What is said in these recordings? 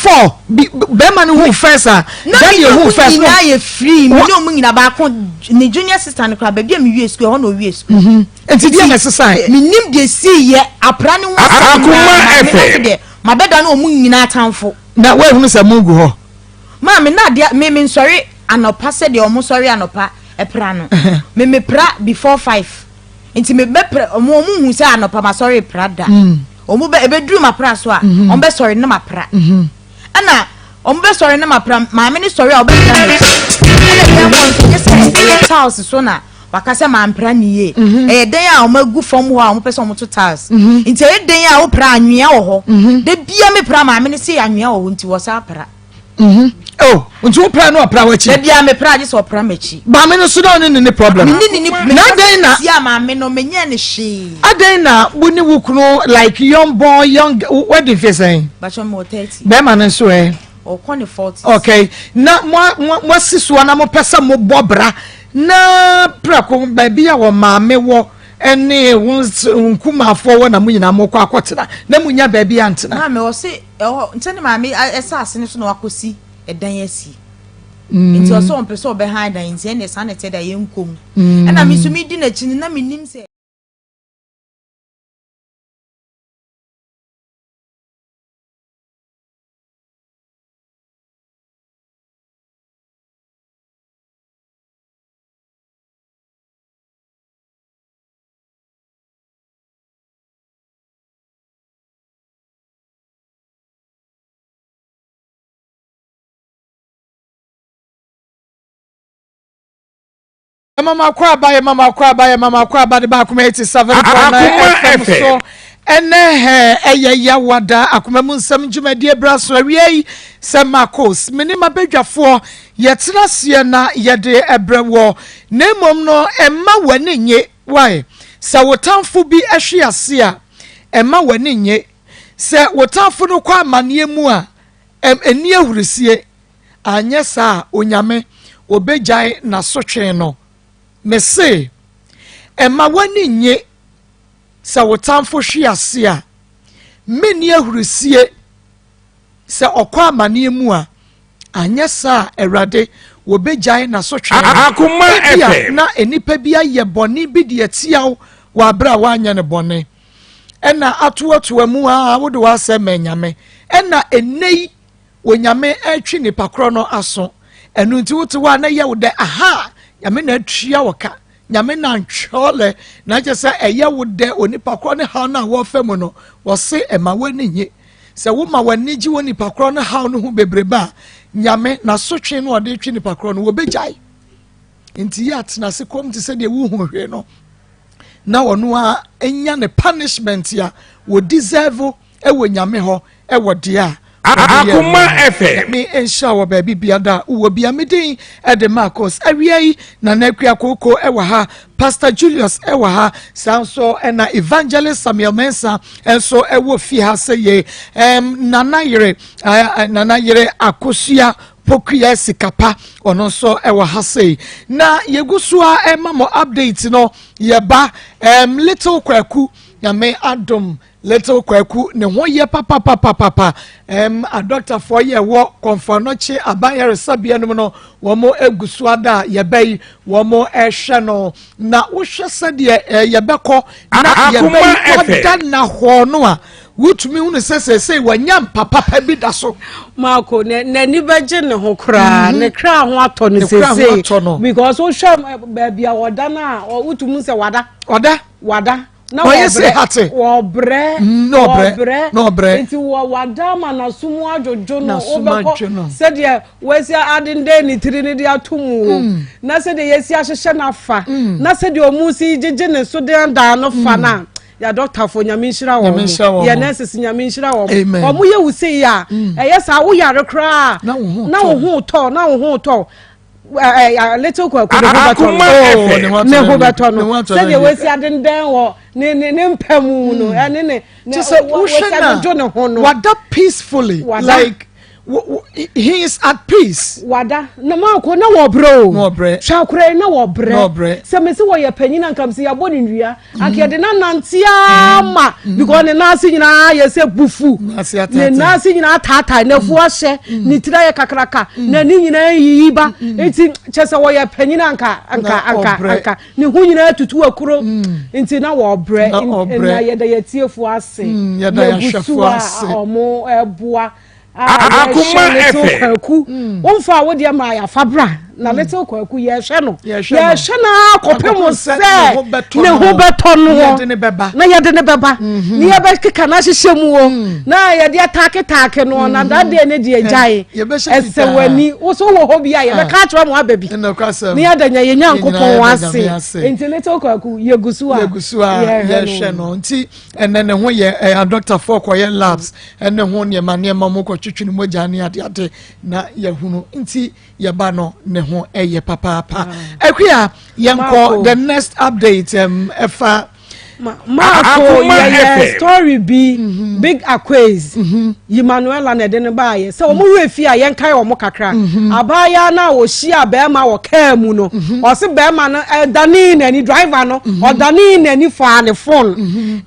Before bi bɛrima no hu first a daddy ehu first no. Na mi nyinaa yɛ free mi ne ɔmo nyinaa baako ne junior sister no koraa baabi a mi wie sukuu ɛhɔ na owie sukuu. Mhm. Nti deɛ na ɛsesa yɛ. Mi nim deɛ si yɛ apra ne ho asɛm nyinaa maame na deɛ ma bɛ da ne ɔmo nyinaa atamfo. Na woehunu sɛ mo gu hɔ. Maame na adeɛ mi mi nsɔre anɔpa sɛdeɛ ɔmo sɔre anɔpa ɛpra no mi mi pra before 5. Nti me bɛ pra ɔmo hu sɛ anɔpa ma sɔre pra da. Ɔmo bɛ ebe duru ma pra so a mm-hmm. ɔmo bɛ sɔre ne ma pra. Mm-hmm. Ɛna ɔmo bɛ sɔre ne ma pra maame ne sɔre a ɔbɛ pra n'akyi. Ɛna ɛdɛn hɔ nso nye sɛ ɛyɛ tiles so na waka sɛ maa mpra ne yie. Mm-hmm. Ɛyɛ dan a ɔmo agu fam hɔ a ɔmo pɛ sɛ ɔmo to tiles. Nti ɛyɛ dan a wopra anwea wɔ hɔ. De bia me pra maame ne se anwea wɔ hɔ nti wɔ sa pra. Mm-hmm. Oh, nti wo pra no ɔpra w'akyi. Dabi a me pra agye sɛ ɔpra m'akyi. Maame no so na ɔne ne ne problem. Me ne ne ne Na adɛn na tia maame no menyɛ ne hwee. Adɛn na wo ne wo kunu like young boy young wedding fi sɛn? Bàtchɔ mi wɔ 30. Bɛrima no nso ɛ. Ɔkɔ ne 40. Okay, na mo mo mo asi soɔ na mo pɛ sɛ mo bɔ bra na prɛko baabi a wɔ maame wɔ ɛne wo nkumafoɔ wɔ na mo nyinaa mo kɔ akɔtena na mo nya baabi antena. Maame ɔse Ɛhɔ nkyɛ ne maame asase no so na wakɔsi ɛdan asi. Nti ɔsɛ ɔmpɛ sɛ ɔbɛhan dan nti ɛnneɛ saa na ɛteɛ da yɛnkɔ mu. Ɛna me nso medi n'akyi no na menim sɛ. Mama akɔ aba yɛ mama akɔ aba yɛ mama akɔ aba de ba akoma 87.9 FM so ɛnɛ hɛ ɛyɛ yawada akoma mu nsɛm dwumadie bra so awia yi sɛ Marcos me ne m'abadwafoɔ yɛtena aseɛ na yɛde ɛbrɛ wɔ na mmom no ɛmma w'ani nye wae sɛ wo tamfo bi ɛhwe ase a ɛmma w'ani nye Sɛ wo tamfo no kɔ amaneɛ mu a, ɛm, nni ahurisie, anyɛ saa a, Onyame, ɔbɛgyae n'asotwee no. Mese, mma w'ani nnye sɛ wo tamfo hwe ase a, menni ahurisie sɛ ɔkɔ amaneɛ mu a, anyɛ saa a, Awurade, wɔbɛgyae n'asotwee no. Akoma Ebia FM. na nnipa bi ayɛ bɔne bi de atia wo wɔ aberɛ a woanyɛ no bɔne. Ɛna atoatoa mu aa wode w'asɛm ma Nyame. Ɛna ɛnnɛ yi Onyame ɛretwe nipa korɔ no aso. Ɛno nti wote hɔ a na ɛyɛ wo dɛ ahaa Nyame na atua wo ka. Nyame na ntwɔlɛ na kyɛ sɛ ɛyɛ wo dɛ onipa korɔ ne haw no a wɔrefa mu no wɔse ɛma w'ani nye. Sɛ woma w'ani gye wɔ nipa korɔ no haw no ho bebrebe a Nyame n'asotwe no ɔde retwe nipa korɔ no wɔbɛgyae. Nti yɛ atena ase kɔm te sɛ deɛ wohu hwee no. Na ɔno ara nya ne punishment a wɔ deserve wɔ Nyame hɔ wɔ deɛ a wɔde yɛɛ no Akoma no. FM. Nyame nhyira wɔ baabi biada a wowɔ bia. Me din de Marcos. Awia yi Nana Akua Kooko wɔ ha, Pastor Julius wɔ ha, saa nso na Evangelist Samuel Mensah nso wɔ fie ha sɛ yie. Um, Nana yere, uh, Nana yere Akosua Pokuya Sikapa ɔno nso ɛwɔ ha sei na yɛgu so a ɛma mo update no yɛba little Kwaku Nyame adom little Kwaku ne ho yɛ papapapapa adɔktafoɔ yɛ wɔ kɔnfoanɔkye aban yaresabea no mu no wɔn egu so ada a yɛbɛ yi wɔn ɛhwɛ no na wohwɛ sɛdeɛ yɛbɛkɔ na yɛbɛ yi wada na hɔ no a Wotumi hu no sɛ seesei wanya mpa papa bi da so. Marco, n'ani bɛgye ne ho koraa, ne kra ho atɔ no seesei. Because wohwɛ baabi a ɔda no a, wotumi sɛ wada. Ɔda. Wada. Na wɔbrɛ. Ɔyɛ hate. Wɔbrɛ. Na ɔbrɛ. Na ɔbrɛ. Nti wɔ wada ama n'aso mu adwodwo no. Wobɛkɔ sɛdeɛ wɔasi adenden ne tiri no de ato mu o. Na sɛdeɛ yɛasi ahyehyɛ no afa. Na sɛdeɛ ɔmo si gyegye ne so de dan no fa no a. Yɛ adɔktafo Nyame nhyira wɔn. Yɛ nurses Nyame nhyira wɔn. Wɔn yɛ wo sei a mm. ɛyɛ saa wo yare koraa na wo ho tɔ na wo ho tɔ little kwaku ne ho bɛtɔ no oh, ne ho bɛtɔ no sɛdeɛ wɔasi adendɛn wɔ ne ne ne mpa mu no mm. ɛne ne ne wɔsi adwodwo ne ho no wada peacefully like. He is at peace. Wada na maako na wɔbrɛ o. Na wɔbrɛ. Hwɛ akora yi na wɔbrɛ. Na wɔbrɛ. Sɛ mesi wɔyɛ panyin anka mesi yɛabɔ ne nnua. Mm. Anka yɛde na nante ama mm. because ne nan ase nyinaa yɛ sɛ bufu. Ne nan ase nyinaa taataa n'afu mm. ahyɛ mm. ne tiri ayɛ kakraka mm. n'ani nyinaa yiyi ba. Mm. Nti kyɛ sɛ wɔyɛ panyin anka anka anka anka ne ho nyinaa tutu akuro. Nti na wɔbrɛ. Na yɛda yɛtiefo ase. Yɛgu so a wɔn ɛboa. a yɛhwɛ little kwaku mm. womfa a wodeɛ ma yɛafa bra na mm. little kwaku yɛhwɛ no yɛhwɛ no ara kɔpem sɛ ne ho bɛtɔ no na yɛde ne bɛba mhm. ne yɛbɛkeka no ahyehyɛ mu o mm. na yɛde ataaketaake no na dadeɛ ne deɛ gyae ɛsɛ w'ani wo so wɔ hɔ bi a yɛbɛka ah. akyerɛ mo aba bi ne yɛda nya yɛ nyankopɔn ase nti little kwaku yɛgu so a yɛhwɛ no nti ɛnɛ ne ho yɛ ɛyɛ adɔktafoɔ kɔyɛ labs ɛne ho nneɛma nneɛma mo kɔtwitwi ne mogya ne adeade na yɛhunu nti yɛba no ne ho ɛyɛ papaapa ah. Akua yɛnkɔ the next update ɛfa. Maako yɛyɛ story bi mhm. Big Aquays mhm. Emmanuela na ɛde no baayɛ sɛ wɔn werɛ fi a yɛnkae wɔn kakra mhm. abaayewa no a wɔhyia bɛrima wɔ kaa mu no ɔse bɛrima no ɛdanee n'ani driver no ɔdanee n'ani faa ne phone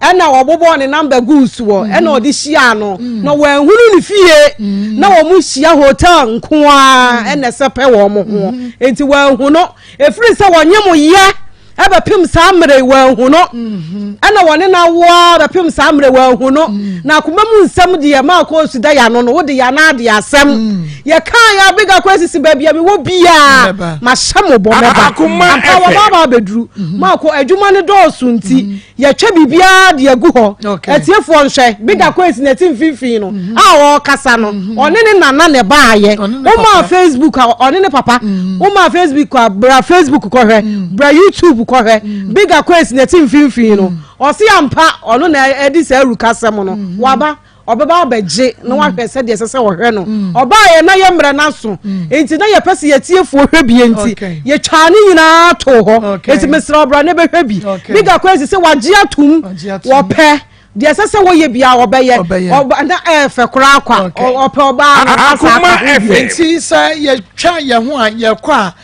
ɛna ɔbobɔɔ ne number guu soɔ ɛna ɔde hyiaa no na wɔanhunu ne fie na wɔn hyia hotel nko ara ɛna ɛsɛ pɛ wɔn ho nti wɔanhu no ɛfiri sɛ wɔnye mo yɛ ɛbɛpem saa mmerɛ yi wɔanhu no mhm. ɛna wɔne no awoa bɛpem saa mmerɛ wɔanhu no mm. na akoma mu nsɛm deɛ maa kɔ osu da yano no wode yano ade asɛm mm. yɛkaa yɛ abega kɔ asisi baabi a mewɔ biaa mahyɛ mo bɔ mɛba ampa wɔba aba abɛduru mhm. maakɔ adwuma no dɔɔso nti mhm. yɛtwa biribiara de agu hɔ atiefoɔ nhwɛ bega kɔ asi n'ati mfimfini no a ɔrekasa no ɔne ne nana na ɛbaayɛ womaa facebook a ɔne ne papa womaa facebook a bra facebook kɔhwɛ bra youtube kɔhwɛ bega kɔ asi n'ati mfimfini no ɔse ampa ɔno na ɛde saa awurukasɛm no waba ɔbɛba abɛgye na wahwɛ sɛdeɛ ɛsɛ sɛ ɔhwɛ no ɔbaayɛ na yɛ mmerɛ no aso nti na yɛpɛ sɛ yɛtiefoɔ hwɛ bie nti yɛtwaa ne nyinaa too hɔ nti mesrɛ ɔbra ne bɛhwɛ bi biga kɔ asi sɛ wagye atom wɔpɛ deɛ ɛsɛ sɛ wɔyɛ bia ɔbɛyɛ na ɛɛfɛ koraa kwa ɔpɛ ɔbaa no asa aka ho bi nti sɛ yɛtwa yɛn ho a yɛkɔ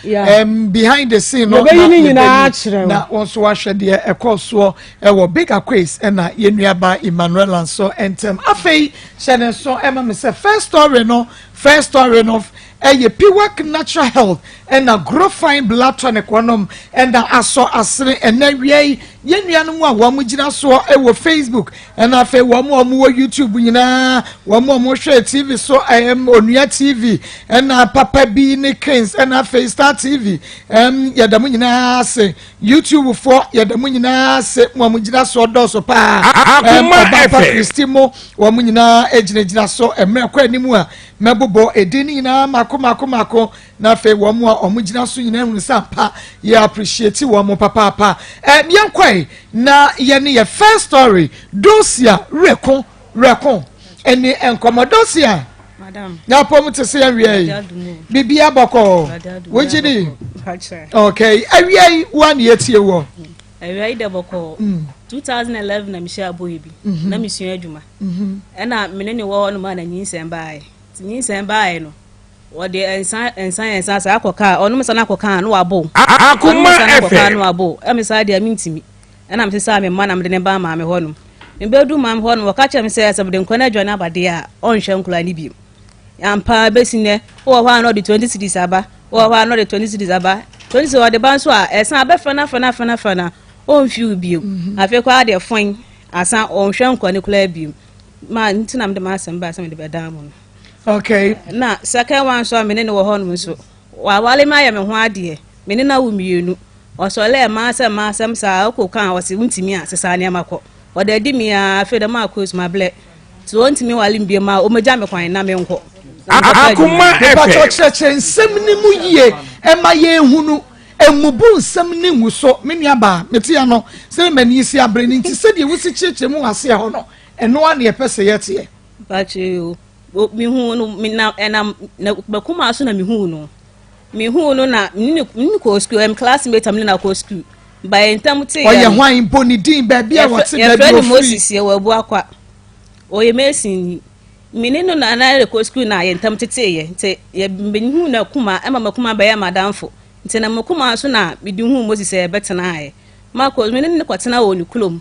a behind the scene no yɛbɛyi ne nyinaa kyerɛ na wɔn nso wahwɛ deɛ ɛkɔ soɔ Ɛwɔ Big Aquays ɛna yɛn nuaba Emmanuella nso ntɛm. Afei hyɛ ne nso ɛma me sɛ first story no first story no ɛyɛ Piwak Natural Health ɛna Grow Fine Blood Tonic wɔnom ɛna asɔ asene ɛnɛ wia yi yɛn nuanom a wɔn gyina soɔ ɛwɔ Facebook ɛna afei wɔn a wɔn wɔ YouTube nyinaa wɔn a wɔn hwɛ TV so ɛm Onua TV ɛna Papa bi ne Kings ɛna afei Star TV ɛm yɛda mo nyinaa ase. YouTube foɔ yɛda mo nyinaa ase mo a mo gyina soɔ dɔɔso paa. Akoma Ɔba pa FM. Kristi mo wɔn mo nyinaa gyinagyina so mmerɛ kɔ anim a mɛbobɔ edin no nyinaa mako mako mako na afei wɔn a wɔn gyina so nyinaa hunu sɛ ampa yɛ appreciate wɔn mo papaapa. Ɛm yɛnkɔe na yɛne yɛ first story Dosia Reko Reko ɛne nkɔmɔ Dosia. Na apɔm te sɛ awia yi biribi abɔkɔɔ wogye di okay awia yi wa ne yɛtie wɔ awia yi dɛ bɔkɔɔ 2011 na mehyɛ aboyɛ bi mhm. na mesua adwuma mhm. ɛna mene ne wɔ hɔ nom a na nyinsɛn baeɛ nti nyinsɛn baeɛ no wɔde nsa nsa nsa saa akɔ kaa ɔnom sa no akɔ kaa no wabo Akoma ɔnom sa no akɔ kaa FM. no wabo ɛme saa deɛ mentimi Ɛnna mesesaa me mma na mede no baa maame hɔnom. Mebeduu maame hɔ no, wɔka kyerɛɛ me sɛ sɛ mede nkwadaa no aduane aba deɛ a, ɔnhwɛ nkwadaa no bio. Ampa ara besi nnɛ, wowɔ hɔ a na ɔde 20 cedis aba, wowɔ hɔ a na ɔde 20 cedis aba. 20 cedis ɔde ba nso a, ɛsan abɛfra no afra no afra no afra no a, ɔmfi wo bio. Mhm. Afei koraa deɛ fɔn, asan ɔnhwɛ nkwadaa no koraa bio. Ma nti na mede m'asɛm baa sɛ mede bɛdan mo no. Okay. Na second one nso a me ne no wɔ hɔnom nso, wawale me ayɛ me ho adeɛ. Me ne no awo mmienu. Ɔsɔlɛɛ m'asɛm m'asɛm saa ɔkɔ ka a ɔse wontumi a sesa nneɛma kɔ. Ɔde adi me aa afei dɛ makɔ esu mablɛ. Nti ɔntumi nwale me biom a ɔmɛgya me kwan na menkɔ. Na menkɔpɛ adwuma. Akoma Mepakyɛw FM. kyerɛkyerɛ nsɛm no mu yie ɛma yɛnhunu. Mmubu nsɛm no ngu so. Me nuabaa, mete ano sɛ m'ani si abere no nti sɛdeɛ wosi kyerɛkyerɛ mu wɔ aseɛ hɔ no, ɛno ara na yɛpɛ sɛ yɛteɛ. Mpakyɛw o, mehuu no menam ɛnam na m'akumaa so na mehuu no. Mehuu no na me ne no kɔɔ sukuu, ɔyɛ me classmate a me ne no akɔ sukuu. Ba yɛn ntam teeɛ Ɔyɛ no, hwan? Bɔ ne din, baabi a yɛfrɛ ɔte, baabi yɛfrɛ a no ɔfiri. Moses, yɛwɔ Abuakwa. Ɔyɛ masonni. Me ne no na na yɛkɔ sukuu na yɛn ntam teteeɛ nti yɛbɛhuu n'akuma ɛma m'akuma bɛyɛ m'adamfo nti na m'akuma nso na mede huu Moses sɛ yɛbɛtenaeɛ. Makɔ me ne no kɔtena wɔ ne kurom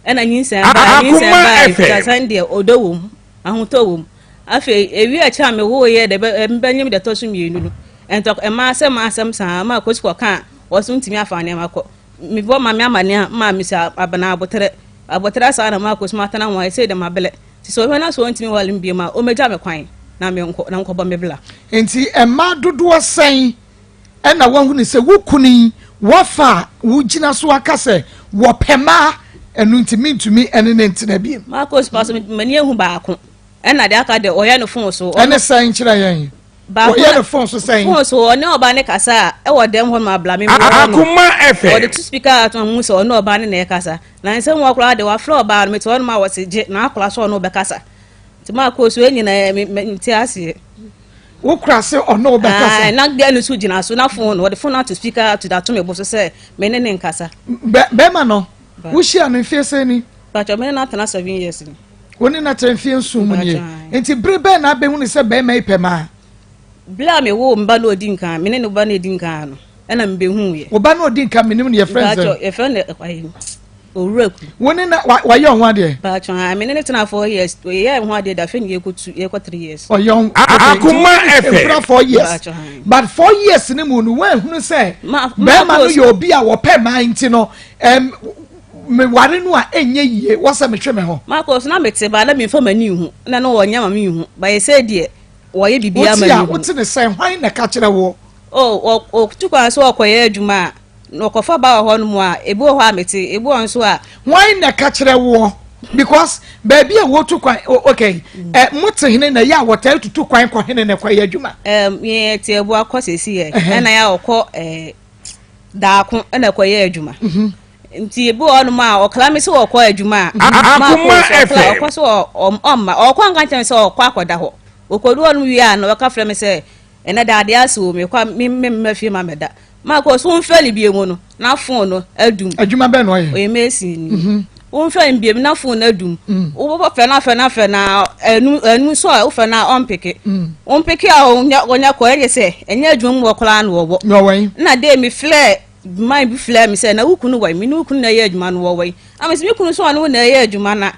ɛna nyinsɛn baa nyinsɛn baa mfitiaseɛ deɛ ɔdɔ wɔ mu ahotɔ wɔ mu. Afei ewie akyi a mewoeɛ deɛ bɛnyem deɛ ɛtɔ so mmienu no ɛntɔ ɛmaa asɛm asɛm saa ma kɔsi kɔka a wɔso ntumi afa nneɛma kɔ. Mebɔ ma me amaneɛ a maa mesi abena aboterɛ aboterɛ saa na maa kɔsi matena ho a ɛsei deɛ mabrɛ. Nti sɛ ɔhwɛ na sɛ ɔntumi nware me bio a, ɔmmɛgya me kwan na menkɔ na menkɔbɔ me bra. Nti mmaa dodoɔ sɛn na woahunu sɛ wo kunu yi wɔfa a wogyina so aka sɛ wɔpɛ mmaa ɛno nti mentumi ne no ntena bio? Marcos pa so m'ani ahu baako ɛna deɛ aka deɛ ɔyɛ no fon so. Ɛne sɛn kyerɛ yɛn? Baako Wɔyɛ no fon so sɛn? Fon so ɔne ɔbaa ne kasa a ɛwɔ dɛm hɔ nom abla me mewɔ hɔ nom. Akoma FM. Ɔde to speaker ato ho sɛ ɔne ɔbaa ne na ɛkasa. Na nsɛm wɔ koraa de wafrɛ ɔbaa no mete hɔ nom a wɔse gye na akora sɛ ɔne wobɛkasa. Nti maa kɔɔ so ɛnyina mente aseɛ. Wo kora se ɔne wobɛkasa? Na gɛ no so gyina so na fon no wɔde fon no ato speaker ato de ato me bo so sɛ me ne ne nkasa. Bɛrima no wohyia no mfie sɛn ni? Pakyɛ me ne no atena 7 years ni. Wo ne no atena mfeɛ nson mu nie. Nti bere bɛn na abɛhunu sɛ barima yi pɛ maa? Bere a mewoo me ba no ɔdi nkan, me ne ne ba no edi nkan no, ɛna mebɛhuuiɛ. Wo ba no ɔdi nkan, menim no, yɛfrɛ no sɛn? Yɛfrɛ no ayi, Owura Ku. Wo ne na wayɛ ɔho adeɛ? Paatwa, me ne ne tena four years, yɛyɛ ho adeɛ da, afei ne yɛkɔtu, yɛkɔ three years. Ɔyɛ ɔho, Akoma FM. Mpira 4 years. But 4 years ne mu no, woanhunu sɛ bɛrima no yɛ obi a wɔpɛ mmaa nti no, meware no a ɛnyɛ yie wɔ sɛ metwe me ho. Marcus na mete ba na memfa m'ani nhu na na wɔnyɛ ma menhu ba yɛ sɛ deɛ wɔyɛ biribiara ma mehu. Wote ne sɛn hwan na ɛka kyerɛ woɔ? Oh, ɔtu kwan sɛ ɔkɔyɛ adwuma a na ɔkɔfa ba wɔ hɔ nom a ebi wɔ hɔ a mete ebi wɔ nso a. Hwan na ɛka kyerɛ woɔ? Because baabi a wɔtu kwan okay ɛ mo te hene na ɛyɛ a wɔtaa tutu kwan kɔ hene na ɛkɔyɛ adwuma. Ɛm yɛn te abua kɔ sɛsi yɛ ɛna yɛ a ɔkɔ ɛɛ daako ɛna ɛkɔyɛ adwuma. Mhm. Nti ebi wɔ hɔnom a ɔkla me sɛ ɔkɔ adwuma a, Akoma FM. Ɔkɔ so ɔmma ɔkɔ anka nkyɛn sɛ ɔkɔ akɔda hɔ. Ɔkɔdu hɔnom wie a na ɔka frɛ me sɛ ɛnɛ da adeɛ ase o mekɔ a me me mma fie ma mɛda. Makɔ so womfrɛ no bio mu no na fon no adum. Adwuma bɛn na ɔyɛ? Ɔyɛ mason ni. Mhm. Womfrɛ no bio na fon no adum. Mm. Wobɛfrɛ no afrɛ no afrɛ no ɛnu ɛnu nso a wofrɛ no a ɔmpeke. Mm. Ɔmpeke a ɔnya ɔnya kɔ ɛnyɛ sɛ ɛnyɛ adwuma mu wɔ koraa na ɔwɔ. Na ɔwɔ yi. Na de mefrɛ Man bi frɛɛ me sɛ, Na wo kunu wɔ he? Me ne wo kunu na ɛyɛ adwuma no, wɔwɔ he? Na mese, Me kunu nso ɔne wo na ɛyɛ adwuma na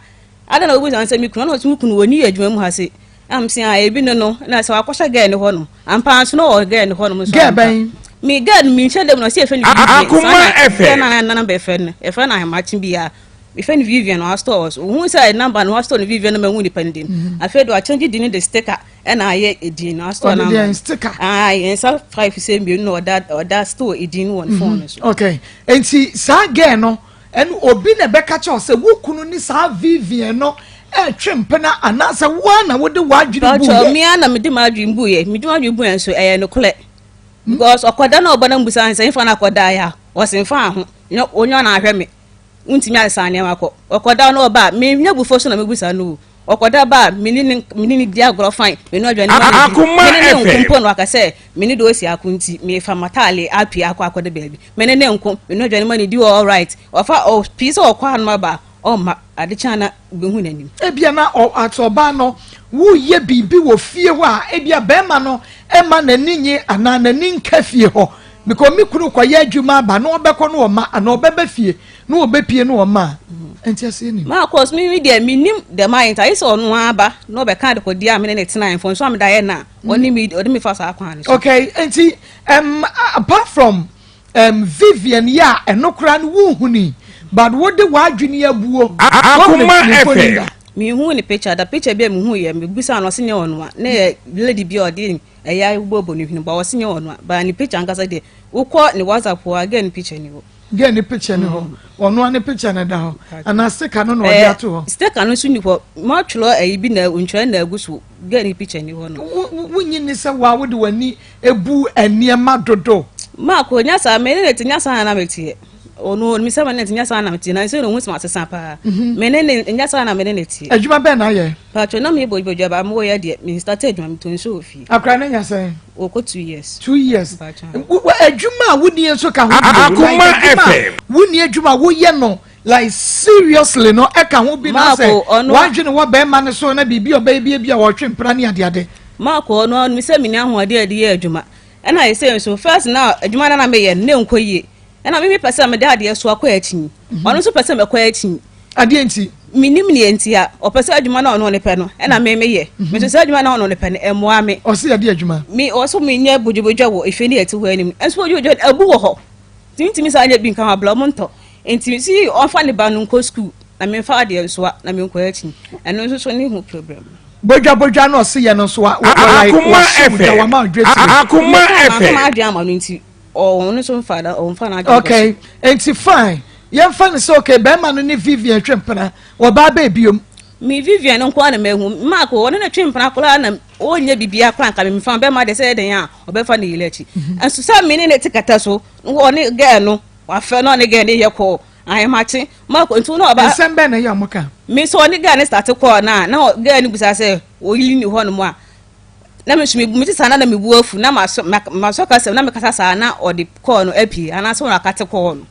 adɛn na wobisa me sɛ me kunu? Ɛna ɔse, Wo kunu ɔnni adwuma mu ha se. Na mese, Ah, ebi ne no. Na sɛ wakɔhyɛ gɛɛ ne hɔ nom. Ampa ara nso na ɔwɔ gɛɛ ne hɔ nom nso Gɛɛ ampa. bɛn? Me gɛɛ no menhyɛ da mu na ɔse yɛfrɛ no Vivian. Akoma Saa na FM. gɛɛ no a na namba yɛfrɛ no. Yɛfrɛ no ahemakye biara. Mefrɛ no Vivian, wastɔɔ wɔ so. Ohuu sɛ namba no wastɔɔ no Vivian na mahu nipa no din. Afei de wakyɛngye din no de sticker ɛna ayɛ edin no asitɔɔ Ɔde namba deɛn no. sticker? Ah, yɛn nsa five sɛ mmienu na ɔda ɔda store edin no wɔ ne phone no so. Okay, nti saa girl no ɛno obi na ɛbɛka kyerɛ wo sɛ wo kunu ne saa Vivian no ɛretwe mpena anaasɛ wo ara na wode w'adwene Pacho, buiɛ? me ara na mede m'adwene buiɛ. Mede m'adwene buiɛ nso ɛyɛ nokorɛ. Because ɔkɔda na ɔba na mbusa no sɛ nfa na akɔda yɛ a, ɔse nfa ho. Nyɛ onye na ahwɛ me. Wontumi asesa nneɛma kɔ. Ɔkɔda na ɔba a, menya abufuo so na mebisa no o. Ɔkɔda ba a, me ne no me ne no di agorɔ fine, me noa aduane ma no di. Akoma Me ne no nko FM. mpo na waka sɛ me ne Dosi ako nti mefa m'ataale apue akɔ akɔda baabi. Me ne no nko, me noa aduane ma no di alright. Ɔfa ɔpii sɛ ɔkɔ hanom aba a, ɔmma. Ade kye a na wobɛhu n'anim. Ebia na ɔ as ɔbaa no woreyɛ biribi wɔ fie hɔ a, ebia barima no mma n'ani nnye anaa n'ani nka fie hɔ. Because me kunu kɔyɛ adwuma aba na ɔbɛkɔ na ɔma anaa ɔbɛba fie na ɔbɛpie na ɔma a, nteaseɛ nnim. Ma cause me me deɛ mennim dɛm ayɛ nti ayɛ sɛ ɔno ara ba na ɔbɛka adekodeɛ a me ne no tenaeɛ mfomsoɔ a mede ayɛ no a ɔne me ɔde me fa saa kwan no so. Okay, nti um, apart from um, Vivian yi a ɛno koraa no wonhuni but wode w'adwene abuo. Akoma FM. Menhuu ne picture da, picture bi a mehuiɛ mebisaa no ɔse nyɛ ɔno a na ɛyɛ lady bi a ɔde ɛyɛ bɔbɔ ne hwene ba ɔse nyɛ ɔno a but ne picture ankasa deɛ wokɔ ne WhatsApp hɔ a girl ne picture ni hɔ. Girl ne picture ni hɔ ɔno a ne picture na ɛda hɔ anaa sticker no na ɔde ato hɔ. Sticker no nso ni hɔ matwerɛ ɛyi bi na ntwerɛ na agu so girl ne picture ni hɔ no. Wonyi ni sɛ waa wode w'ani ebu nneɛma dodo. Mark nya saa me ne ne te nya saa na na meteɛ. Ɔno onim sɛ me ne nyɛ saa na meteɛ na nso na ohun sɛ masesa paa. Mhm. Me ne ne nyɛ saa na me ne ne teɛ. Adwuma bɛn na ayɛ? Paatwa na meyɛ bodwobodwo ba mo yɛ deɛ me start adwuma metɔ nsuo wɔ fie. Akora ne nya sɛn? Wɔkɔ 2 years. 2 years. Paatwa. Adwuma a wonni nso ka ho bi o. Akoma Like adwuma a FM. wonni adwuma a woyɛ no like seriously no ɛka ho bi na sɛ Maako, ɔno- wadwene wɔ bɛrima no so na biribi a ɔbɛyɛ bi bi a wɔtwe mpena ne adeade. Maako, ɔno onim sɛ menni ahoɔden a ɛde yɛ adwuma. Ɛna ɛsɛ nso first na adwuma no na meyɛ no na ɛnkɔ yie. Ɛna me mepɛ sɛ mede adeɛ so akɔ akyi. Ɔno nso pɛ sɛ mɛkɔ akyi. Adeɛ nti. Menim neɛ nti a ɔpɛ sɛ adwuma no a ɔno ne pɛ no ɛna me meyɛ. Me nso sɛ adwuma no a ɔno ne pɛ no ɛmmoa me. Ɔsi yɛde adwuma. Me ɔso menyɛ bodwobodwo wɔ efe ne ɛte hɔ anim. Nso bodwobodwo abu wɔ hɔ. Nti ntumi saa nyɛ bi nka ho abla ɔmo ntɔ. Nti si ɔmfa ne ba no nkɔ sukuu na memfa adeɛ nsoa na menkɔ akyi. Ɛno nso so ne ho problem. Bodwabodwa na ɔsi yɛ no nso wa wɔ like Akoma wɔhyɛ mu gya FM. wama ɔdwe tiri. Akoma Meka FM. m'adwene ama no nti ɔno nso mfa na ɔmfa n'adwene nkɔ Okay, nti fine. Yɛmfa no sɛ okay bɛrima no ne Vivian twe mpena wɔbaa bɛɛ biom. Me Vivian nko ara na mahu. Mark ɔne ne twe mpena koraa na ɔnyɛ biribiara koraa nka memfa bɛrima deɛ sɛ ɛdɛn a ɔbɛfa ne yere akyi. Nso sɛ me ne ne te kɛtɛ so ɔne girl no wafɛ na ɔne girl no yɛ kɔɔ ahemakye Mark nti na ɔba. Nsɛm bɛn na ɛyɛ a ɔmo ka? Me sɛ ɔne girl no start kɔɔ no a na girl no bisa sɛ ɔyere ni hɔ nom a na me nso me te saa na na me bu afu na masɔ masɔ kasa na mekasa saa na ɔde kɔɔ no apie anaasɛ wɔn akate kɔɔ no.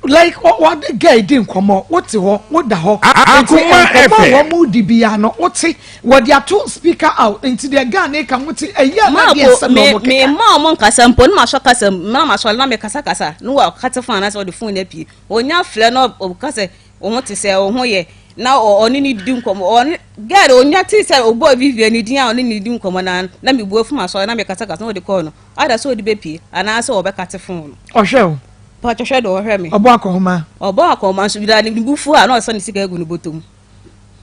Like wɔde girl di nkɔmɔ wote hɔ woda hɔ nti Akoma nkɔmɔ a FM. wɔn di bia no wote wɔde ato speaker out nti deɛ girl ne ka wote ɛyɛ a na deɛ Maako nsɛm na me wɔn me keka. ma ɔmo nkasa mpo ne ma sɔ kasa mu na ma sɔ na me kasa kasa ne wa kate phone anaasɛ ɔde phone apie onya frɛ na ɔka sɛ ɔho te sɛ ɔho yɛ na ɔne ne di nkɔmɔ ɔne girl onya te sɛ ɔbɔ Vivian ne din a ɔne ne di nkɔmɔ na na me bu afu ma sɔ na me kasa kasa na ɔde kɔɔ no ada sɛ ɔde bɛpie anaasɛ ɔbɛkate phone no. Ɔhwɛ o. Pàtó hwɛ de ɔhwɛ me. Ɔbɔ akɔhoma. Ɔbɔ akɔhoma nso bi da ne bu fu a na ɔsɛ ne sika agu ne bɔtɔ mu.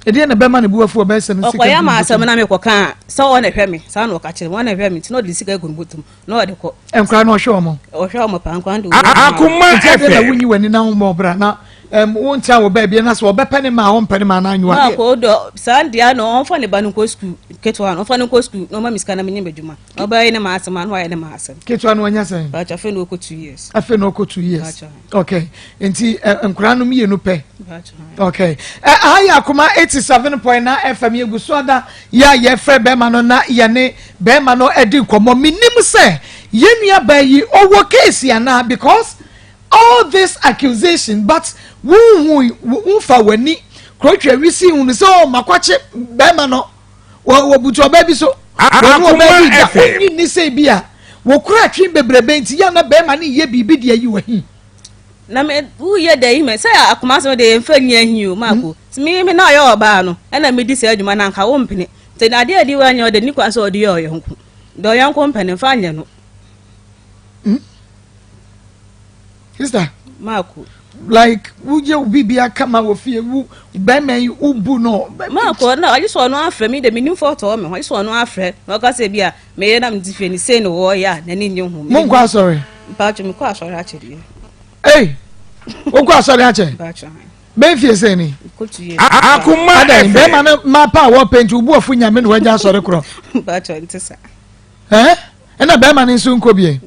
Ɛdeɛ na bɛma ne bu afu ɔbɛsɛ ne sika Ɔkɔyɛ ama asɛm na mekɔka a sɛ ɔna hwɛ me saa na ɔka kyerɛ me ɔna hwɛ me nti na ɔde ne sika agu ne bɔtɔ mu na ɔde kɔ. Nkora no ɔhwɛ wɔn. Ɔhwɛ wɔn paa nkora no de wɔn. Akoma Nti adeɛ na FM. wonyi w'ani na wɔn ɔbra na wontia wɔ baabi na sɛ ɔbɛpɛ ne ma a ɔmpɛ ne ma na anyiwa adeɛ. Maako dɔ saa deɛ no ɔmfa ne ba no nkɔ sukuu ketewa no ɔmfa no nkɔ sukuu na ɔma me sika na menyɛ m'adwuma na ɔbɛyɛ ne ma asɛm a na wayɛ ne ma asɛm. Ketewa no wanya sɛn? Bàtà afei na ɔkɔ 2 years. Afei na ɔkɔ 2 years. Bàtà. Okay, nti nkora no mmienu pɛ. Bàtà. Okay, aha yɛ Akoma 87.9 FM yɛgu so ada yɛ a yɛfrɛ bɛrima no na yɛne bɛrima no adi nkɔmmɔ. Menim sɛ yɛn nua baa yi ɔwɔ case anaa because all this accusation but wonhu wonfa w'ani kurotwa wisi hunu sɛ ɔ makwakye bɛrima no wɔ wɔbutu ɔbaa bi so wɔne ɔbaa bi da ɔnyi ni sɛ bi a wɔkura atwe bebrebe nti yɛ na bɛrima no yɛ biribi de ayi wɔ Na me woyɛ dɛ yi mɛ sɛ akoma asɛm de mfa nyi ahi o maako mm. Me me na ɔyɛ ɔbaa no ɛna medi saa adwuma na nka wo mpene nti na adeɛ adi wanyɛ ɔde ne kwan sɛ ɔde yɛ ɔyɔnko deɛ ɔyɔnko mpene mfa nyɛ no. Sister. Maako. Like wogye wo biribi aka ma wɔ fie wo bɛrima yi wobu no. Maako na ɔgye sɛ ɔno afrɛ mi de menim fɔ ɔtɔɔ me ho ɔgye sɛ ɔno afrɛ na ɔka sɛ bi a meyɛ na mede fie ne sei ne wɔyɛ a n'ani nye ho. Monkɔ asɔre. Mpaatwo mekɔ asɔre akyɛ deɛ. Ei wokɔ asɔre akyɛ. Mpaatwo. Bɛn fie sɛ ni. Akoma Adan bɛrima no ma pa a wɔpɛ nti wobu afu nyame na wagya asɔre korɔ. Mpaatwo nte sa. Ɛɛ ɛna bɛrima no nso nkɔ bie.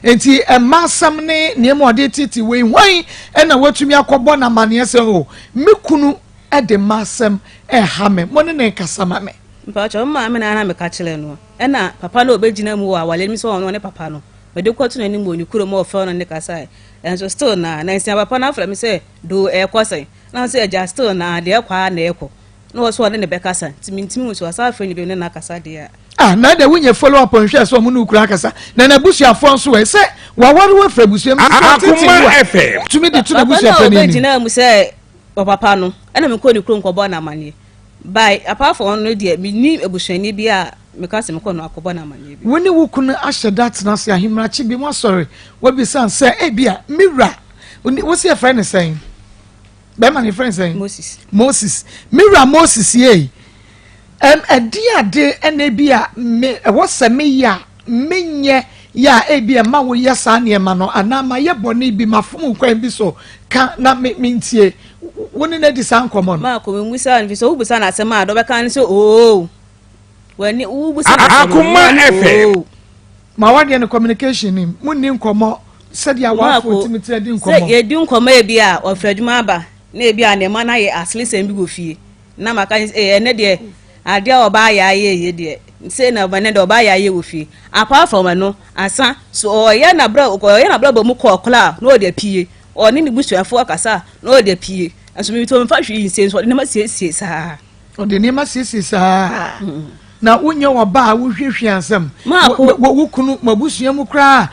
Nti ɛma asɛm ne nneɛma ɔde tete wei hwan ɛna watumi akɔbɔ n'amaneɛ sɛ o me kunu ɛde ma asɛm ɛha me mo ne ne nkasa ma me. Mpaatwo maame na ana meka kyerɛ no ɛna papa no ɔbɛgyina mu wɔ awale mi sɛ ɔno ne papa no mede kɔto n'anim wɔ ne kurom a ɔfrɛ no ne kasae ɛnso still na nansia papa no afrɛ me sɛ do ɛkɔ sɛn na sɛ agya still na deɛ ɛkɔ a na ɛkɔ na wɔ so ɔne ne bɛkasa nti mentimi hu so asa afrɛ ne bi ne na akasa deɛ a. Ah, na de wonyɛ follow up nhwɛ sɛ ɔmo ne okura akasa na n'abusuafoɔ nso ɛ sɛ waware wafiri abusua mu sɛ tete Akoma wo a FM. tumi de to Papa na n'abusuafoɔ no anim. ɔbɛgyina mu sɛ ɔpapa no ɛna mekɔ ne kurom kɔbɔ no amanneɛ by apart from ɔno deɛ menni abusuani bi a meka sɛ mekɔ no akɔbɔ no amanneɛ bi. Wo ne wo kunu ahyɛ da tena ase ahemrakye bi mu asɔre wabisa sɛ ebi a me wura wo sɛ yɛfrɛ ne sɛn bɛrima ne yɛfrɛ ne sɛn? Moses. Moses, me wura Moses yei ɛde ade ɛna ebi a me ɛwɔ sɛ meyɛ a menyɛ yɛ a ebi ɛma woyɛ saa nneɛma no anaa ma yɛ bɔne bi ma fom kwan bi so ka na me mentie wo ne no adi saa nkɔmmɔ no. Maako memusa no fi sɛ wobusa no asɛm a dɛ ɔbɛka ne sɛ oo w'ani wobusa no asɛm no, Akoma w'ani FM. oo. Ma wadeɛ no communication nim mo nni nkɔmmɔ. Sɛdeɛ awafoɔ tumi tena di nkɔmmɔ. Sɛ yɛdi nkɔmmɔ ebi a ɔfiri adwuma aba na ebi a ne mma no ayɛ aseresɛm bi wɔ fie na maka sɛ ee ɛnɛ deɛ adeɛ a ɔbaa yɛ ayɛ yie deɛ sei na ɛnɛ deɛ ɔbaa yɛ ayɛ wɔ fie apart from ɛno asa so ɔyɛ n'abrɛ ɔyɛ n'abrabɔ mu kɔɔ koraa na ɔde apue ɔne ne busuafoɔ kasa na ɔde apue nso mi to nfa hwee nsie nso ɔde nneɛma siesie saa. Ɔde nneɛma siesie saa. Na wonyɛ ɔba a wohwiahwia nsɛm. Wo kunu, mo abusua mu koraa,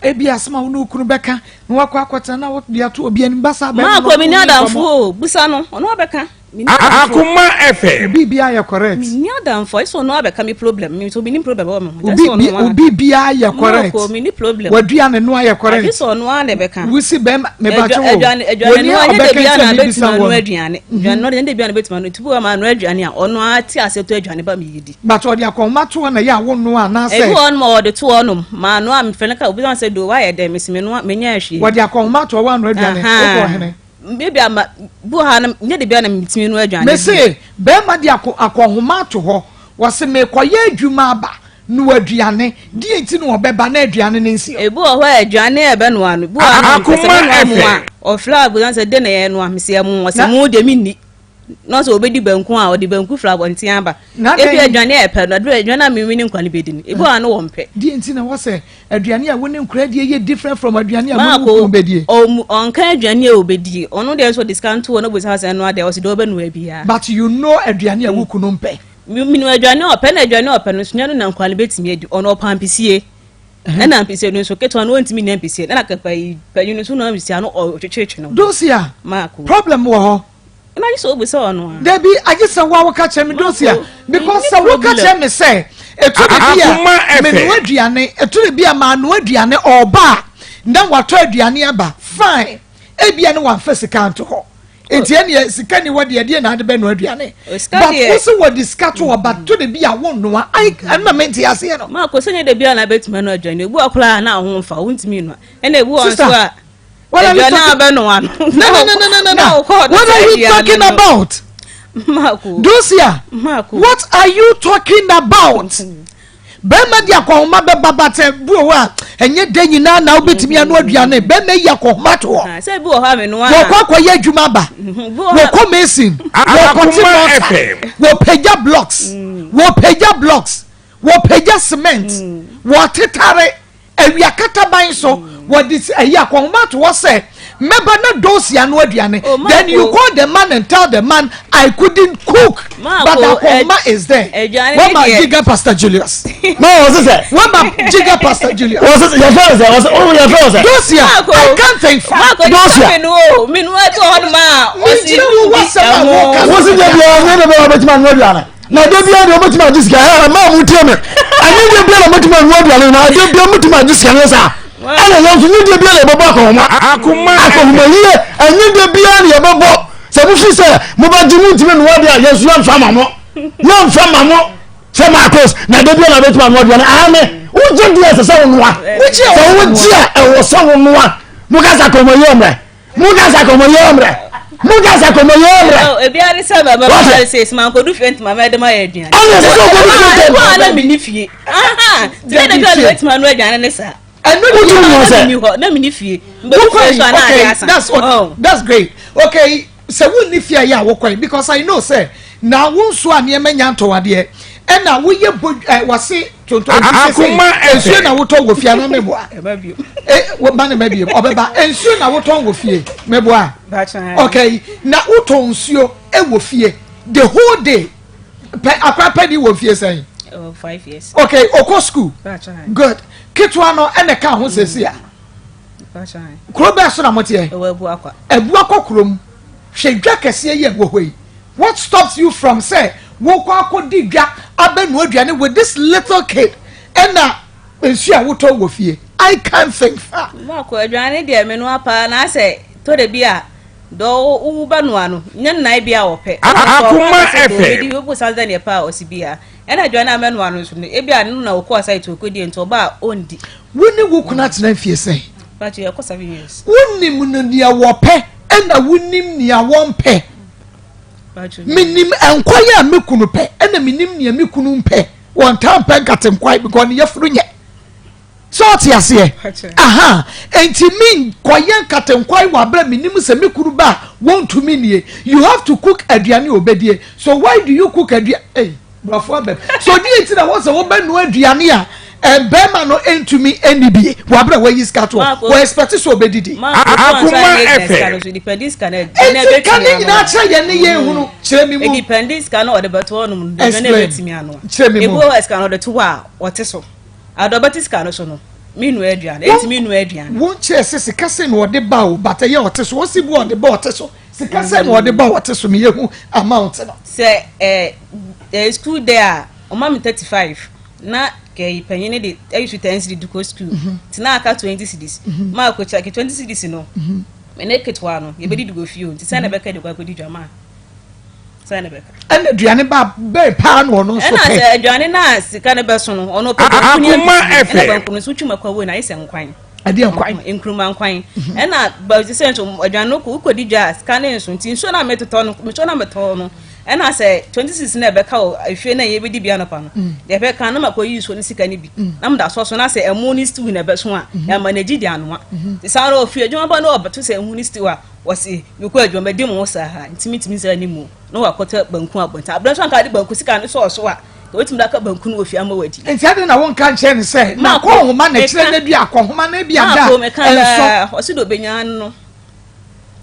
ebi asɛm a wo ne wo kunu bɛka na wakɔ akɔtena na wode ato obi anim ba saa bɛrima no. Maako, menni adamfo o, busa no, ɔno abɛka. Akoma FM. Obi biara yɛ correct. Menni adamfo, ayɛ sɛ ɔno abɛka me problem, me nso menni problem wɔ me ho. Obi bi obi biara yɛ correct. Maako, menni problem. Waduane no ayɛ correct. Agye sɛ ɔno ara na ɛbɛka. Wusi bɛrima, mebakyɛ wo. Aduane aduane no anyɛ da biara na abɛtumi ano aduane. Aduane no anyɛ da biara na abɛtumi ano. Nti bi wɔ ma ano aduane a ɔno ara te ase tɔ aduane ba mi di. But ɔde akɔnma to hɔ na ɛyɛ a wo noa anaasɛ. Ebi wɔ hɔ nom a ɔde to hɔ nom ma ano a mefrɛ no ka obi sɛ do wayɛ dɛn mesi me noa menyɛ hwee. Wɔde akɔnma to hɔ wa ano aduane wokɔ ɔhene. Ebi ama bi wɔ ha no nyɛ de bia na metumi noa aduane. Mese bɛrima de akɔ akɔnhoma ato hɔ wɔse mekɔyɛ adwuma aba noa aduane deɛ nti na ɔbɛba na aduane no nsi hɔ. Ebi wɔ hɔ a aduane a ɛbɛnoa no bi wɔ hɔ a mepɛ sɛ menoa mo a ɔfrɛ a bisa sɛ de na yɛnoa mese ɛmo ɔse mo deɛ menni na ɔsɛ ɔbɛdi banku a ɔde banku firi abɔnten aba ebi aduane a ɛpɛ no aduane a mimi ne nkwa no bɛdi no ebi wɔ hɔ a no wɔmpɛ. Deɛ nti na wɔsɛ Aduane a wo ne nkwadaa die yɛ different from aduane a mo ne wo kunu bɛdie. Maako, ɔnka aduane a ɔbɛdie. Ɔno deɛ nso ɔde sika nto hɔ na ɔbisa sɛ ɛnoa deɛ ɔsi deɛ ɔbɛnoa biara. But you know aduane a wo kunu mpɛ. Menim aduane a ɔpɛ na aduane a ɔpɛ no nso nyɛ no na nkwadaa no bɛtumi adi. Ɔno ɔpɛ ampesie. Ɛna ampesie no nso ketewa no ɔntumi nni ampesie. Ɛna panyin no nso noa ampesie a na ɔtwetwetwe ne ho. Dosia, Maako. problem wɔ hɔ. Na agye sɛ wobisa ɔno a. Dabi, agye sɛ wo a woka kyerɛ me Dosia. Because sɛ woka kyerɛ me sɛ ɛtɔ da bi a menoa aduane, ɛtɔ da bi a manoa aduane ɔɔba a na watɔ aduane aba, fine. Ebia ne wamfa sika anto hɔ. Nti ɛneɛ sika ni hɔ deɛ ɛdeɛ na ade bɛnoa aduane. But wo se wɔde sika to hɔ but tɔ da bi a wonnoa. Ai, ɛno na mente aseɛ no. Maako, sɛ nyɛ da bi a na bɛtumi anoa aduane. Ebi wɔ koraa na ho mfa, wontumi nnoa. Ɛna ebi wɔ nso a. What are you talking? No, no, no, no, no, no, no. What are you talking about? Marco. Dosia. Marco. What are you talking about? Bɛrima di akɔnhoma bɛba batɛ bu wɔ a ɛnyɛ dɛ nyinaa na wobɛtumi ano aduane bɛrima yi akɔnhoma to hɔ. Ah, sɛ bi wɔ hɔ a menoa. Wɔkɔ akɔyɛ adwuma ba. Mhm, wɔkɔ mason. Wɔkɔte mɔta. Wɔpagya blocks. Mm. Wɔpagya blocks. Wɔpagya cement. Mm. Wɔtetare. Awia kataban so wɔde ɛyi akɔnhoma to hɔ sɛ mɛba na doosi ano aduane Oh, then you Marco. call the man and tell the man I couldn't cook Marco, but akɔnhoma is there aduane ne wama deɛ. giga pastor Julius na wọ́n sisẹ́. wama giga pastor Julius wọ́n sisẹ́ yẹ fẹ́ sẹ́ wọ́n sẹ́ wọ́n yẹ fẹ́ sẹ́. dosia Marco. I can't think far Marco, Dosia. nipa menu o menu ɛto hɔ nom a ɔsi Mengyina wo wasɛm a woka wọ́n si jẹ́ bi ọ̀ ní ẹ̀dẹ̀ bẹ́ẹ̀ wọ́n bẹ́ẹ̀ tí ma nù aduane na de bia deɛ ɔbɛtumi agye sika ɛ maa mo tie me ɛnyɛ deɛ bia na ɔbɛtumi anoa aduane na de bia motumi agye sika ne saa ɛna yɛn nso nyɛ deɛ bia na yɛbɛbɔ akɔnhoma akɔnhoma yie ɛnyɛ deɛ bia na yɛbɛbɔ sɛ mofi sɛ mobɛgye mo ntumi noa deɛ a yɛn nso yɛmfa ma mo yɛmfa ma mo sɛ Marcos na de bia na ɔbɛtumi anoa aduane ame wogye deɛ ɛsɛ sɛ wonoa sɛ wogye a ɛwɔ sɛ wonoa mokasa akɔnhoma yie mmerɛ Mugasa kɔmɔ yɛ mmerɛ. Mugasa kɔmɔ yɛ mmerɛ. Ebi ani sɛ bɛbɛ bɛ sɛ esima nkodu fie ntoma mɛ ɛdɛm ayɛ aduane. Ɛna ɛsɛ sɛ okodu fie ntɛm. Ɛna ɛna mi ni fie. Tiɛ na bi a na etuma no aduane ne saa. Ɛnu ni yɛ wɔ sɛ. Na mi ni fie. Mbɛdu fie so ana ade asa. That's okay. That's great. Okay sɛ wonni fie a yɛ a wokɔe because I know sɛ na wo nso a nneɛma nya ntɔwadeɛ ɛna woyɛ bɔ ɛ wase tontɔn ti sese nsuo na wotɔn wɔ fie anaa mɛboa ɛ ba ne ma biem ɔbɛba nsuo na wotɔn wɔ fie mɛboa okay na wotɔn nsuo wɔ fie the whole day pɛ akora pɛ ni wɔ fie sɛn okay okɔ school good ketewa no ɛna ɛka ho sese a kuro bɛɛ so na mo teɛ Abuakwa kurom hwɛ dwa kɛseɛ yi a ɛwɔ hɔ yi what stops you from sɛ wokɔ akɔdi dwa abɛnoa aduane with this little kid ɛna nsuo a wotɔ wɔ fie I can't think far. Mako aduane deɛ menoa paa na asɛ tɔ da bi a dɔ wo bɛnoa no nyɛ nnae bi a wɔpɛ. Akoma FM. Wobu sa sɛ neɛ pɛ a ɔsi bi a ɛna aduane a mɛnoa no nso no ebi a no na ɔkɔ asai to ɔkɔdie nti ɔba a ɔndi. Wo ne wo kunu atena mfie sɛn? Pacho yɛkɔ 7 years. Wonim no nea wɔpɛ ɛna wonim nea wɔmpɛ. Menim nkwan a me kunu pɛ ɛna menim nea me kunu mpɛ. Wɔntaa mpɛ nkate nkwan because ne yafunu nyɛ. Sɛ ɔte aseɛ? Aha, enti me nkɔyɛ nkatenkwan wɔ abere menim sɛ me kunu ba a wɔntumi nie. You have to cook aduane a ɔbɛdie. So why do you cook aduane? Hey, borɔfo abɛm. So deɛ nti na wɔ sɛ wobɛnoa aduane a bɛrima no ntumi nni bi wɔ abere a wayi sika toɔ. Wɔ expect sɛ ɔbɛdidi. Akoma FM. Enti ka ne nyinaa kyerɛ yɛn ne yɛn hunu. Kyerɛ me mu. Explain. Kyerɛ me mu. Ade ɔbɛte sika no so no, me nua aduane, enti me nua aduane. Wo nkyerɛ sɛ sika sɛ na ɔde ba o, but ɛyɛ ɔte so, ɔsi bu ɔde ba ɔte so, sika sɛ na ɔde ba ɔte so, meyɛ hu amount no. Sɛ ɛ ɛ school day a, ɔma me 35, na kɛyi panyin no de ɛyi so 10 cedis de kɔ school, ti na aka 20 cedis, maa kɔ kyɛ 20 cedis no, me ne ketewa no, yɛbɛdi de kɔ fie o, nti sɛ na ɛbɛka de kɔ akɔdi dwa maa. Sɛ na ɛbɛka. Ɛna aduane ba bɛɛ paa na ɔno nso Ɛna pɛ. sɛ aduane no a sika no bɛso no, ɔno ɔpɛ banku ne Akoma ampesie. Ɛna FM. banku no nso wotwi mako wɔ na ayɛ sɛ nkwan. Ɛdeɛ nkwan. Nkruma nkwan. Ɛna ba sɛ nso aduane no kɔ wokɔdi dwa a sika no nso nti nsuo no a metotɔ no nsuo no a metɔ no ɛna sɛ 26 na ɛbɛka wɔ efie na yɛbɛdi bi anɔpa no deɛ ɛbɛka no makɔyi nsuo no sika no bi na meda sɔ so na sɛ ɛmo ne stew na ɛbɛso a yɛama no agyi de anoa. Nti saa no ɔfiri adwuma ba na ɔbɛto sɛ ɛmo ne stew a wɔse mekɔ adwuma madi mo saa nti mentumi nsa ne mu. Na wakɔtɔ banku abɔnten. Aberɛ nso anka de banku sika no sɔɔ so a, wɔbɛtumi de aka banku no wɔ fie ama wadi. Nti adɛn na wonka nkyerɛ no sɛ n'akɔnhoma na ɛkyerɛ no dua akɔnhoma no ebi ada ɛnso. Ɔsi de obenya no.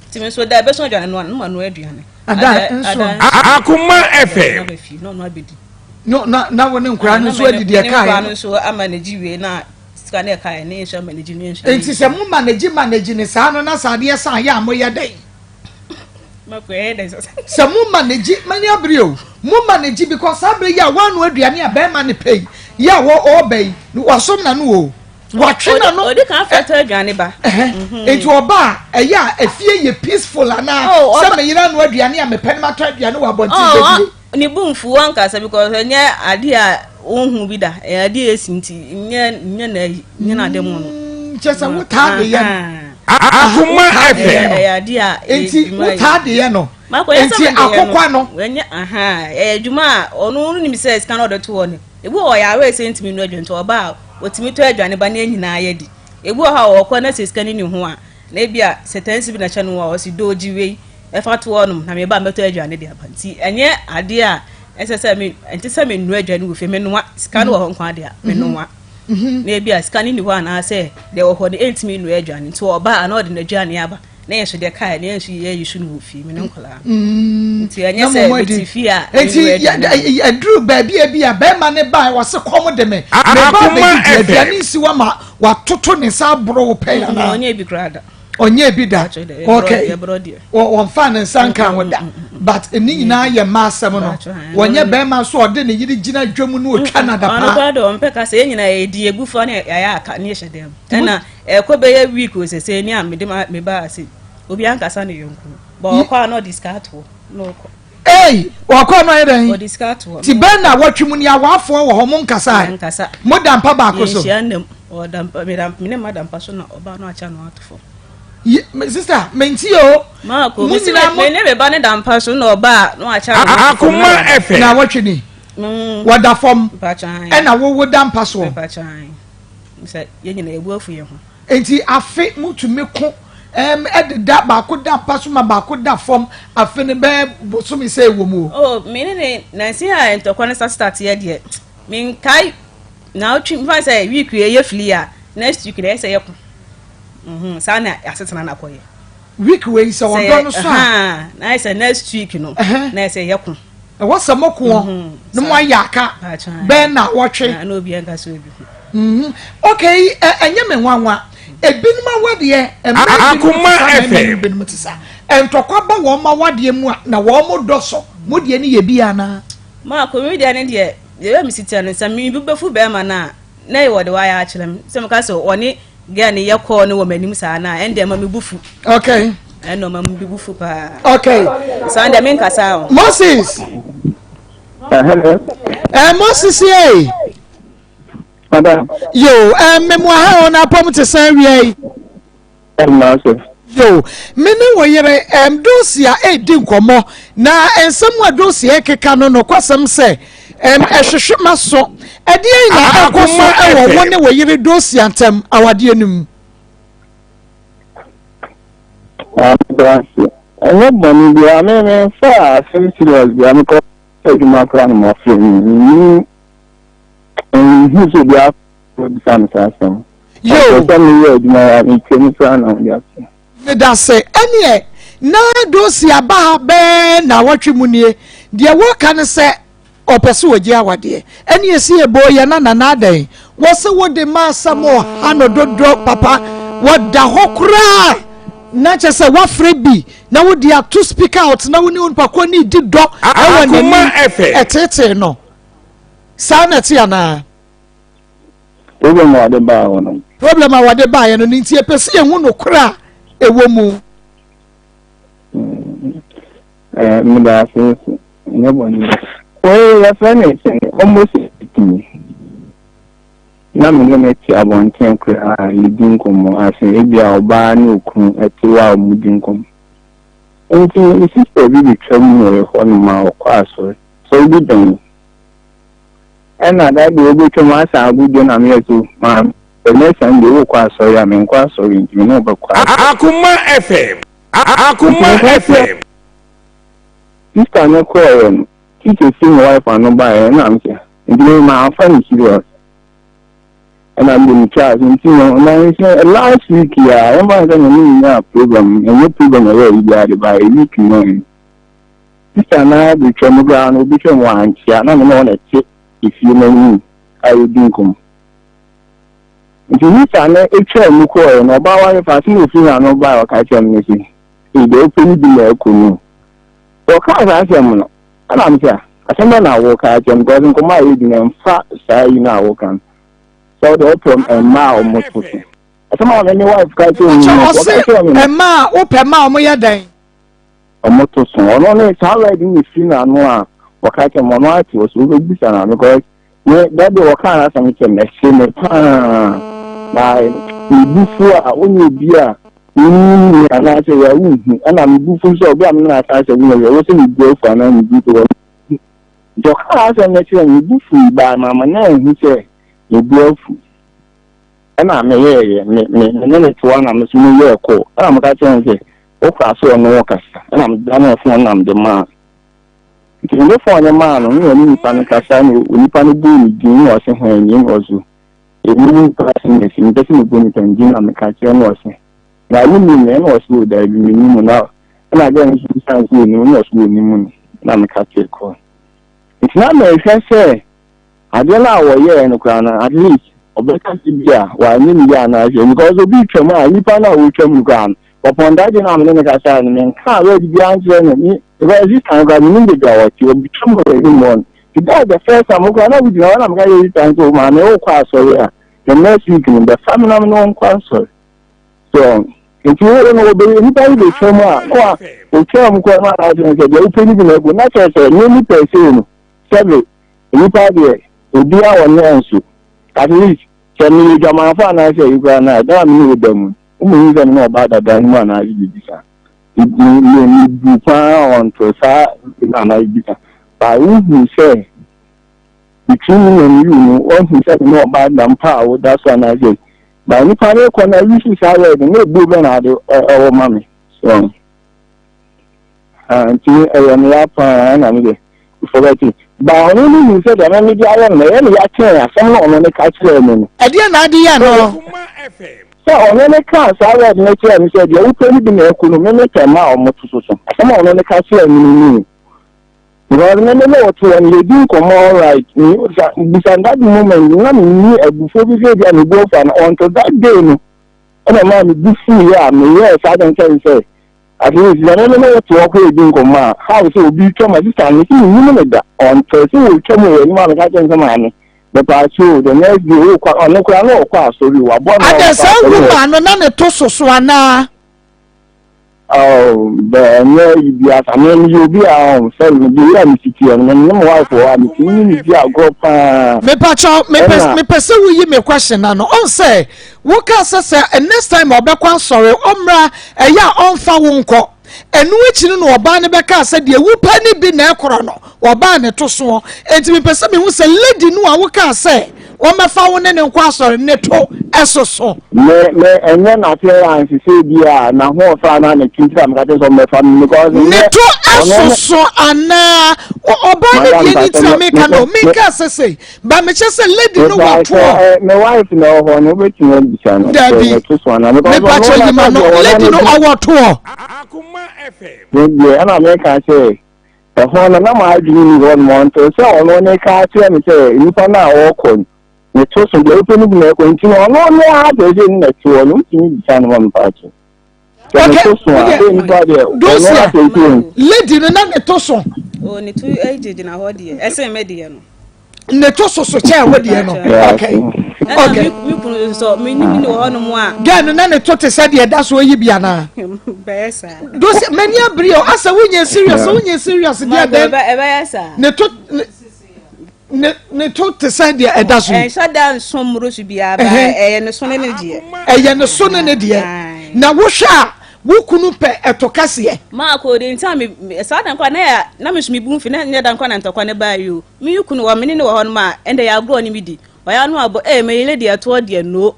Nti me nso da ɛbɛso aduane no ano ma no aduane. Ada nso. Akoma FM. Na ɔno abɛdi. No na na wo ne nkora no nso adidi ɛka yɛ. Ne nkora no nso ama ne gyi wie na sika ne ɛka yɛ ne nso ama ne gyi ne nso. Nti sɛ mo manage manage ne saa no na sɛ adeɛ san yɛ a moyɛ dɛn? Sɛ mo manage mani abere o mo manage because saa bere yi a wano aduane a bɛrima ne pɛ yi yɛ a ɔɔba yi wasom na no o watwe na no. Odi kan fɛ tɔ aduane ba. Mhm. Nti ɔba a ɛyɛ a efie yɛ peaceful anaa oh, sɛ meyere ano aduane a mepɛ no matɔ aduane wɔ abɔnten oh, bɛdie. Ne bu mfu ankasa because ɛnyɛ adeɛ a wohu bi da ɛyɛ adeɛ a esi nti nyɛ nyɛ na ayi nyɛ na ade mu no. Mm, kyɛ sɛ wotaa de yɛ no. Akoma FM. Ɛyɛ adeɛ a nti wotaa de yɛ no. Nti akokwa no. Ɛnyɛ aha ɛyɛ adwuma a ɔno ɔno nim sɛ sika na ɔde to hɔ no ebi wɔ ɔyɛ awɛ sɛ ntumi nu aduane nti ɔba a otumi tɔ aduane ba ne nyinaa yɛ di ebi wɔ hɔ a ɔkɔ na sɛ sika no ni ho a na ebi a sɛ tɛnsi bi na kyɛ no a ɔsi dooji wei. Ɛfa to hɔ nom na meba a mɛtɔ aduane de aba nti ɛnyɛ adeɛ a ɛsɛ sɛ me ɛnte sɛ menoa aduane wɔ fie menoa sika no wɔ hɔ nko adeɛ a menoa mhm. na ebi a sika no ni hɔ anaasɛ deɛ wɔ hɔ no ɛntumi nnoa aduane nti ɔba a na ɔde n'aduane aba na yɛn nso deɛ kae na yɛn nso yɛ yi so no wɔ fie me ne nkɔlaa mm. nti ɛnyɛ sɛ mete fie a nti ɛduru baabi a bi a bɛrima ne ba wɔse kɔm de me meba bɛdidi aduane nsi wa ma watoto ne nsa aboro wo pɛn anaa ɔnyɛ bi koraa da ɔnyɛ bi da okay wɔnfa ne nsa nka ho da but ne nyinaa yɛ mmaa asɛm no wɔnyɛ bɛrima nso ɔde ne yere gyina dwam no otwa na da paa. Ɔno koraa de ɔmpɛ kasa yɛn nyinaa yɛdi egu fa ne yɛayɛ aka ne yɛhyɛ dɛm ɛna ɛkɔ bɛyɛ week o sɛsɛ ni a mede me ba ase obi ankasa ne yɔnko bɔ ɔkɔ a na ɔde sika ato na ɔkɔ. Ei, ɔkɔ no ayɛ dɛn? Ɔde sika ato hɔ. Ti bɛn na wɔtwe mu ni awaafoɔ wɔ hɔ mo nkasa ɛ? Nkasa. Mo da mpa baako so. Yɛnhyia nnam. Ɔda mpa me ne ma da mpa so na ɔbaa no akyɛ no ato fam. Ye, me sister, menti o. Maako, me me ne me ba ne da mpa so na ɔbaa no akyɛ no ato fam. Akoma FM. Na wɔtwe ni. Mm. Wɔda fam. Ɛna wowo da mpa soɔ. Sɛ yɛn nyinaa yɛbu afu yɛn ho. Enti afe motumi ko ɛm ɛdeda baako da mpa so ma baako da fam afe no bɛyɛ bosome sɛ ɛwɔ mu o. Oh me ne ne nansi a ntɔkwa no start start yɛ deɛ menkae naawɔtwe mfa sɛ week wei yɛ fili a next week na ɛyɛ sɛ yɛko mhm saa na asetena no akɔyɛ. Week wei sɛ ɔdɔ no so a. Na ayɛ sɛ next week no na ayɛ sɛ yɛko. Ɛwɔ sɛ mo koɔ mhm. na mo ayɛ aka bɛn na wɔtwe. Na obi nka sɛ obi ho. Mhm. Okay, ɛnyɛ me nwanwa. Ebinom awadeɛ mmaa binom te sa mmarima binom te sa. Ntɔkwa ba wɔn awadeɛ mu a na wɔn dɔ so. Mo deɛ no yɛ bi anaa? Maa kɔmi deɛ ne deɛ deɛ ɛbɛ mi si tia no sɛ mi bi bɛfu bɛrima no a na yɛ wɔde wayɛ akyerɛ me sɛ meka sɛ ɔne girl no yɛ kɔɔ no wɔ m'anim saa na ɛnde ɛma me bu fu. Okay. Ɛnna ɔma me bu fu paa. Okay. Saa deɛ menkasa o. Moses. Hello. Moses yɛ. Madam. Yo, mmemme ha o na apɔm te sɛn wia yi. Yo, me ne wo yere Dosia redi nkɔmmɔ, na nsɛm a Dosia rekeka no, nokwasɛm sɛ, Ɛhwehwe m'aso. Ɛdeɛn na ɛrekɔ so wɔ wo ne wo yere Dosia ntam awadeɛ no mu? Ɛnyɛ bɔne biara, me memfa asɛm serious biara, mekɔ adwuma koraa na mafrɛ me, menni menhu sɛ obi abisa me saa asɛm. Yo. Sɛ meyɛ adwuma a metwa mu koraa na wode ase. Medase. Ɛneɛ na Dosi aba ha bɛɛ naawɔtwe mu nie. Deɛ wɔka ne sɛ ɔpɛ sɛ ɔgye awadeɛ. Ɛne ɛsi ɛboo yɛ na nana adɛn? Wɔse wode ma asɛm ɔha no dodo papa. Wɔda hɔ koraa na kyɛ sɛ woafrɛ bi na wode ato speaker out na wo ne onipa korɔ ne di dɔ ɛwɔ n'anim ɛteetee no. Saa na ɛte anaa? Problem a wɔde baa hɔ no. Problem a wɔde baeɛ no no nti yɛpɛ sɛ yɛhu nokorɛ a ɛwɔ mu. Eh, meda ase nso nyɛ bɔne. Wei yɛfrɛ ne sɛ almost eight na me ne no te abɔnten koraa yɛdi nkɔmmɔ ase ebi a ɔbaa ne okunu ɛte hɔ a wɔdi nkɔmmɔ. Nti me sister bi betwa mu wɔ hɔnom a ɔkɔ asɔre. Sɔre bi bɛn. Ɛna da deɛ wobɛtwam asan agodie na meyɛ so maame ɛnɛ Sunday wokɔ asɔre a menkɔ asɔre nti me ne wobɛkɔ asɔre. Akoma FM Akoma FM. Sister no kɔɔeɛ no teacher si me wife ano baeɛ ɛna me sɛ nti me mamfa no serious ɛna me de me twaa so nti no na sɛ last week yi a yɛmfa no sɛ me ne no nyaa program ɛnyɛ program ɛyɛ ayi biara de baeɛ week no Sister no ara betwa mu koraa no, obetwa mu ankyea na me ne wɔn ɛte efie no anim a yɛdi nkɔmmɔ. Nti sister no etwaa mu kɔɔɛ no, ɔbaa ware fa asɛm a ofiri n'ano bae a ɔka kyerɛɛ me ne se, Ei, deɛ wopɛ no bi na aku no. Ɔkaa saa asɛm no, ɛna me sɛ, asɛm bɛn na woka akyerɛ me? Because nkɔmmɔ a yɛdi no ɛmfa saa yi no a woka no. Sɛ wode wopɛ mmaa a wɔto so. Asɛm a me ne wife ka kyerɛ me no, ɔka kyerɛ me no. Mmaa a wopɛ mmaa a wɔyɛ dɛn? Ɔmo to so. Ɔno ne saa word no firi n'ano a wɔka kyerɛ me, ɔno ate wɔ so wobɛbisa no because me that day wɔkaa n'asɛm kyerɛ me ɛhye me paa na me bu fu a wonyɛ obi a wonim me anaasɛ yɛ wonhu ɛna me bu fu nso a obi a me ne no asan sɛ wonya yɛ wɔ sɛ me bu afu anaa me bu fu nti ɔkaa asɛm no kyerɛ me me bu fui baa mama no anhu sɛ me bu afu. Ɛna meyɛeɛ, me, me, me ne no toa na me nso meyɛɛ call. Ɛna meka kyerɛɛ no sɛ, wokora so ɔne wo kasa. Ɛna medanee phone no na mede maa no. Nti mede phone no maa no, na ɔne nipa no kasa, na onipa no bɔɔ ne din, na ɔse hwan nie, na ɔse, ɛmi nipa ase na ɛsi, mepɛ sɛ mebɔ nipa no din na meka kyerɛ no, ɔse, na wonim me? Ɛna ɔse, o daabi, mennim wo. Na ɛna girl no nso bisaa no sɛ ɔnim no, na ɔse ɔnim no, ɛna meka kyerɛ kɔɔ. Nti na mehwɛ sɛ Adeɛ no a wɔyɛɛ no koraa no at least ɔbɛka sɛ bi a wanyɛ ne yie anaa hwɛ because obi retwam a nipa no a ɔretwam no koraa no upon that day no a me ne no kasaeɛ no menkaa word biara nkyerɛ no me because sister no koraa menim baabi a ɔte ɔbɛtwam wɔ anim hɔ no nti that was the first time wo koraa na wogyina hɔ na meka kyerɛ sister no sɛ maame wokɔ asɔre a the next week no bɛfa me na me ne wo nkɔ asɔre so nti wo no wɔbɛ nipa yi bɛtwam a na wa ɔtwam koraa no anaasɛ sɛ deɛ wopɛ no bi na agu na kyerɛ sɛ me nipa sei no sɛbe Nnipa deɛ, obiara wɔ ne nso. At least, sɛ meyɛ dwamanfo anaasɛ ayi koraa no a, ɛdan a me ne wo da mu no, wommehu sɛ me ne ɔbaa dada yi mu anaasɛ biribi saa. Me, me, mebu paa ɔnto saa no anaa biribi saa. But wohu sɛ, between me and you no, woahu sɛ me ne ɔbaa da mpa a woda so anaasɛ. But nipa no kɔ na use saa word no, na ebuo bɛ na ade ɛwɔ ma me. So, Ah, nti ɛyɛ me ya paa na me de forget it. Ba ɔno no nim sɛ deɛ me mede ayɛ no ɛyɛ me ya kyɛn asɛm na ɔno ne ka kyerɛɛ me no. Ɛdeɛ na ade yɛ no. Sɛ ɔno ne kaa saa word no kyerɛɛ me sɛ deɛ wopɛ no bi na aku no me mepɛ ma a ɔmo to so so. Asɛm a ɔno ne ka kyerɛɛ me no ni. Because me me ne ɔte hɔ no yɛdi nkɔmmɔ alright. Me sa bisa that moment na menni abufuo bi sɛ bi a me bu afu ana until that day no ɛna maa me bu fuiɛ a meyɛɛ saa de nkyɛn sɛ At least sɛ me ne no te hɔ koraa redi nkɔmmɔ a, how sɛ obi retwa ma sister no, mese mennim no da, ɔnte sɛ ɔretwa mu wɔ anim a meka kyerɛ no sɛ maame, mepaakyɛw o, the next day wokɔ, ɔno koraa na ɔkɔ asɔre o, waboa me ma Adɛn, ɔkɔ saa asɔre wɔ woman no na ne to soso anaa? Oh, bɛ ɛnyɛ yi bi asa. Me meyɛ obi a ɔn sɛ me de wura me si teɛ no, me ne me wife wɔ hɔ a metumi ne ne di agorɔ paa. Mepakyɛw, mepɛ Ɛna mepɛ sɛ woyi me question ano. Ɔn sɛ wokaa sɛ sɛ next time ɔbɛkɔ asɔre ɔmmra ɛyɛ a ɔmfa wo nkɔ. Ɛno akyi no na ɔbaa no bɛkaa sɛ deɛ wopɛ no bi na ɛkorɔ no, ɔbaa ne to soɔ. Enti mepɛ sɛ mehu sɛ lady no a wokaa sɛ wɔmmɛfa wo ne no nkɔ asɔre no, ne to soso. Me, me, ɛnyɛ n'appearance sɛ bi a n'ahoɔfɛ anaa ne ti nti na meka kyerɛ sɛ ɔmmɛfa me because Ne ɛnyɛ to ɔno ne. soso anaa? Ɔbaa no Madam deɛ ne Pastor, ti na me, meka me, no, me, menkaa sɛ sei. Ba mekyɛ sɛ lady no mepa wɔ sɛ toɔ. ɛ me wife na ɛwɔ hɔ no wobɛtumi abisa no sɛ Dabi. ne to so anaa because Mepa ɔno kyɛ na yima sɛ no, deɛ ɔno lady ne no bi ɔwɔ toɔ. ne deɛ ɛna meka sɛ ɛhɔ no na m'adwene ni hɔ nom ɔnto sɛ ɔno ne ka kyerɛ me sɛ nnipa no a ɔrekɔ no ne to so deɛ wopɛ no bi na ɛkɔ nti no ɔno ne ara sɛ sɛ ne na ɛte hɔ no wotumi bisa no ma mepa kyɛ sɛ ne Okay, to so a wodeɛ sɛ nnipa deɛ ɔno Dosia, asɛ sɛ lady no na ne to so. O ne to gyinagyina hɔ deɛ ɛsɛn me deɛ no. Ne to so so kyɛn wo deɛ no. Okay. Okay. Me kunu nso me ni ni wɔ hɔnom a. Girl no na ne to te sɛ deɛ ɛda so yi bi anaa. Bɛyɛ saa. Dosia, m'ani abere o. Asɛ wonyɛ serious, wonyɛ serious deɛ dɛn. Ɛbɛyɛ saa. Ne to ne ne to te sɛ deɛ ɛda so yi. Ɛnhyɛ da nso mmoro so biara ba ɛyɛ ne so ne ne deɛ. Ɛyɛ ne so ne ne deɛ. Na wohwɛ a wo kunu pɛ ɛto kɛseɛ. Maa kò de nti a me saa dan kora na yɛ na me nso me bu mfi na nyɛ dan kora na ntɔkwa ne baa yi o. Me kunu wɔ me ne ne wɔ hɔ nom a ɛnde yɛ agorɔ ne me di. Ɔyɛ ano abɔ ee me yere deɛ ɛtoɔ deɛ no.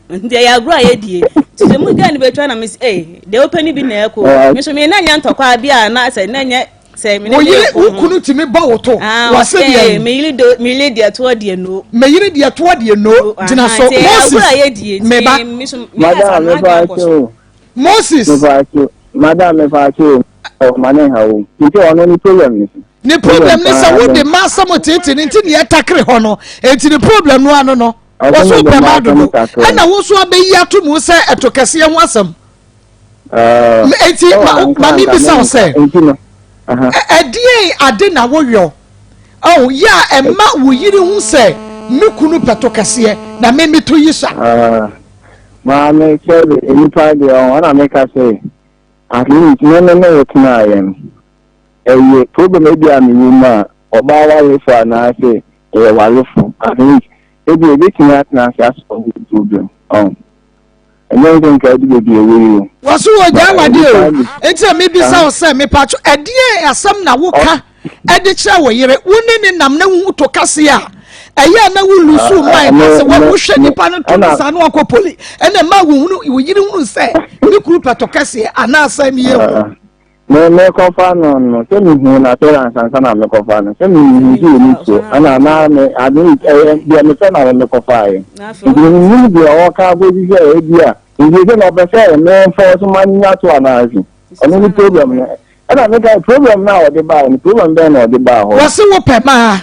Nti ɛyɛ agorɔ a yɛdie. Nti sɛ mu gya ne bɛtwa na mesi ee deɛ wopɛ ne bi na ɛkɔ. Me nso me na nyɛ ntɔkwa bi a na sɛ na nyɛ sɛ me ne Wo yere ne wo kunu tumi bɔ wo to. Ah, Wase ɔse deɛ. me yere do me yere deɛ toɔ deɛ no. Me yere deɛ toɔ deɛ no. Gyina so. Nti ɛyɛ agorɔ a Moses yɛdie. me ba. Nti me nso me yɛ saa Madam na mepa adwene akɔ kyɛ so. o Moses. mepa kyɛ madam mepa kyɛ o ɔma ne ha o nti ɔno ne problem ne so. Ne problem ne sɛ wode ma asɛm tete ne nti ne yɛtakere hɔ no. Enti ne problem no ano no. Wɔso wopɛ ma dodo. Ɛna wo nso abɛyi ato mu sɛ ɛto kɛseɛ ho asɛm. Enti ma me bisa wo sɛ ɛdeɛn ade na woyɔ oh, yɛ a ɛma wo yere hu sɛ me kunu pɛ to kɛseɛ na me meto yi sa. Maame sɛ nnipa deɛ ɔna meka sɛ at least me ne ne wo tenaeɛ no ɛyɛ problem ebi a mewɔ mu a ɔbaa warefo anaasɛ ɛyɛ warefo at least ebi ebetumi atena ase asɔ problem ɔn ɛnyɛ nso nka ɛde beebi ɛwɔ yi o. Wɔso wɔ gya awade o nti na mebisa wo sɛ mepatwo ɛdeɛ asɛm na woka ɛde kyerɛ wo yere wo ne ne nam na wohu to kase a ɛyɛ a na wo lusu mind na sɛ wohwɛ nipa no to no saa na wakɔ poli ɛna ɛma wo yere hunu sɛ ne kuru pɛ to kɛseɛ anaasɛ meyɛ hu. Me mekɔfa no no sɛ mehuu n'appearance ansa na mekɔfa no sɛ mehu sɛ ɔni so ɛna na me ade ɛyɛ deɛ mepɛ na me mekɔfaeɛ nti menim deɛ ɔka akɔsi sɛ ebi a nti sɛ na ɔpɛ sɛ memfa so manya to anaase ɔno ne problem no ɛna meka problem no a ɔde baeɛ no problem bɛn na ɔde baa hɔ. Wɔse wopɛ maa.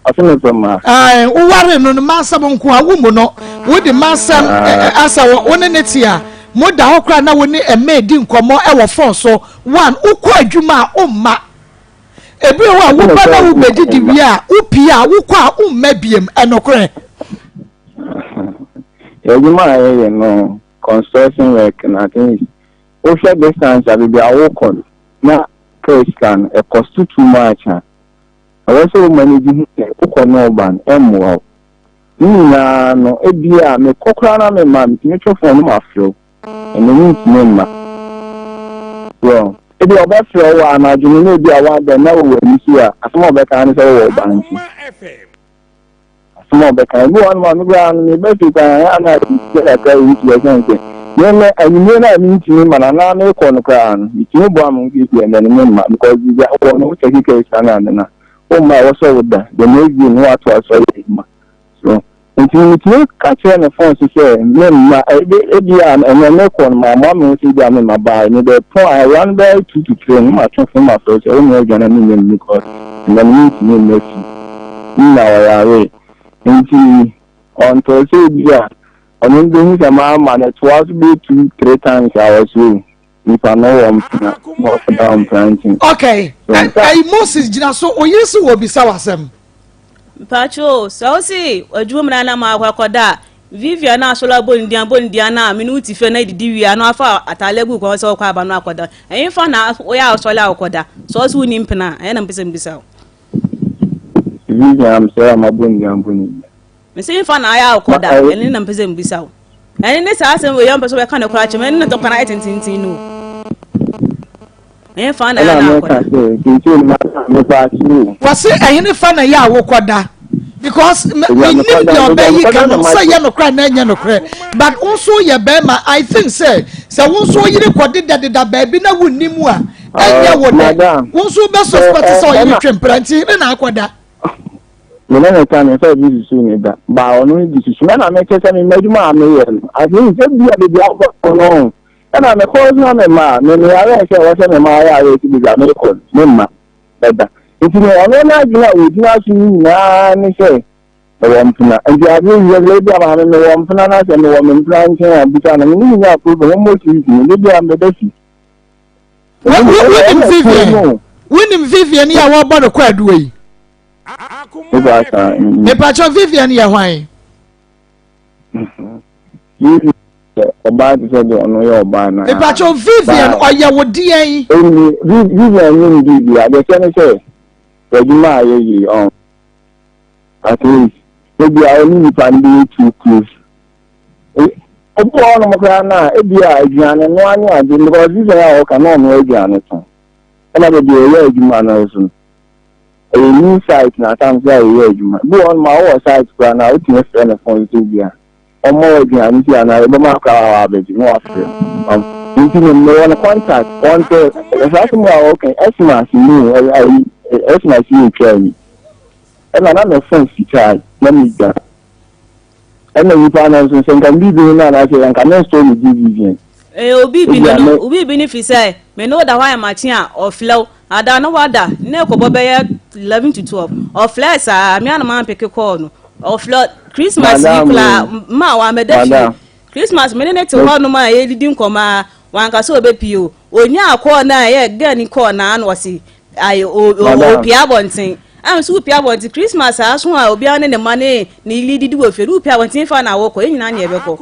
Ɔse me pɛ maa. Ae, woware no no m'asɛm nko a wo mu no wode m'asɛm asɛ wo ne ne te a moda hɔ koraa na wo ne ɛmɛ di nkɔmmɔ ɛwɔ phone so one wokɔ adwuma a womma ebi wɔ hɔ a woba na wobɛdidi wie a wopie a wokɔ a womma biem ɛnokorɛ. Adwuma a yɛyɛ no construction work na things wohwɛ distance a baabi a wokɔ no na kaa sika no ɛkɔ so too much a Ɛwɔ sɛ wo manage hu sɛ wokɔ na ɔba no ɛmmoa wo. Ne nyinaa no ebia mekɔ koraa na memma metumi twe phone no mafrɛ wo ɛno mentumi mma. So ebia ɔbɛfrɛ wo anadwo no na ebia woada na wɔ w'ani so a asɛm a ɔbɛka ne sɛ wowɔ wo ba nti. Asɛm a ɔbɛka ebi wɔ hɔnom a me koraa no meba fie koraa ɛyɛ a na sɛ kakra wɔ nti ɛsiane sɛ me me anwummerɛ no a mentumi mma no anaa mekɔ no koraa no metumi boa me ho siesie ɛnɛ no memma because biribi a wowɔ no wokyɛ keka sika no ade no a womma ɛwɔ sɛ woda the next day no woatoa so ayɛ adwuma so nti metumi ka kyerɛ no phone so sɛ memma ebi a ɛnɛ mekɔ no mammoa me ho sɛ ebi a memma baa mebɛpɔn a around bɛyɛ 2 to 3 no matwe phone mafrɛ sɛ wo nua aduane no menyɛ mu because ɛnɛ no mentumi mma fie na ɔyare nti ɔntɔ sɛ bi a ɔno bɛhu sɛ maama no toa so bɛyɛ two three times a wɔso nipa no wɔ mpena ɔda mpena nti. Okay ɛyi Moses gyina so oyere si wɔ bisa w'asɛm. Mpacho sɛ wo se adwuma mu na na ma akɔ akɔda a Vivian na asɔre abɔ ne din abɔ ne din ana me ne wo te fie na didi wie a na wafa ataade agu kɔn sɛ wɔkɔ aba no akɔda ɛhefa na woyɛ asɔre a wokɔda sɛ ɔse wo ni mpena a ɛyɛ na mpɛ sɛ mbisa wo. Vivian sɛ amabɔ ne din abɔ ne din. Mese nfa na ayɛ a wokɔda ɛne na mpɛ sɛ mbisa wo ɛne ne saa asɛm wei yɛ mpɛ sɛ wɔbɛka no koraa kyɛm ɛne na tɔkwa no ayɛ tententen no. Ɛhefa na Ɛna ɛyɛ na meka akɔda? sɛ seesei no maka mepa akyerɛ o. Wɔse ɛhene fa na ɛyɛ a wokɔda because Baabi a menim mekɔda deɛ baabi a ɔbɛ yi mekɔda ka na no sɛ mate. yɛ nokorɛ anaa ɛnyɛ nokorɛ, but wo nso woyɛ bɛrima, I think sɛ sɛ wo nso wo yere kɔdedadeda baabi na wonni mu a ɛnyɛ wo dɛ, Madam, wo nso wobɛ sɛ suspect ɛ sɛ ɔyere ɛna twe mpena nti ne na akɔda. Me ne no ka me nfa bi susu ne da ba ɔno de susu me na mekyɛ sɛ me m'adwuma a meyɛ no at least ebi a baabi a wokɔ no ɛna mekɔ so na mema me meyare sɛ ɛwɔ sɛ mema ayɛ ayɛ si baabi a mekɔ no memma bɛda nti no ɔno n'adwene a wɔgyina so no nyinaa ne sɛ mewɔ mpena nti adeɛ wie sɛ ebi a maame mewɔ mpena na sɛ mewɔ me mpena nkyɛn a bisa no me ne nya problem almost week no ebi a mebɛda fi. Wonim Vivian? Wonim Vivian yi a wɔbɔ no kɔ aduo yi? Mepakyɛ Vivian yɛ hwan? Ɔbaa te sɛ deɛ ɔno yɛ ɔbaa na. Mepakyɛ Vivian ɔyɛ wo deɛn? Ɛnni Vivian nyɛ ne biribi adeɛ kyɛ ne sɛ adwuma a yɛyɛ yi ɔn at least ebi a ɔne nipa no bɛyɛ too close. Obi wɔ hɔnom koraa no a ebi a aduane noa ne ade because Vivian a ɔka na ɔnoa aduane tɔn ɛna baabi a ɔyɛ adwuma no nso no ɛyɛ new site na atam sɛ ɛyɛ adwuma bi wɔ hɔnom a wowɔ site koraa na wotumi frɛ no phone so bi a ɔmmɔ wɔ aduane si anaa yɛbɛma koraa wɔ abɛgye na wafrɛ nti no mewɔ no contact wɔn sɛ ɛsaa sɛ mu a wɔka Xmas mu ɛyi Xmas yi atwa ni ɛna na me phone fitaa na medwa ɛna nipa no nso sɛ nka biribi no anaasɛ nka me store ne division. Ɛyɛ obi bi no no obi bi no fi sɛ me ne wo da hɔ ayɛ makye a ɔflɛ wo ada no wada na ɛkɔbɔ bɛyɛ 11 to 12 ɔflɛ saa me anam ampeke kɔɔ no ɔflɛ Christmas yi koraa ma wa mɛda fie Christmas me ne ne te hɔ nom a yɛdidi nkɔmɔ a wanka sɛ ɔbɛpie o onyaa kɔɔ no a ɛyɛ gɛ ni kɔɔ na ano ɔse ayɛ opia abɔnten ɛm so wopia abɔnten Christmas aso a obiara ne ne mma ne ne yere didi wɔ fie no wopia abɔnten fa na wokɔ yɛn nyinaa ne yɛbɛkɔ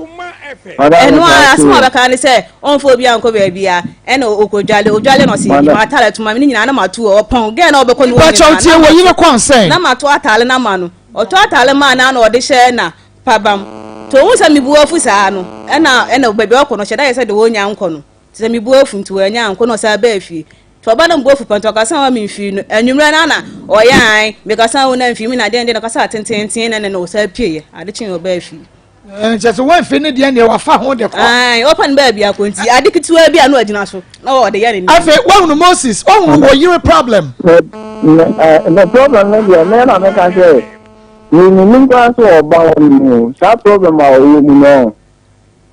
ɛno a asɛm a ɔbɛka ne sɛ ɔmfa obiara nkɔ baabi a ɛna ɔkɔdwale odwale na ɔse yi m'ataare to ma me ne nyinaa na mato ɔpɔn gɛn na ɔbɛkɔ ne wɔ nyinaa na mato ataare no ama no ɔtɔ ataare maa no na ɔde hyɛ na pabam to ohun sɛ mebu afu saa no ɛna ɛna baabi ɔkɔ no hyɛ da yɛ sɛ de wɔnya nkɔ no te sɛ mebu afu nti wɔanya nkɔ na ɔsan baa fie nti ɔba no mbu afu pɛ nti ɔkasa wa memfiri no anwummerɛ no ana ɔyɛ an mekasa wo na mfiri mi na deɛ deɛ na ɔkasa tententen na na ɔsan pieeɛ ade kye ɔbaa fie. Nkyɛ sɛ wɔamfiri no deɛ neɛ wafa ho de kɔ. Ɔfa no baabi akɔ nti ade ketewa bi a na ɔgyina so na ɔde yɛ ne nneɛma. Afei woahunu Moses, woahunu wɔ yere problem. The problem no deɛ mɛ na meka sɛ menim koraa sɛ ɔba hɔ no mu saa problem a ɔwɔ mu no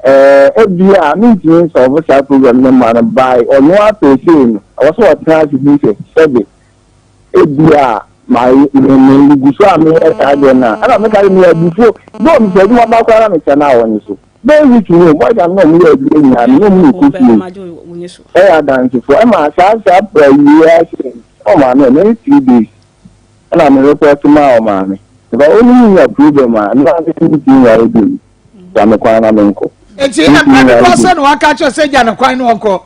ɛɛ ebi a mentumi nsɔlvo saa problem no ma no by ɔno apɛsei no ɛwɔ sɛ ɔtena ase hu sɛ sɛbe ebi a ma me me gu so a meyɛ saa deɛ no a ɛna meka sɛ meyɛ abufuo dɛ ɔmesɛ adwuma ba koraa na mekyɛ no a ɔnye so bɛyɛ week ni o boys am na ɔmo yɛ adwuma nyinaa me ne ɔmo na ɛkɔ fie ɛyɛ adansefoɔ ɛma saa saa awie ase ɔmaame ɛmɛ 3 days ɛna me report maa ɔmaame because ɔno mu nya problem a ɛna ɔmo ntumi nware bi mu gya me kwan na me nkɔ. Nti ɛmpɛ dodoɔ sɛ na waka kyerɛ sɛ gya ne kwan no ɔnkɔ.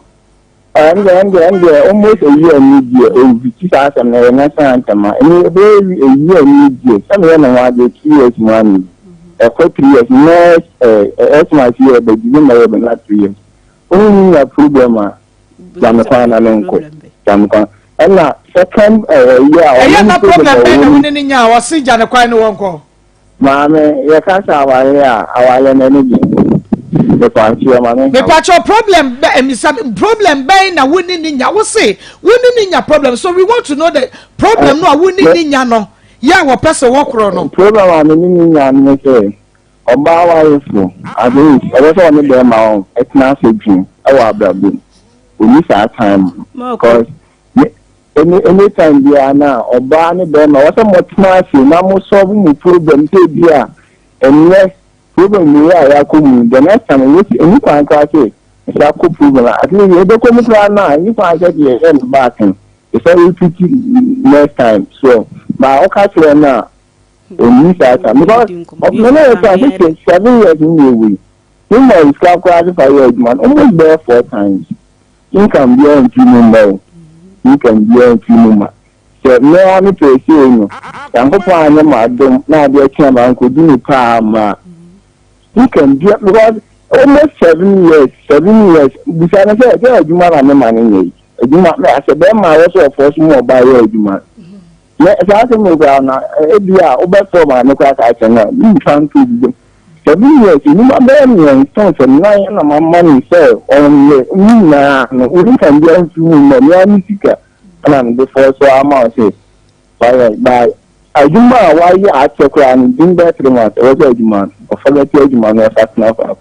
Ɛndeɛ ɛndeɛ almost a year ni deɛ ɔrepeat saa asɛm no ɛyɛ national anthem a ɛni ɛbɛyɛ a year ni deɛ sɛ meyɛ ne ho adeɛ 2 years mu ani ɛkɔ 3 years next ɛɛ Xmas year bɛ December yɛ bɛ na 3 years ɔno ni nya problem a gya me kwan na me nkɔ gya me kwan ɛna second ɛɛ year a ɛyɛ ɔno na ni problem problem a bɛn na ɔwɔ wo mu ne ne nya a ɔse gya ne kwan no wɔnkɔ. Maame yɛka sɛ aware a aware n'ani gye mepaakyɛw ma me nka. Mepakyɛw problem bɛ emisa problem bɛn na wo ne ne nya wo se wo ne ne nya problem, so we want to know the problem no a wo ne ne nya no yɛ a wɔpɛ sɛ wɔkorɔ no. Problem a me ne ne nya no ne sɛ ɔbaa warefo at least ɛwɔ sɛ ɔne bɛrima wɔn ɛtena ase dwen ɛwɔ abrabɔ mu oni saa time no because me any anytime biara na ɔbaa ne bɛrima ɛwɔ sɛ mo tena ase na mo solve mo problem sɛ bi a ɛnɛ problem wei a yɛakɔ mu the next time ɛwɔ si ɛni kwan koraa sɛ ɛsɛ akɔ problem a at least ɛbɛkɔ mu koraa na ɛni kwan sɛ deɛ ɛyɛ no back no ɛsɛ repeat next time so ba ɔka kyerɛ no a ɔnni saa time because ɔmene ne yɛ sɛ 67 years ne yɛ wei ne ma sika koraa de fa yɛ adwuma no almost bɛyɛ four times income biara mfiri mu mma o income biara mfiri mu ma sɛ mmea ne pɛɛsee no Nyankopɔn anyɛ ma adom na adeɛ kye ama nkɔdi ne paa ma income bia because almost 7 years, 7 years busa no sɛ sɛ adwuma na ne ma no nyɛ yi. Adwuma na sɛ bɛrima a wɔsɛ ɔfɔ so mu ɔbaa yɛ adwuma. Na saa asɛm yi koraa na ebi a wobɛfrɛ maame koraa ka akyerɛ no a mentwa nto bi. 7 years nnwuma bɛyɛ mmiɛnsa sɛ nnan na mama no sɛ ɔnyɛ ne nyinaa no wonni kan biara mfiri mu mma mea me sika ɛna mede fɔ so ama wo sɛ wayɛ ba adwuma a wayɛ akyɛ koraa no din bɛyɛ 3 months ɛwɔ sɛ adwuma no ɔfa bɛte adwuma no ɔsa tena faako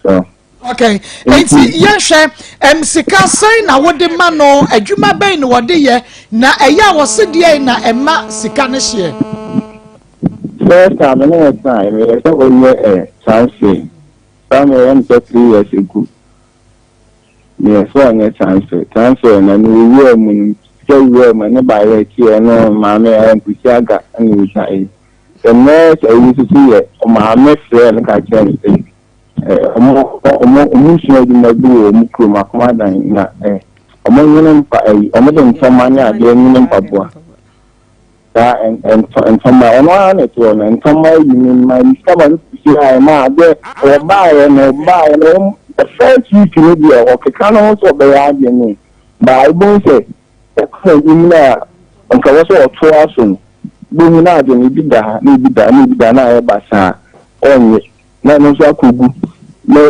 so. Okay, nti yɛhwɛ sika sɛn na wode ma no? Adwuma bɛn na wɔde yɛ na ɛyɛ a wɔse deɛ na ɛma sika no hyeɛ? First time ne yɛ tena meyɛ sɛ ɔnyɛ transfer saa meyɛ no sɛ 3 years ago. Meyɛ sɛ ɔnyɛ transfer na ne owura mu no sɛ wura mu ne baayɛ akyi ɛno maame nkusi aga ɛna ogya yi. The next ɛyi nso so yɛ ɔmaame frɛ no ka kyerɛ no sɛ ɔmo sua adwuma bi wɔ ɔmo kurom Akomadan na ɔmo nwene mpa ɛyi ɔmo de ntɔma ne adeɛ nwene mpaboa saa ntɔma ɔno ara na ɛte hɔ no ntɔma yi ne ma sika ma no kusi a ɛma adeɛ ɔbaayɛ no the first week no deɛ ɔkeka no ho sɛ ɔbɛyɛ adeɛ no baa ebohu sɛ ɔka anim na nka wɔ sɛ ɔtoa so no bohu na adeɛ no ebi da ha na ebi da ha na ebi da ha na ayɛ basaa ɔnyɛ na ɛno nso akɔgu. Na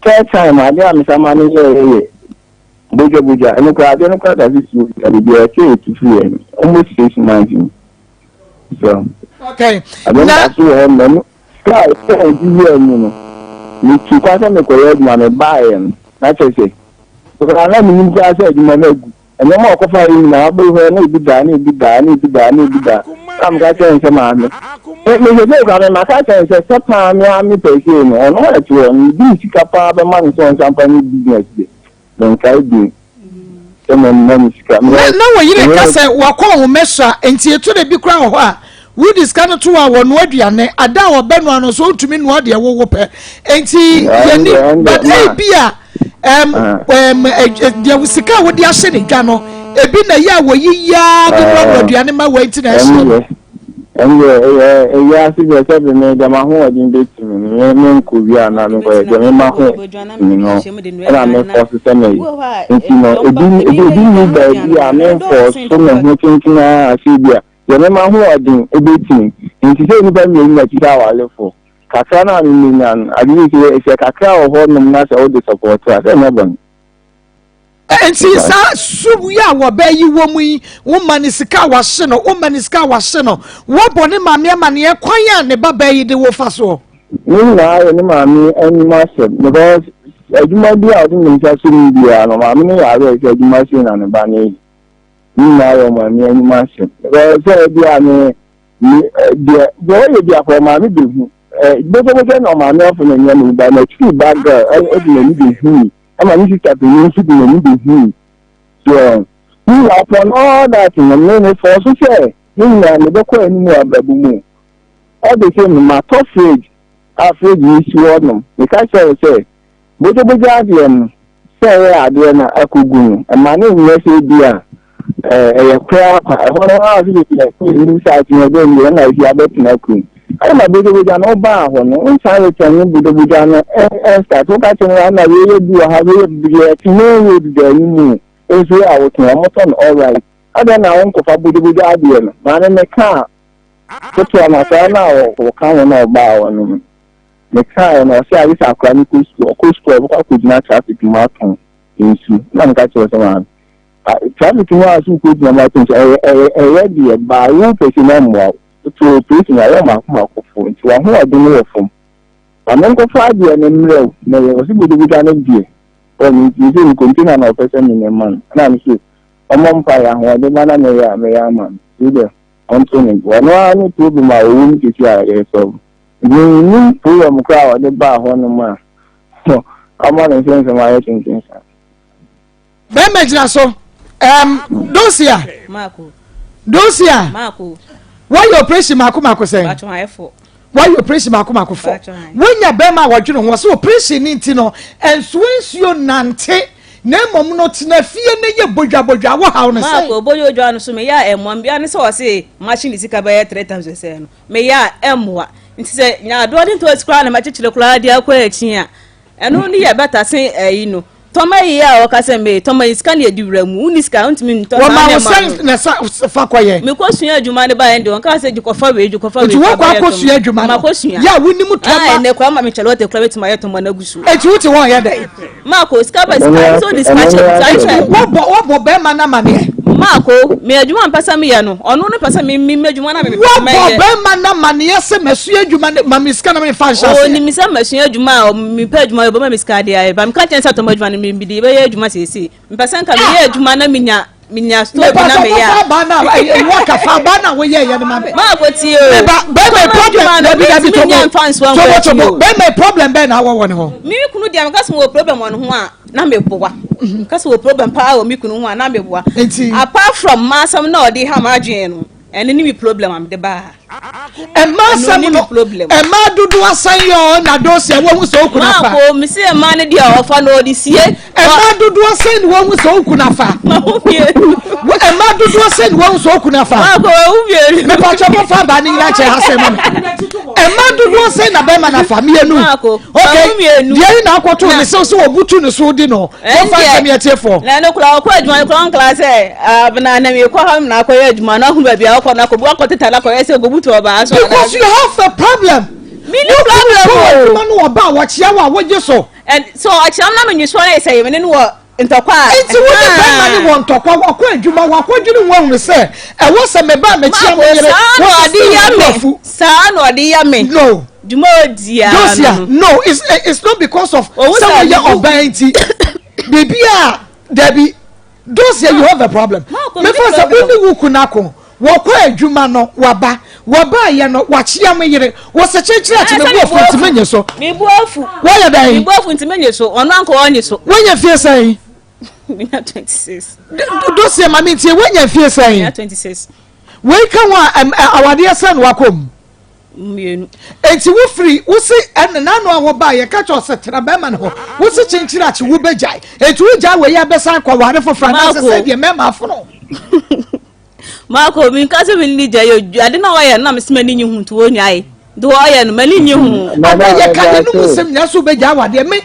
third time adeɛ a mesama no yɛ yɛ bodwabodwa ɛno koraa adeɛ no koraa da so si hɔ beebi a ɛsɛ yɛtu firi yɛ no almost 6 months ni so. Adeɛ no da so wɔ hɔ no ɛno sika a ɛsɛ ɛdi wura mu no metu kwan sɛ mekɔyɛ adwuma mebaeɛ no na kyerɛ sɛ koraa na menim koraa sɛ adwuma no agu. Nneɛma a ɔkɔfa yɛ nyinaa abɛyi hɔ na ebi da na ebi da na ebi da na ebi da na meka kyerɛ ne sɛ maame mehwɛ sɛ kora me maka kyerɛ ne sɛ paa me a mepɛ sei no ɔno ɛte hɔ no medi ne sika paa bɛma no sɛ ɔnsa mfa ne business de menkae bio sɛ mɛma ne sika. Na wɔ yere ka sɛ wakɔ ahomɛsra nti etu de bi kora wɔ hɔ a wodi sika no to a wɔnoa aduane ada a wɔbɛnoa no so ntumi noa deɛ wɔwɔ pɛ nti yɛni but ebi a deɛ sika a wɔde ahyɛ ne dwa no ebi na yɛ a wɔyi yaa de noa aduane ma wɔn ti na ɛhyɛ no. Ɛndeɛ ɛyɛ ɛyɛ ase deɛ sɛ bi me deɛ ma hoɔden bɛtumi no me nkɔ wie a na mekɔyɛ deɛ me ma ho tumi no ɛna me fɔ so sɛ mɛyɛ nti no ebi ni baabi a me nfɔ so me ho tenten a ase bi a deɛ me ma hoɔden ebɛtumi nti sɛ nipa mmienu na ti sɛ awalefo kakra na me menya no ade bi sɛ kakra wɔ hɔ nom na sɛ wode support a sɛ ɛnyɛ bɔne. Nti saa sum yi a wɔbɛyi wɔ mu yi, woma ne sika a wahye no, woma ne sika a wahye no, wɔbɔ ne maame amaneɛ kwan a ne ba bɛyi de wo fa soɔ? Ne nyinaa yɛ ne maame anim asɛm because adwuma bi a ɔde ne nsa so mu biara no maame no yɛ awɛ sɛ adwuma sei na ne ba no yɛ. Ne nyinaa yɛ ɔmaame anim asɛm because sɛ ebi a ne ne deɛ deɛ ɔyɛ bi akɔ ɔmaame bɛhu bɔtɔbɔtɔ na ɔmaame afɔ n'ani ama ba n'akyiri ba girl ɛde n'ani bɛhu ama ne sister panyin nso de n'ani bɛhu. So ne nyinaa upon all that no me fɔ so sɛ ne nyinaa mebɛkɔ anim wɔ abrabɔ mu. Ɔde sɛ me matɔ fridge a fridge yi si hɔ nom meka kyerɛ wo sɛ bɔtɔbɔtɔ adeɛ no sɛ ɛyɛ adeɛ no akɔgu no ɛma ne nyɛ sɛ bi a ɛyɛ koraa kwa ɛhɔ no a sɛ bi a ɛnim sɛ atena dɛ mu ɛna ɛsi abɛtena kurom ɛna bɔtɔbɔtɔ no ɔbaa hɔ no nsan retɛn ne bɔtɔbɔtɔ no ɛstart woka kyerɛ no ana wei yɛ bi wɔ ha wei yɛ bi yɛ te main road da anim nso a wotɔn ɔmotɔ no alright adan na wɔnkɔfa bɔtɔbɔtɔ adeɛ no maame meka ketewa no akwaraa no a wɔka ho na ɔbaa hɔ no mekaeɛ no ɔsɛ agye sɛ akwaraa no kɔ sukuu ɔkɔ sukuu a ɔbɛkɔ akɔgyina traffic mu atɔn nsu na meka kyerɛ sɛ maame traffic mu a so wokɔgyina mu atɔn nsu ɛyɛ deɛ baa wo pɛ sɛ na mmoa wo to operation ayɛ mako mako fo nti wahoɔden no wɔ fam maame nkɔfa adeɛ no mmerɛw na yɛ ɔsɛ bodobodwa no deɛ ɔno nti sɛ ne container na ɔpɛ sɛ menyɛ ma no ɛna me so ɔmmɔ mpa yɛ ahoɔden ba na mɛyɛ a mɛyɛ ama no so deɛ ɔnto ne bo ɔno ara ne problem a ɔwɔ mu sisi a yɛsɔm menim problem koraa a ɔde baa hɔ nom a ɔma ne nsɛnsɛm ayɛ tenten saa. Bɛrima gyina so dosia dosia wɔyɛ operation mako mako sɛn wɔyɛ operation mako mako fɔ wonya bɛrima a wɔdwene ho wɔsɛ operation ne nti no nsuo nsuo nante na mmom no tena fie ne yɛ bodwabodwa wɔ haw no sɛ. Maako bodwabodwa no so meyɛ a ɛmmoa mbea ne sɛ wɔse machine sika bɛyɛ 3 times sɛ no meyɛ a ɛmmoa nti sɛ nyaadoɔ ne ntɔsi koraa na mɛkyekyere koraa de akɔ akyi a ɛno ne yɛ bɛta sen ɛyi no. Tɔma yi a ɔka sɛ me tɔma yi sika na yɛdi wura mu wonni sika wontumi ntɔ saa Wɔma wo nneɛma sɛn no. na sa fa kɔyɛ? Mekɔsua adwuma no baeɛ deɛ ɔnka sɛ gyekɔfa wei gyekɔfa wei Nti woakɔ akɔsua adwuma no makɔsua. yɛ a wonim Ah, tɔma ɛnɛ koraa ma me kyɛlɛ ɔte koraa bɛtumi ayɛ tɔma no agu so. Enti wote hɔ yɛ dɛn? Maako sika ba sika sɛ ɔde sika kyɛ sika kyɛ. Wɔbɔ wɔbɔ bɛrima no amaneɛ. Maako me adwuma mpɛ sɛ meyɛ no ɔno no pɛ sɛ me me adwuma na me Wɔbɔ mɛyɛ. bɛrima no amaneɛ sɛ masua adwuma no ma me sika na memfa nhyɛ aseɛ. Onim sɛ masua adwuma a mepɛ adwuma yɛ ɔbɛma me sika de ayɛ ba meka kyɛn sɛ tɔmɔ adwuma no mede bɛyɛ adwuma seesei mepɛ sɛ nka meyɛ adwuma na menya menya store bi na meyɛ a. Mepɛ na waka fa aba na woyɛ yɛ no ma me. Maako tie o. Meba bɛrima problem dabi dabi tobo tobo tobo bɛrima problem bɛn na awɔ wɔ ne ho. Me kunu deɛ meka sɛ wɔ problem wɔ ne ho a na meboa. Meka sɛ wɔ problem paa wɔ me kunu ho a na meboa. Nti apart from m'asɛm na ɔde ha m'adwene no ɛno ne me problem a mede baa ha. Ɛma asɛm no ɛma dodo asan yɛ ɔ na dosi a wɔhu sɛ okunu afa. Maako mesi ɛma no deɛ ɔfa na ɔde sie. Ɛma dodo asan na wɔhu sɛ okunu afa. Ɛma dodo asan na wɔhu sɛ okunu afa. Maako ɛwu mmienu. Mepatwa mo fa abaa ne nyina kyɛ ha sɛ ma me. Ɛma dodo asan na bɛrima na fa mmienu. Maako Ok deɛ yi na akɔto ne sɛ sɛ wɔbutu ne so di no wɔfa nsɛm yɛ tie fɔ. Na ɛno koraa ɔkɔ adwuma no koraa ɔnkla sɛ abena na mekɔ ha na akɔyɛ adwuma na ɔho baabi a ɔkɔ no akɔbu akɔteta no akɔyɛ sɛ ɔkɔbutu ɔbaa so. Because you have a problem. Me ni problem o. Wokɔ adwuma no ɔba a wɔkyea wo a wogye so. And so ɔkyea m na menye so na sɛ mene no wɔ ntɔkwa a. Nti wo ne bɛrima ne wɔ ntɔkwa wakɔ adwuma wakɔdwene ho ahunu sɛ ɛwɔ sɛ meba a mekyia me yere saa na ɔde yɛ me saa na ɔde yɛ me no dwuma odi ara Dosia no it's, it's not because of sɛ wɔyɛ ɔbaa nti biribi a dabi Dosia you have a problem mefa sɛ wo ne wo kunu ako Wɔkɔ adwuma no, waba. Wɔbaeɛ no, wakyea me yere. Wɔsɛ kyekyere akye me bo afu nti menye so. Me bo afu. Wɔyɛ dɛn? Me bo afu nti menye so. Ɔno anka ɔnye so. Woanya fie sɛn? Menya 26. Dosia ma mentie, woanya fie sɛn? Menya 26. Wei ka ho a, awadeɛ sɛn na wakɔ mu? Mmienu. Enti wofiri, wose ɛna n'ano a wɔbaa yɛka kyerɛ sɛ tena bɛrima no hɔ, wose kyenkyere akye wobɛgyae. Enti wogyae wei abɛsan kɔware foforɔ anaasɛ sɛ deɛ mmarima afono. Marco, menka sɛ menni gya yɛ ade na ɔyɛ no na mese m'ani nye ho nti wɔnyae de ɔyɛ no m'ani nye ho. Ada yɛ ka ne nom nsɛm nyinaa so wobɛgya awadeɛ me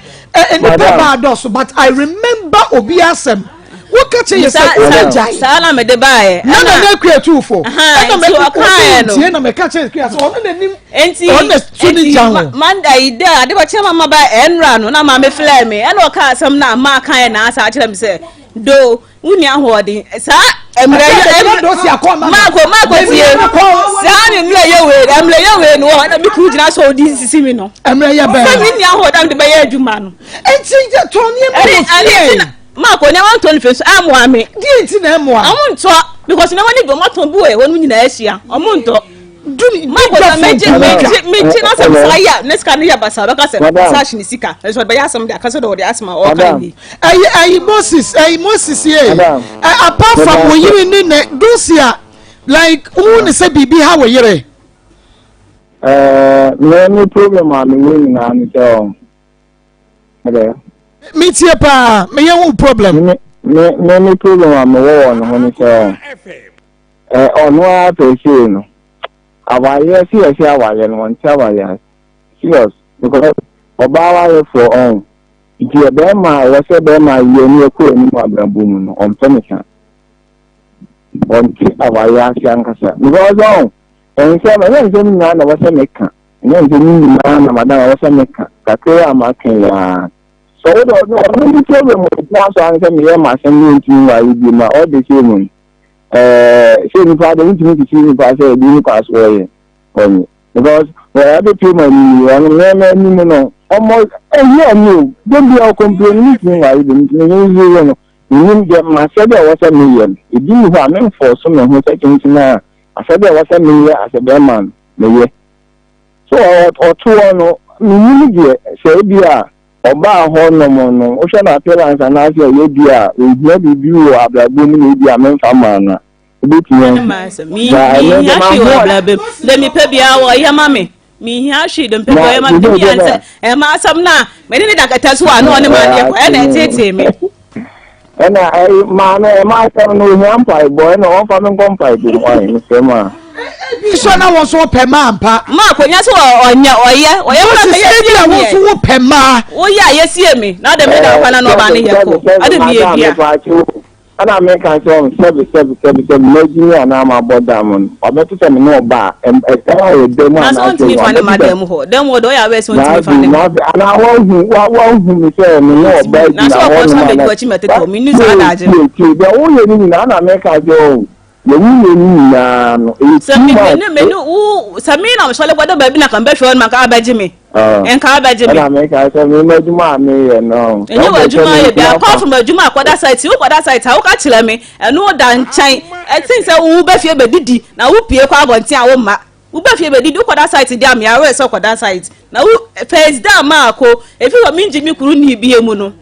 nnipa baa dɔɔso but I remember obi asɛm woka kyerɛ yɛ sɛ wobɛgyae. Saa na mede baeɛ. Na na na akua tu fo. Ɛna mɛ ɔkaeɛ no. Tie na mɛka kyerɛ akua sɛ ɔno n'anim. Enti ɔno na su ne gya ho. Manda yi dɛ ade bɛkyɛ mama ba ɛnra no na maame flɛ me ɛna ɔka asɛm na ama akaeɛ na asa akyerɛ me sɛ do Wonni ahoɔden. Saa mmerɛ yɛ Marco Marco tie. Saa ne mmerɛ yɛ wei mmerɛ yɛ wei no wɔ na mi kuru gyina so odi nsisi mi no. Mmerɛ yɛ bɛn. Sɛ mi nni ahoɔden de bɛyɛ adwuma no. Nti yɛ tɔn nneɛma wɔ fie. Marco nneɛma ntɔ ne fie so ɛmoa mi. Deɛ nti na ɛmoa. Ɔmo ntɔ because nneɛma ne bi ɔmo atɔn bi wɔ ɛhɔ no nyinaa ahyia ɔmo ntɔ. Dumi Marco na megye megye megye na sɛ saa yɛ ne sika no yɛ basa ɔbɛka sɛ saa ahye ne sika ɛsɛ ɔde bɛyɛ asɛm de aka sɛ ɔde asɛm a ɔka ne. Ɛyi ɛyi Moses ɛyi Moses yɛ ɛ apart from wo yere ne ne Dosia like wo ne sɛ biribi ha wo yere. Ɛɛ me me problem a mewɔ nyinaa ne sɛ ɔ ɛdɛ. Me tie paa meyɛ wo problem. Me me me me problem a mewɔ wɔ ne ho ne sɛ ɔ. Ɛ ɔno ara pɛsee no awareɛ sɛ yɛsɛ awareɛ no ɔnte awareɛ ase serious because ɔbaa warefoɔ ɔn nti yɛ bɛrima a ɛwɔ sɛ bɛrima yɛ ne ɛkɔ anim abrabɔ mu no ɔmpɛ ne sa ɔnte awareɛ ase ankasa because ɔn ɛnsɛm ɛnyɛ nsɛm nyinaa na ɛwɔ sɛ meka ɛnyɛ nsɛm nyinaa na madam ɛwɔ sɛ meka kakra a maka yi ara sɛ wode ɔno ɔno ne problem ɔgyina so ara sɛ meyɛ m'asɛm ne ntumi nware bi ma ɔde sɛ mu no ɛɛ sɛ nipa de ntumi kyekyere nipa sɛ ebi nipa so ɔyɛ ɔnyɛ because wɔyɛ abɛpie mu anim yi ɔno nneɛma anim no ɔmɔ ɛyɛ ɔmo o de bi a ɔkɔmpleni ne ntumi nware bi ntumi ne nyi yɛ no menim deɛ masɛdeɛ ɔwɔ sɛ meyɛ no ebi ni hɔ a memfɔ so me ho sɛ kyenkyen a asɛdeɛ ɔwɔ sɛ meyɛ asɛ bɛrima no meyɛ so ɔto hɔ no menim deɛ sɛ ebi a Ɔbaa hɔ nom no, wohwɛ no appearance anaasɛ ɛyɛ bi a ohia biribi wɔ abrabɔ mu na ebi a memfa mmaa no a, wobɛtumi ahu. Na ɛno de Menhia hwee wɔ m'ahoɔden. abrabɔ mu. Deɛ mepɛ biara wɔyɛ ma me. Menhia hwee deɛ mepɛ Na biara wɔyɛ ma me. Deɛ sɛ mehia ne sɛ sɛ ɛma asɛm no a me ne ne da kɛtɛ so a na ɔne m'adeɛ kɔ ɛna ɛteetee me. Ɛna ɛyi maa no ɛma asɛm no ohia mpaebɔ ɛna ɔmfa me nkɔ mpaebɔ mu ɔyɛ mesrɛ mu a. Ebi nso na wɔn nso pɛ mmaa mpa. Maa konya sɛ ɔnyɛ ɔyɛ ɔyɛ kora sɛ yɛsie mi. Moses ebi a wɔn nso pɛ mmaa. Woyɛ a yɛsie mi na ɔde mi da kwan na ɔbaa ne yɛ kɔ ɔde mi yɛ bia. Ɛna meka kyerɛ wɔn sɛbi sɛbi sɛbi sɛbi magyimi anaa mabɔ dam no ɔbɛte sɛ me ne ɔba a ɛdan a yɛda mu anaa sɛ ɔntumi fa ne ma dan mu hɔ dan mu hɔ de ɔyɛ awɛ sɛ ɔntumi fa ne ma anaa wahu wahu me sɛ me ne ɔba gyina hɔ nom anaa akyi mɛtetɔ me ni saa adagye no tie deɛ woyɛ no nyinaa na meka kyerɛ wɔn deɛ woyɛ no nyinaa no ɛyɛ too much sɛ me ne wo sɛ me na mesɔle kɔda baabi na ka mbɛhwɛ hɔ no ma nka abɛgye me Nka abɛgye me. Ɛna meka sɛ me m'adwuma a meyɛ no. Ɛnyɛ w'adwuma yɛ bi apart from adwuma a kɔda site wokɔda site a woka kyerɛ me ɛno da nkyɛn ɛten sɛ wo bɛ fie bɛdidi na wo pie kɔ abɔnten a wo mma wo bɛ fie bɛdidi wokɔda site deɛ a me aware sɛ wokɔda site na wo first day a maako efi hɔ mengye me kunu ni bie mu no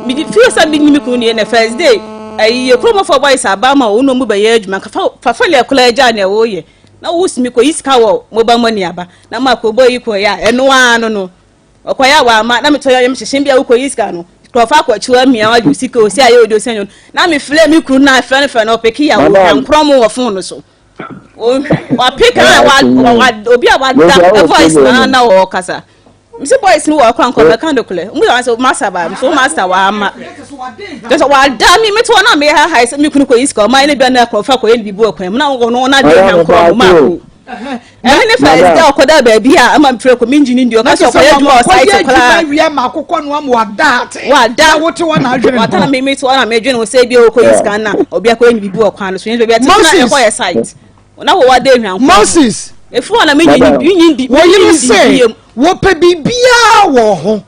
me feel sɛ menye me kunu nie na first day ɛyi yɛ kuromɔfoɔ boys aba ma wɔn na wɔn bɛyɛ adwuma fa fa fɛlɛ koraa gya nea wɔyɛ na wosimi kɔyi sika wɔ mobile money aba na ma kɔbɔ yi kɔyɛ a ɛno ara no no ɔkɔyɛ a wama na metɔ yam hyehyɛ bi a wokɔyi sika no nkurɔfo akɔkyew amia wagye wo sika osi ayɛ odi osi ayɛ na mefrɛ me kunu na afrɛ no frɛ no ɔpeke yɛ wo nkorɔ mo wɔ fon no so wapeke a wa obi a wada voice na na ɔkasa mesi boys no wɔ ɔkora nkɔ bɛka no korɛ mu yɛ sɛ master ba so master wa ama kyɛ sɛ wada me mete hɔ na meyɛ ha ha sɛ me kunu kɔyi sika ɔma ne bia na nkurɔfo akɔyɛ ne biribi wɔ kwan mu na wɔn no na deɛ nya nkorɔ mo maako ɛne ne fɛ ɛsɛ ɔkɔda baabi a ama mfrɛ kɔ mengye ne ndi ɔka sɛ ɔkɔyɛ adwuma wɔ site koraa wada wada na mete hɔ na medwene ho sɛ bi ɔkɔyi sika na obi akɔyɛ ne biribi wɔ kwan no so yɛn baabi a tete na ɛkɔyɛ site na wɔwɔ ada ehwan Moses efi hɔ na menye ne di wɔyere sɛ wɔpɛ biribiara wɔ ho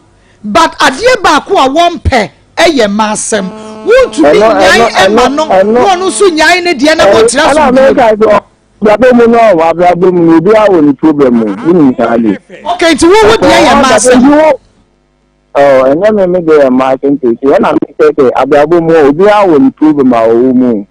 but adeɛ baako a wɔmpɛ ɛyɛ mma asɛm wontumi nyae ɛma no na ɔno nso nyae ne deɛ na montena asomdwoeɛ mu. Abrabɔ mu no abrabɔ mu no obiara wɔ ne problem mu wonim saa de. Okay nti wo wo deɛ yɛ mma asɛm. Oh, ɛnyɛ me me deɛ yɛ mma asɛm pɛsi ɛna me sɛ sɛ abrabɔ mu obiara wɔ ne problem a ɔwɔ mu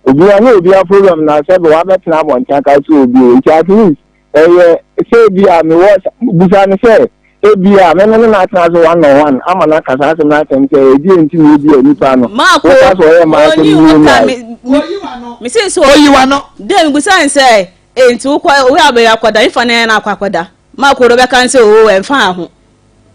obiara nyɛ obiara problem na sɛ bɛ wabɛtena abɔnten aka kyerɛ obi o nti at least ɛyɛ sɛ bi a mewɔ busa no sɛ ebi a mɛmɛ ne n'atena ase one on one ama no aka saa asɛm no akyerɛ me sɛ ebi nti na ebi a nipa no woka sɛ ɔyɛ mmaa asɛm yi na mese sɛ oyi wa no dɛ mebusa ne sɛ enti wokɔ woyɛ abɛyɛ akɔda mfa ne na akɔ akɔda maako do bɛka sɛ o ɛmfa ho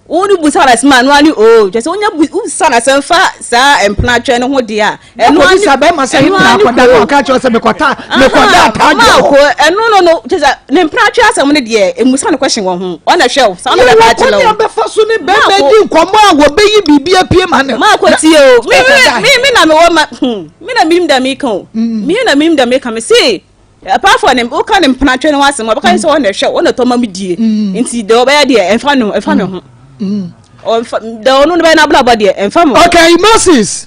wo ne busa na asɛm a ɛno ani o kyɛ sɛ wonya busa na asɛm fa saa mpena twɛ no ho deɛ a ɛno ani bisa bɛrima sɛ mpena akɔda no ɔka kyerɛ sɛ mekɔta mekɔda ataa deɛ hɔ ɛno no no kyɛ sɛ ne mpena twɛ asɛm no deɛ emusa no question wɔ ho ɔna hwɛ wo saa na bɛka akyerɛ wo bɛfa so ne bɛrima di nkɔmmɔ a wɔbɛyi biribi apue ma no maakɔ tie o me me me na mewɔ ma hmm, me na menim da meka o mm. me na menim da meka me se apart from ne woka ne mpenatwe no asɛm ɔbɛka sɛ ɔna ɛhwɛ ɔna tɔ ma me die mm. nti deɛ ɔbɛyɛ deɛ ɛmfa ne ho ɛmfa ne ho mm. ɔmfa deɛ ɔno no bɛyɛ n'abrabɔ deɛ ɛmfa me ho. okay Moses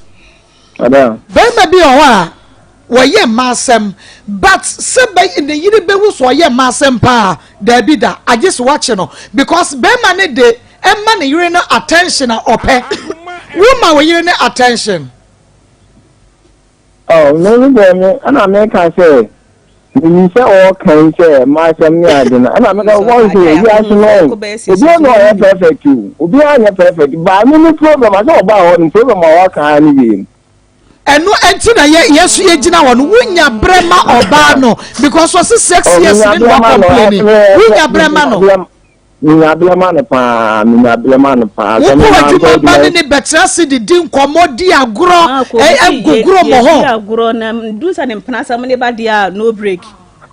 bɛrima bi wɔ hɔ a wɔyɛ mma asɛm but sɛ bɛ ne yere bɛwu so ɔyɛ mma asɛm paa daabi da agye so wakye no because bɛrima ne de ɛma ne yere no attention a ɔpɛ woma wo yere no attention. Oh, me me deɛ me ɛna meka sɛ menim sɛ ɔɔka yi sɛ m'asɛm ne ade no ɛna meka wɔn sɛ wiase no obiara na ɔyɛ perfect o obiara nyɛ perfect baa me ne problem asɛ ɔbaa hɔ no problem a waka ne wie no. Ɛno ɛnti na yɛ yɛ so yɛ gyina hɔ no wonya brɛ ma ɔbaa no because ɔsi 6 years ne na wa complain wonya brɛ ma no. Menya berɛ ma no paa, menya berɛ ma no paa. Wokɔ w'adwuma ba ne ne bɛtena ase didi nkɔmmɔ di agorɔ gogoro mo ho. Yɛdi agorɔ na du sɛ ne mpena asɛm ne ba deɛ a no break.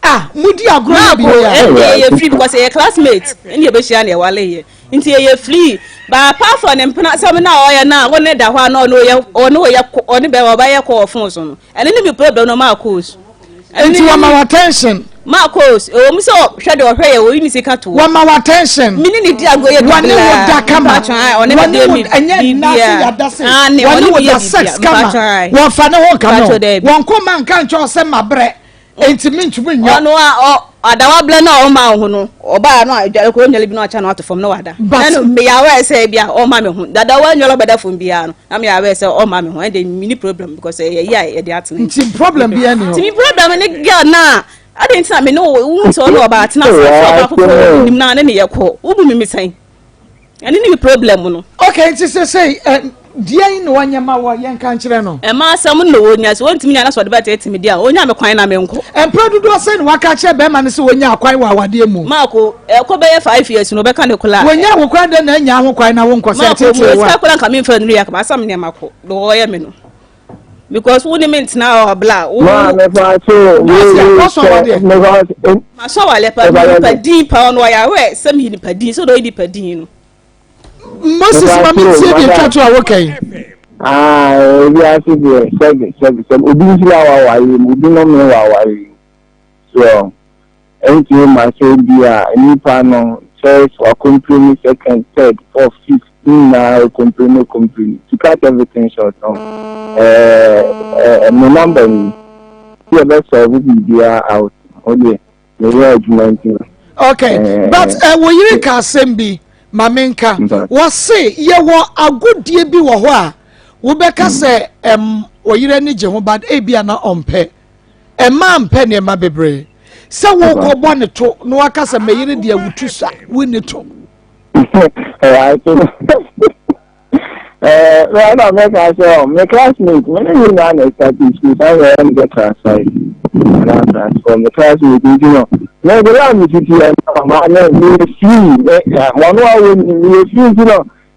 Ah, mudi agorɔ yɛ bi yɛ. Ɛnde yɛyɛ free because yɛyɛ classmate ɛne yɛbɛhyia na yɛwale yɛ nti yɛyɛ free but apart from ne mpena asɛm na ɔyɛ na ɔne da hɔ a na ɔne ɔyɛ ɔne ɔyɛ ɔne bɛrɛ ɔbɛyɛ kɔ wɔ phone so no ɛne ne mi problem no maa calls. Nti wɔma wo attention. Marcos, ɛwɔ mu sɛ ɔhwɛ deɛ ɔhwɛ yɛ oyi ne sika to. Wɔma wo attention. Mene ne di agorɔ yɛ bibila. Wɔne wo da kama. Ɔne me di mi ɛnyɛ nna se yada se. Wɔne wo da sex kama. Wɔnfa ne ho nka no. Wɔn kɔ ma nka nkyɛn ɔsɛ ma brɛ. Enti mi ntumi nyɔ. Ɔno a ɔ adawa blɛ na ɔma wo ho no ɔbaa no a adware kɔ onyale bi na ɔkyɛ na wato fam na wada. Ɛno meyɛ aware sɛ bi a ɔma me ho dadawa nyɔlɔ bɛda fam biara no. Na me aware sɛ ɔma me ho ɛnde mini problem because ɛyɛ yi a yɛde atena. Nti problem bi ɛni hɔ. Nti mi problem ne girl na adi nti na me ne wo wo sɛ ɔne ɔbaa atena ase afɔ ɔbaa foforɔ nim na ne ne yɛ kɔ wo bu mi mi sɛn ɛne ne mi problem no. Okay nti sɛ sɛ ɛ. Deɛn na ɔnyɛ ma wɔ yɛnka nkyerɛ no. Ɛma asɛm no na ɔnya sɛ ɔntumi nya na sɛ ɔde bɛtete me deɛ a ɔnya me kwan na menkɔ. Mprɛ dodoɔ sɛn na waka akyerɛ bɛrima no sɛ ɔnya kwan wɔ awadeɛ mu? Maako, ɛkɔ bɛyɛ 5 years no ɔbɛka ne kola. Wɔnya wo kwan dɛn na anya ho kwan na wonkɔ sɛ Maako, ɛtetee mo wo a? sika kola nka memfa nnuru yɛ akama asam nneɛma kɔ deɛ ɔyɛ me no. Because wo ne me ntena hɔ abla. Wo Maa mefa so Dɔsia, wɔsɔ wɔ deɛ. mefa masɔ wale pa me nipa din pa ɔno ɔyɛ awɛ sɛ meyɛ nipa din sɛ ɔyɛ nipa din no. Moses ma me ntie deɛ twa to a woka yi. Aa ebi ase deɛ sɛbi sɛbi sɛbi obi nhyira wɔ awareɛ mu, obi nnome wɔ awareɛ mu, so ɛntumi ma sɛ bi a nipa no first wa complain, second, third, fourth, fifth, ne nyinaa complain complain. To cut everything short no, ɛɛ ɛɛ me number ni tí yɛ bɛ solve biribiara out o deɛ meyɛ adwuma nti no. Okay, but wo yere ka asɛm bi ma menka. Wɔse yɛwɔ agodie bi wɔ hɔ a wobɛka sɛ ɔyere ani gye ho, but ebia na ɔmpɛ. Ɛmaa mpɛ nneɛma bebree sɛ wokɔbɔ ne to na waka sɛ meyere deɛ wotu sa wonni to. Ɛna mɛka sɛ me classmate, me ne nyinaa na start school saa yɛ ɛna sɛ class 5 anaa class 4, me classmate nti no me de la me titi ɛ ma me me free me wɔn a wɔ ni me free nti no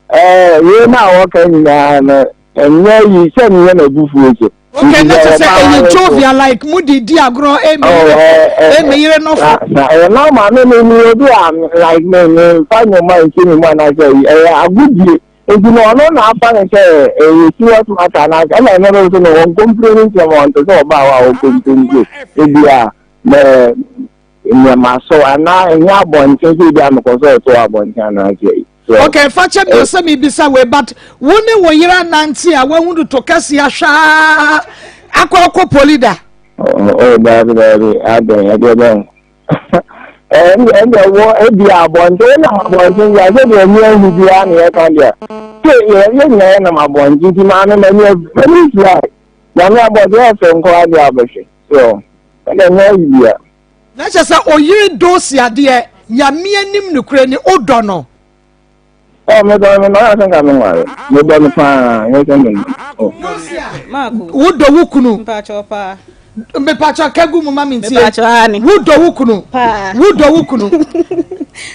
wei na wɔka nyinaa no ɛnyɛ yi sɛ meyɛ n'abufuo so. Okay, na kyerɛ sɛ ɛyɛ jovial, like mo de di agorɔ, emi yere nɔfo. Ɛyɛ normal, me obi a like me nfa nnwoma nhyɛ me mu anaasɛ ɛyɛ agodie nti no ɔno na afa ne sɛ ɛyɛ serious matter anaasɛ ɛna ɛno no nso no wɔn complain nkyɛn wɔn nto sɛ ɔbaa hɔ a wɔn complain so ebi a mɛ nneɛma so anaa ɛnyɛ abɔnten sɛ ebi a mekɔ sɛ ɔtɔ abɔnten anaasɛ yi. Okay, fa kyɛ mi sɛ mi bisa wei, but wo ne wo yere anante a wahu do to kɛse ahwaa akɔ poli da? Oh, daabi daabi, adɛn ɛdeɛ bɛn ɛnna wɔ ebi abɔnten, wonam abɔnten deɛ sɛ deɛ ani ahu biara na yɛka deɛ sɛ yɛ yɛ nyinaa yɛnam abɔnten nti maame m'ani m'ani fira Nyame abɔnten ɛfɛ nkɔ adeɛ abɛhwɛ so ɛnna ɛnyɛ ayi bia. Na kyerɛ sɛ oyere doosi adeɛ, Nyame anim nokorɛ ni, wodɔ no? Ɔ medɔ no na ɔyɛ sɛ nka me nware, medɔ no paa, nyɛ sɛ me oh. Wodɔ wo kunu? Mpakyɛw paa. Mepakyɛw ka gu mu ma me ntie. Mepakyɛw aane. Wodɔ wo kunu? Paa. Wodɔ wo kunu?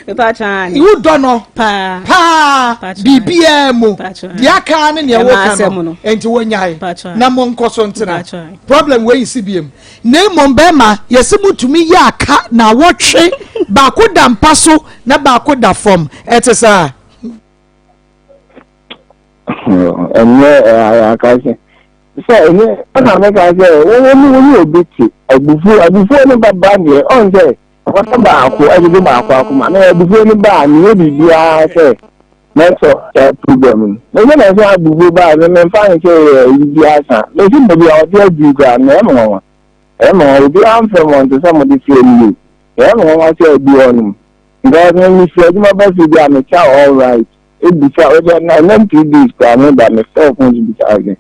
Mepakyɛw aane. Wodɔ no? Paa. Paa. Biribiara mu. Deɛ aka ne nea woka no. Enti wonyae. Na monkɔ so ntena. Problem wei nsi biem. Na mmom bɛrima yɛsɛ mutumi yɛ aka na awɔtwe baako da mpa so na baako da fam, ɛte saa? Ɛnyɛ aka sɛ sɛ ɛnyɛ ɛna meka sɛ wɔn ne wɔn ne obi te abufuo abufuo no bɛba deɛ ɔn sɛ ɔsɛ baako ɛdede baako akoma na abufuo no ba a meyɛ biribiara sɛ mɛsɔ saa problem no meyɛ na sɛ abufuo ba a memfa ne sɛ ɛyi biara sa mesi baabi a ɔde aduru koraa no ɛyɛ me nwanwa, ɛyɛ me nwanwa, obiara mfrɛ mo nte sɛ mode frɛ me yi, ɛyɛ me nwanwa sɛ adu hɔ nom because me mefiri adwuma ba fie bi a mekyɛ all right ebisa ɔde na ɛnam 3 days koraa me ba me fɛ phone so bisa sɛ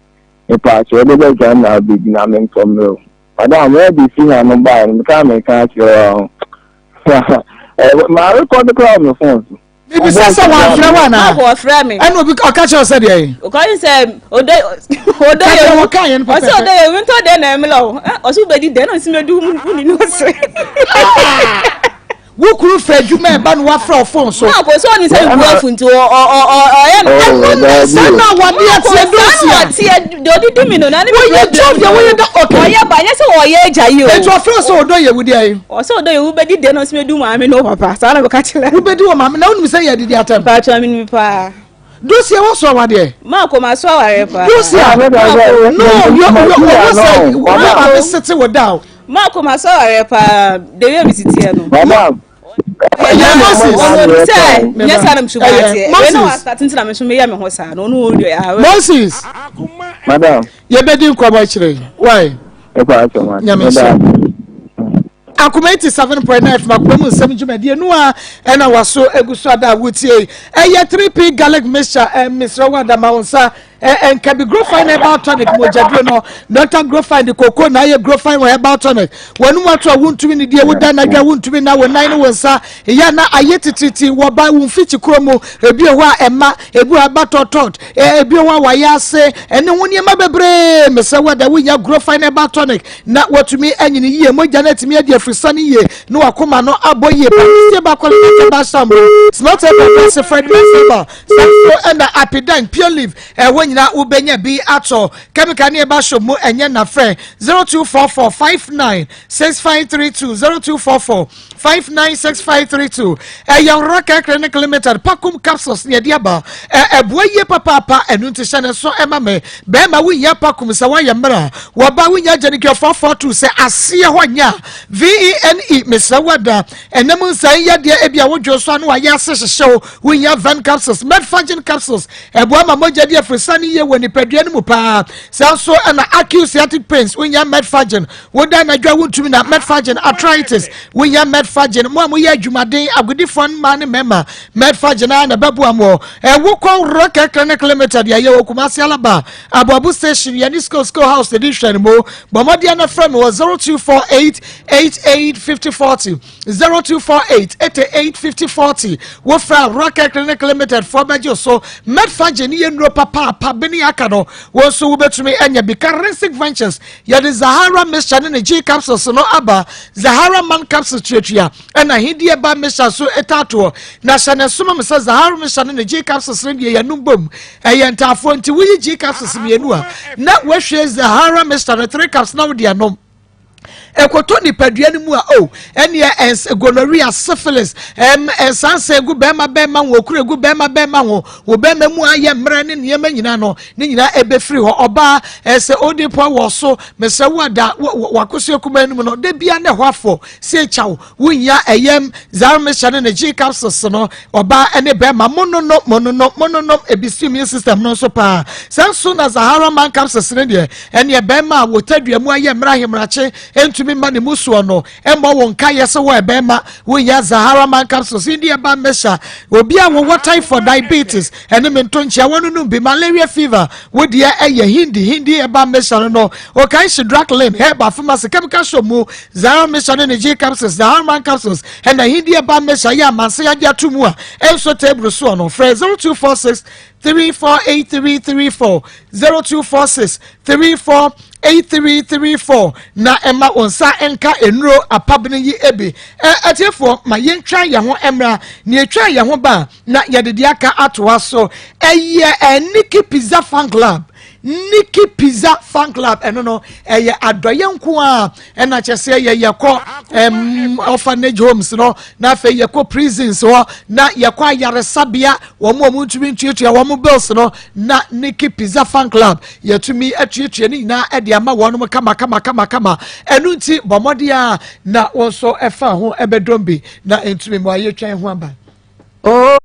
mepaakyɛ ɔde bɛgya na abɛdi na mentɔ mmerɛ o madam ɛde fi na no baa no meka meka akyerɛ wa maa rekɔde koraa wɔ me phone so. Bibisa sɛ wɔafrɛ wo anaa? Maako ɔfrɛ me. Ɛna obi ɔka kyerɛ sɛ deɛ yi. Ɔka sɛ ɔdɔ ɔdɔ yɛ wu. Ɔka yɛn pɛpɛpɛ. Ɔsɛ ɔdɔ yɛ wu ntɔ dɛ na ɛmla o. Ɔsɛ wobɛdi dɛ na ɔsɛ mɛdi wo ni no sere. Wo kuru fɛ adwuma ɛba no wafrɛ wo phone so. Maako sɛ ɔne sɛ nbu afu nti ɔyɛ no. Ɛno na sɛ na wɔde ateɛ dosia. Saa na ɔteɛ deɛ ɔde di mi no na ne mi Woyɛ twɛ deɛ woyɛ da okay. Ɔyɛ ba nyɛ sɛ ɔyɛ agya yi o. Etu ɔfrɛ sɛ ɔdɔ yɛ wu deɛ yi. Ɔsɛ ɔdɔ yɛ wu bɛdi dɛ na ɔsɛ mɛdi maame ne wo papa saa na bɛka kyerɛ. Wobɛdi wɔ maame na wonim sɛ yɛ didi atɛm. Paatwa mi ni paa. Dosia wɔ so awadeɛ. Maako ma so awareɛ paa. Dosia no yɛ ɔwɔ sɛ wo maame sete wɔ da o. Maako ma so awareɛ paa de wi mi si teɛ no. Madam. Ɛyɛ Moses. Ɔno sɛ nyɛ saa na mi so ba teɛ. Wei na wa start nti na mi so mi yɛ mi ho saa na ɔno ɔno yɛ. Moses. Madam. Yɛbɛdi nkɔmɔ akyire. Why? Nyame nhyira. Akoma 87.9 FM akoma mu nsɛm dwumadie no a ɛna waso egu so ada a wotie yi. Ɛyɛ 3P garlic mixture. Mesrɛ wo adama wo nsa. Ɛ nkabi Grofine herbal tonic mogyaduro no. Dr. Grofine de koko na ayɛ Grofine wɔ herbal tonic. Wɔn mu ato a wontumi ne die woda anadwo a wontumi na wɔn nan ne wɔn nsa yɛ na ayɛ tititi wɔ ba wɔn mfikyi kuro mu. Ebi wɔ hɔ a ɛma ebi wɔ aba tɔtɔt ebi wɔ hɔ a wɔayɛ ase ɛne ho nneɛma bebree. Mesɛ wɔ da wonya Grofine herbal tonic na wɔtumi anyini yie mogya no atumi adi afirisa no yie na wakoma no abɔ yie pa. Sie baako ne ba sam smart herbal ba se Fred Herbal sanso ɛna apidan pure leaf ɛhɔ nyinaa wobɛnya bi atɔ chemical ne ɛba shop mu ɛnyɛ nafrɛ 0244 59 6532 0244 596532 ɛyɛ Rocket Clinic Limited Pakum capsules ne ɛde aba ɛboa yie papaapa. Ɛno nti hyɛ ne so ɛma me bɛrima wonya Pakum sɛ woayɛ mmerɛ wɔba wonya Gyanikɛ 442 sɛ aseɛ hɔ nya vene mesrɛ wada ɛnam nsan yadeɛ ebi a wodwo so ano ayɛ ase hyehyɛw wonya Van capsules, Medfagin capsules ɛboa ma mogya di afirisa no yie wɔ nipadua no mu paa. Saa nso ɛna acute sciatic pains wonya Medfagin, woda anadwo a wontumi na Medfagin, arthritis wonya Medfagin. Mo a moyɛ adwumaden agodifoɔ mmaa ne mmarima, Medfagin a na ɛbɛboa mo. Ɛwo kɔ Rocket Clinic Limited yɛyɛ wɔ Kumasi Alaba Aboabo station yɛne school school house de hwɛ no mu. Bɔ mmɔden no frɛ me wɔ 0248 88 50 40, 0248 88 50 40. Wofrɛ Rocket Clinic Limited foɔ bɛgye so. Medfagin ne yɛ nnuro papaapa bene aka no wɔn nso wobɛtumi anya bi. Karensic Ventures yɛde Zahara mixture ne ne G capsules no aba. Zahara man capsules tuatua ɛna ahidie ba mixture so ɛtaatoɔ na hyɛ ne soma mi sɛ Zahara mixture ne ne G capsules no deɛ yɛnum bom ɛyɛ ntaafoɔ nti woyi G capsules mmienu a na wɔahwie Zahara mixture no three caps na wode anom ɛkɔtɔ nipadua no mu a o ɛneɛ ɛns gonorrhea, syphilis, ɛnsansa egu bɛrima bɛrima ho, okuro egu bɛrima bɛrima ho, wo bɛrima mu ayɛ mmerɛ ne nneɛma nyinaa no ne nyinaa ɛbɛfiri hɔ. Ɔbaa ɛsɛ odi pɔ wɔ so mesɛ wo ada wakoso ekuma anim no de bia ne hɔ afɔ se kyaw wonya ɛyɛm zarmehyɛ ne ne G capsules no. Ɔbaa ɛne bɛrima mononom mononom mononom ebisi immune system no nso paa. Sɛ nso na Zahara man capsules ne deɛ ɛneɛ bɛrima a wɔtadua mu ayɛ mmerɛ ahemrakye ntumi ma ne mu soɔ no ɛmmɔ wɔn nkaeɛ sɛ wɔ ɛbɛrima wonya Zahara man capsules ndi ɛba mmɛhyɛ obi a wɔwɔ typhoid, diabetes ɛne me ntonkyea wɔnonom bi, malaria fever wodeɛ ɛyɛ hindi hindi ɛba mmɛhyɛ no no Okan Shidrak Lane Herbal Pharmacy chemical shop mu. Zahara mmɛhyɛ ne ne G capsules, Zahara man capsules ɛna hindi ɛba mmɛhyɛ yɛ amanse agye ato mu a ɛnso table soɔ no. Frɛ 0246 348334, 0246 348334 na ɛma wɔn nsa nka nnuro apabene yi ebi. Ɛ atiefoɔ, ma yɛntwa yɛn ho mmra na yɛtwa yɛn ho ba na yɛde deɛ aka atoa so. Ɛyɛ ɛ Nikki Pizza Fan Club, Nikki Pizza Fan Club ɛno no ɛyɛ adɔyɛ nko a ɛna kyɛ sɛ yɛ yɛkɔ orphanage homes no na afei yɛkɔ prisons hɔ na yɛkɔ ayaresabea wɔn a wɔn ntumi ntuatua wɔn bills no na Nikki Pizza Fan Club yɛtumi atuatua ne nyinaa ɛde ama wɔn kama kama kama kama. Ɛno nti bɔ mmɔden a na wɔn nso ɛfa ho ɛbɛdɔm bi na ntumi mu ayɛ twɛn ho aba. Oh.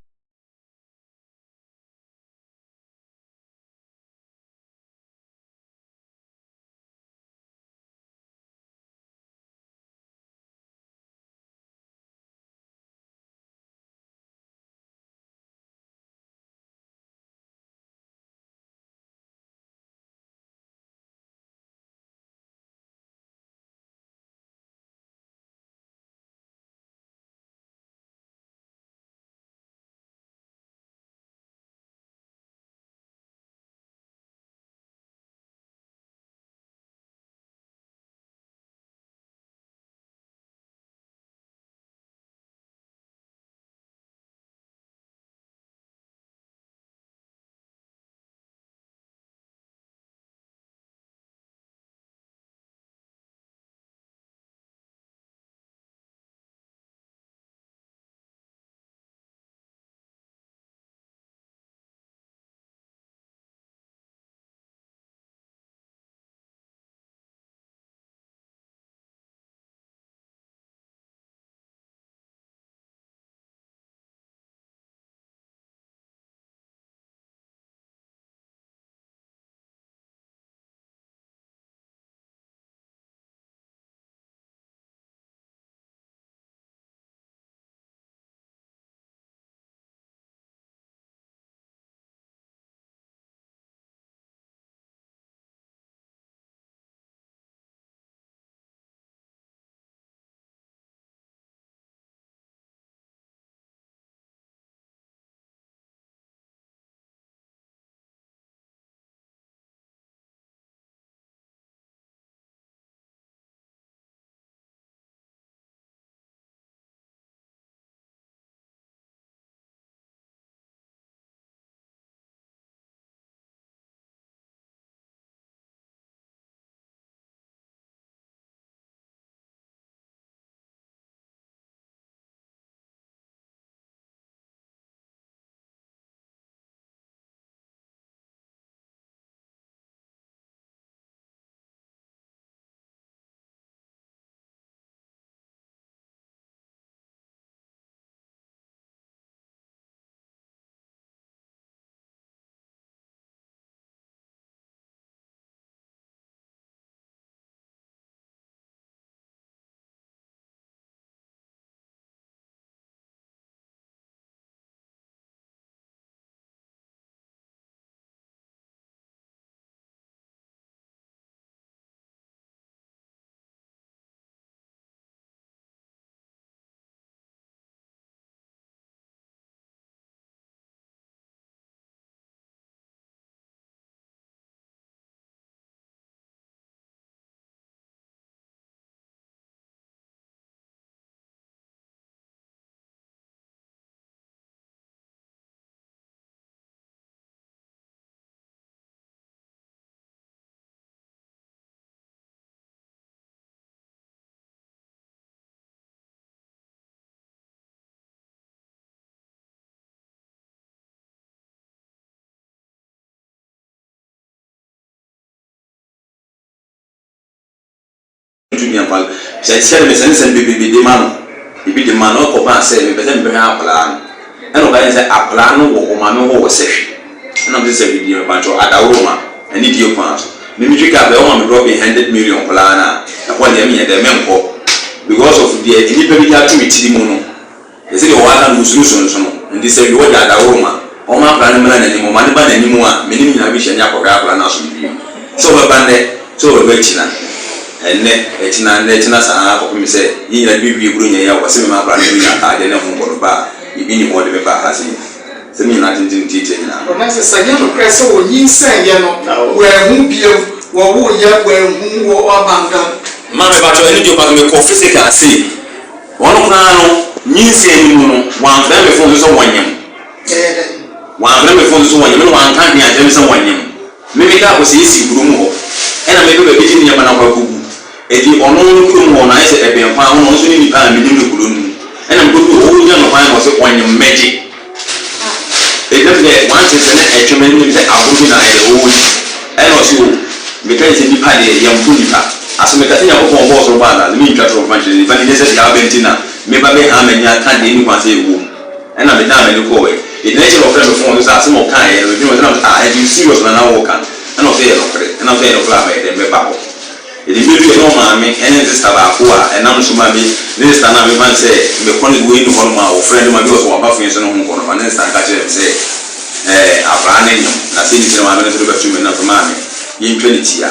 Ntumi amfa no. Sɛ sika de mesɛnesɛne bebrebe de ma no, ebi de ma no, ɛkɔbaa sɛ mepɛ sɛ mebɛhwɛ akwadaa no. Ɛna ɔka kyerɛ me sɛ akwadaa no wɔ ɔmaame hɔ wɔ Sɛhwi. Ɛna mese Sɛhwi deɛ mepakyɛw adaworoma, anidie kwan so. Me metwi kaa pɛ, ɔma me dropping hundred million koraa no a, ɛhɔ deɛ menyɛ dɛn, menkɔ. Because of deɛ nnipa bi de ato me tiri mu no. Te sɛ deɛ wɔaka no kusuu sonsono. Enti sɛ Yehowa gya adaworoma, ɔmma akwadaa no mmra n'anim, ɔma no ba n'anim a, me ne me nyinaa bɛhyia ne akɔhwɛ akwadaa no asomdwoeɛ mu. Sɛ ɔbɛba nnɛ, sɛ ɔbɛba akyina, ɛnnɛ, akyina, nnɛ, akyina saa ara kɔpem sɛ yɛn nyinaa de bɛwie Buronya yi a ɔse memma akwadaa no Buronya ataadeɛ ne ho nkɔ no ba a, biribi nni hɔ a ɔde me baa ha sei. Sɛ me nyinaa tenten tiatia nyinaa no. Ɔno sɛ, sɛ ɛnyɛ nokorɛ sɛ wɔnyinsɛneeɛ no, wɔanhu bio, wɔwoeɛ, wɔanhu, wɔ abandon. Maame pakyɛw ɛno deɛ ɔpakyɛw mekɔ physical sei. Wɔn koraa no, nyinsɛn no mu no, wɔamfrɛ me fon so sɛ wɔnyem. Wɔamfrɛ me fon so sɛ wɔnyem, ɛna wɔanka hwee ankyerɛ me sɛ wɔnyem. Me meka akɔsiesie kurom hɔ, ɛna mepɛ baabi de nneɛma no akɔ akɔgu. Enti ɔno no kurom hɔ no ayɛ sɛ ɛbɛn kwan ho na ɔno nso ne nipa a menim no kuro no mu. Ɛna mekɔduu hɔ, ɔgyina me kwan na ɔse ɔnyem mɛgye. Ɛnam sɛ wante sɛ na ɛtwe me no menim sɛ agorɔ bi na ayɛ dɛ ɔredi. Ɛna ɔse o, meka kyerɛ sɛ nipa deɛ yɛmpo nipa. Aso meka sɛ Nyankopɔn ɔbɔɔ soro bɔɔ asaase, mentwa torɔ mfa nkyerɛ nipa no nyɛ sɛ deɛ aba nti na meba bɛhaa m'ani aka deɛ ɛnni kwan sɛ ɛwɔ mu. Ɛna medan m'ani kɔɔɛ. Ɛgyina akyire na ɔfrɛɛ me fon so sɛ asɛm a ɔkaeɛ no medwene ho sɛ na mese ah ɛnti wo serious na na woreka no? Ɛna ɔse ɛyɛ nɔkorɛ. Ɛna mese ɛyɛ nɔkorɛ a mɛyɛ dɛn mɛba hɔ. Enti mmerɛ bi a na ɔmaame ne ne sista baako a ɛnam so maa me ne sista no a mefa no sɛ mekɔ ne wei ne hɔnom a wɔfrɛ no ma bi wɔ sɛ waba fie nso no ho nkɔ no fa ne sista no ka kyerɛɛ me sɛ ɛɛ akwadaa no nyem na sɛ nti na maame no nso de bɛto me nam so maame yɛntwa ne ti a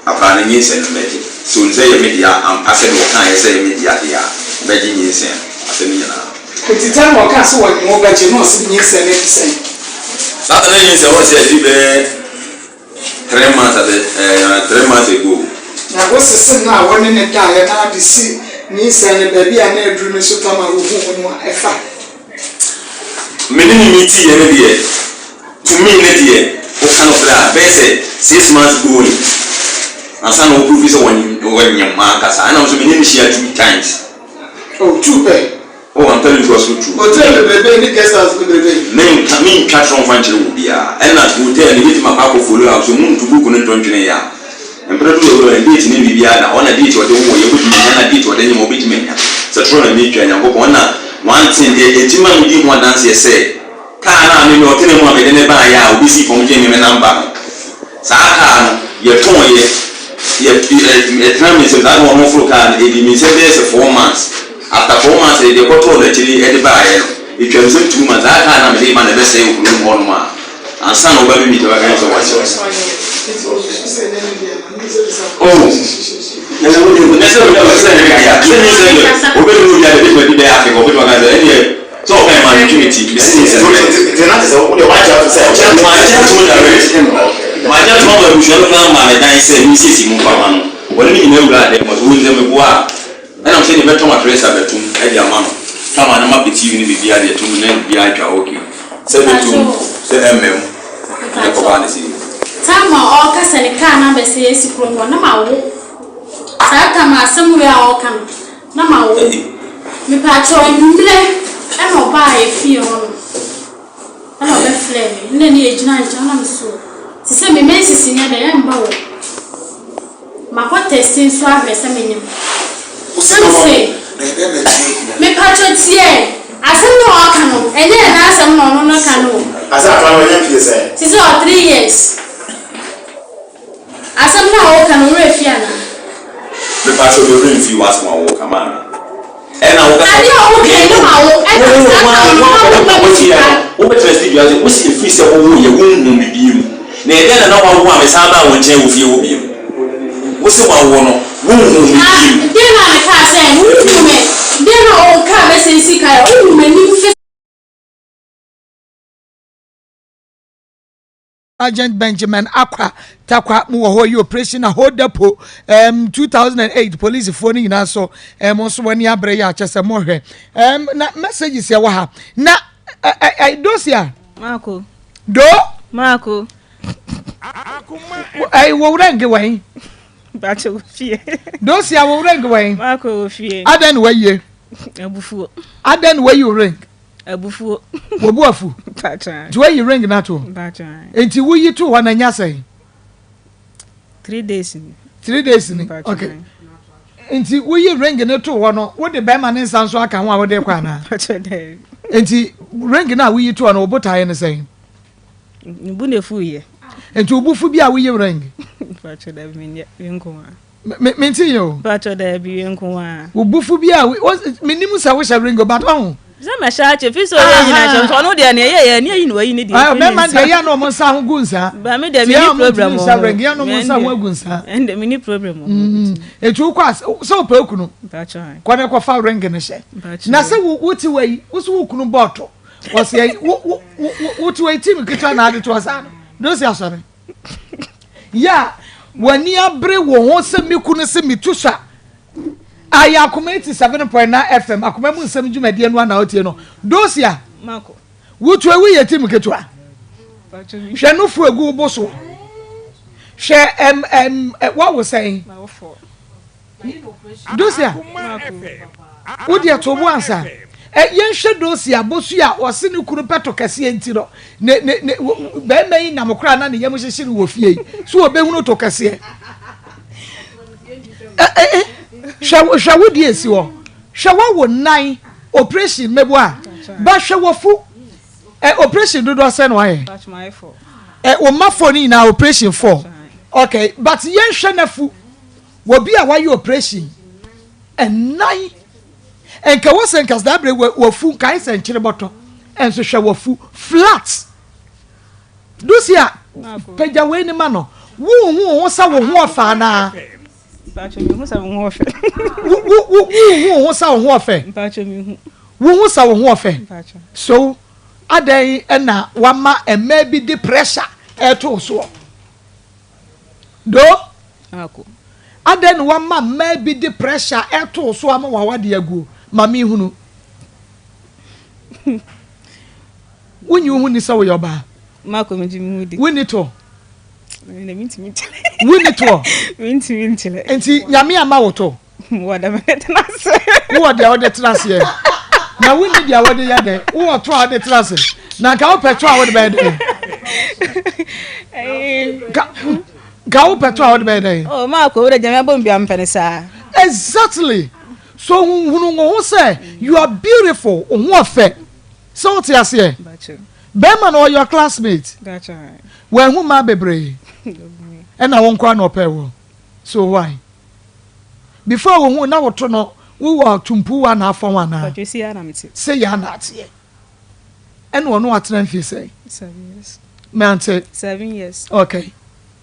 akwadaa no nyinsɛn no mɛgye sɛ onim sɛ ɛyɛ me dea ampa sɛdeɛ ɔkaeɛ sɛ ɛyɛ me dea deɛ a mɛgye nyinsɛn no asɛm no nyinaa. Enti time a ɔkaa sɛ ɔnye wo bɛgye na ɔse nyinsɛn no adi sɛn? Saa da no nyinsɛn hɔ sɛ adi bɛyɛ. 3 months ase ɛɛ 3 months ago. Na wosese nna a wɔne no daeɛ na ade si nyinsɛn no baabi a na aduru no so tam a wohuu wo no a, ɛfa. Me ne no meetiiɛ no deɛ, to me no deɛ, woka nokorɛ a, bɛyɛ sɛ 6 months going ansa na wɔprove sɛ wɔnyem ankasa. Ɛna nso me ne no hyia two times. Oh, two pɛ? Oh I'm telling you God's so true. Hotel bebrebe ne guest house bebrebe. Me nka me ntwa torɔ nfa nkyerɛ obiara ɛna hotel no ebetumi akɔ akɔ follow up so mo nto book no nto ntwene yɛ a mpere dodoɔ ɛwura no date ne biribiara da hɔ na date ɔde woo yɛ obetumi anya na date ɔde nyem obetumi anya sɛ torɔ na metwa Nyankopɔn ɛna one thing deɛ etimi ma me di ho adanseɛ sɛ car no a me me ɔtena mu a mede no baeɛ a obi sii fam gyee me me number no saa car no yɛtɔn yɛ yɛ ɛtena me nsam saa na ɔno foro car no ɛdi me nsam bɛyɛ sɛ 4 months. After 4 months no deɛ ɛkɔtɔɔ no akyire yi de baeɛ no, ɛtwam sɛ 2 months, saa car no a mede reba no ɛbɛsɛe wɔ kurom hɔ nom a, ansa na wɔba bɛmeet bɛka kyerɛ me sɛ wɔakyɛ. Oh, nyɛ sɛ sɛ ɛnyɛ me dea, sɛ nyinsɛn deɛ, obɛtumi obi a deɛ bɛtumi adi bɛyɛ afe kɔ, obɛtumi aka sɛ ɛnneɛ sɛ ɔka ɛma no twe me ti, mesi nyinsɛn no bɛyɛ. Magye atom direct, magye atom ama abusua no koraa maa me dan sɛ mensiesie mu mfa ma no, wɔne me nyinaa wuraa dan mu, ɔsɛ wɔn sɛ meboa a. Ɛna ɔsɛ deɛ mɛtɔn atrɛsa bɛtom de ama no kama na mapɛ TV ne biribiara de atom na biribiara atwa ok sɛ bɛtom sɛ ɛmma mu na ɛkɔbaa ne sei. Time a ɔreka sɛ ne car no abɛsɛe asi kurom hɔ na mawo saa time a asɛm wei a ɔreka no na mawo mepaakyɛw anwummerɛ ɛna ɔbaa yɛ fie hɔ no ɛna ɔbɛfrɛɛ me ɛna ne yɛgyina nkyɛn na me so te sɛ me menses nyɛ dɛ ɛmba wɔ Makɔ tɛsti nso ahwɛ sɛ menyem. Na me se, mepakyɛ tie, asɛm no a ɔka no, ɛnyɛ ɛna asɛm na ɔno no ka no o. Ase akora no wanya mfie sɛn? Te sɛ ɔ 3 years. Asɛm no a woka no, wo werɛ fi anaa? Mepakyɛ me werɛ mfii w'asɛm a woka maame. Ɛna woka sɛ. Adeɛ a woka yi no ma wo, ɛna saa tam no na womma me sika. Wobɛtena studio ase, wose ɛfiri sɛ wowoeɛ wonhuu me bio. Na ɛdɛn na na woawo a mesan baa wo nkyɛn wɔ fie hɔ bio? Wose woawo no, wonhuu me Ah, bio. deɛ na mekaa sɛ wonhuu me, deɛ na wokaa bɛsɛe sika yɛ, wohuu m'anim fɛ. Sergeant Benjamin Akwa Takwa mu wɔ hɔ yi operation na hold up 2008 polisifoɔ no nyinaa nso nso wɔn ani abere yɛ akyɛ sɛ mohwɛ na messages yɛ wɔ ha na ɛ dosia. Marco. Do. Marco. Ɛ wɔ wura nge wɛn. Bakyɛ wɔ fie. Dosia wɔ wura nge wɛn. Marco wɔ fie. Adɛn na wɔayie. Abufuo. Adɛn na wɔayi ring. Abufuo. Wɔbu afu. Mpakyɛ. Nti woayi ring no ato. Mpakyɛ. Nti woyi to hɔ na nya sɛn? 3 days ni. 3 days ni. Okay, nti woyi ring ne to hɔ no, wode bɛrima ne nsa nso aka ho a wode kɔ anaa? Nti ring no a woyi to hɔ no, wo botaeɛ ne sɛn? Bu na efu yɛ. Nti wo bufu bi a woyi ring? Mpatsɔ dɛbi, mi nyɛ mi nko wa. Me nti yɛ o. Mpatsɔ dɛbi, mi nko wa. Wo bufu bi a menim sɛ wohyɛ ring o, but ɔho. Sɛ mɛhyɛ akyɛ fi sɛ ɔyɛ nyina kyɛ nso ɔno deɛ neɛ yɛ yɛ ne ayi na wayi ne deɛ. Ayi mɛma deɛ yɛ na ɔmo nsa ho gu nsa. Ba mi deɛ mi ni problem wɔ hɔ. Ring yɛ na ɔmo nsa ho agu nsa. Ɛnde mi ni problem wɔ hɔ. Etu kɔ as sɛ ɔpɛ okunu. Kɔ ne kɔfa ring ne hyɛ. Na sɛ wo ti wɔ yi wo so wo kunu bɔɔto. Wɔsi wo wo wo wo ti wɔ yi team ketewa na ade to ɔsa no. Dosi asɔre. Yɛ a w'ani abere wo ho sɛ me kunu sɛ metu sa. Ayɛ Akoma 87.9 FM akoma mu nsɛm dwumadie no ana wotie no. Dosia, wotu ewu yɛ tim ketewa. Hwɛ no fu egu wo bo so. Hwɛ ɛm ɛm wawo sɛn. Dosia, wo deɛ to bo ansa. Ɛ yɛnhwɛ Dosia bosu a ɔse ne kunu pɛto kɛseɛ nti no ne ne ne bɛrima yi nam koraa na ne yam hyehye no wɔ fie yi so ɔbɛhunu to kɛseɛ. Hwɛ hwɛ wo deɛ esi hɔ. Hwɛ wawo nan operation mɛbu a ba hwɛ wɔfu ɛ operation dodoɔ sɛ na wayɛ. Ɛ wɔn ma fo ne nyinaa operation fo. Okay, but yɛnhwɛ n'afu. Wɔbi a wayɛ operation ɛnan nka wɔ sɛ nka saa bere wafu nka ayɛ sɛ nkyere bɔtɔ ɛnso hwɛ wafu flat. Dusi a pagya wei ne ma no wohu ho sɛ wo ho ɔfɛ anaa? Wohu ho sɛ wo ho ɔfɛ? Wohu sɛ wo ho ɔfɛ? So adɛn ɛna wama mmaa bi de pressure ɛto soɔ? Do adɛn na wama mmaa bi de pressure ɛto so ama wawade aguo? Ma mehunu. Wonyi wo ho ni sɛ woyɛ ɔbaa? Mako, megye me ho di. Wonni to? Wonni toɔ? Mentumi nkyerɛ. Nti Nyame ama wo to? Wɔ dɛ mede tena ase. Wowɔ deɛ wode tena aseɛ na wonni deɛ wode yɛ dɛ. Wowɔ to a wode tena ase na nka wopɛ to a wode bɛyɛ dɛ? Nka wopɛ to a wode bɛyɛ dɛ? Oh, Mako, wode Nyame abɔ me bia mpɛ ne saa. Exactly. So hunu wo ho sɛ you are beautiful, wo ho ɔfɛ. Sɛ wote aseɛ? Bɛrima no ɔyɛ your classmate. Wanhu mmaa bebree. Ɛna wo nkoa na ɔpɛ wo. So why? Before wo hu na woto no, wowɔ tumpuwa na afɔn anaa? Sɛ yɛ ana ateɛ. Ɛna ɔno atena mfie sɛ? 7 years. Mante. 7 years. Okay.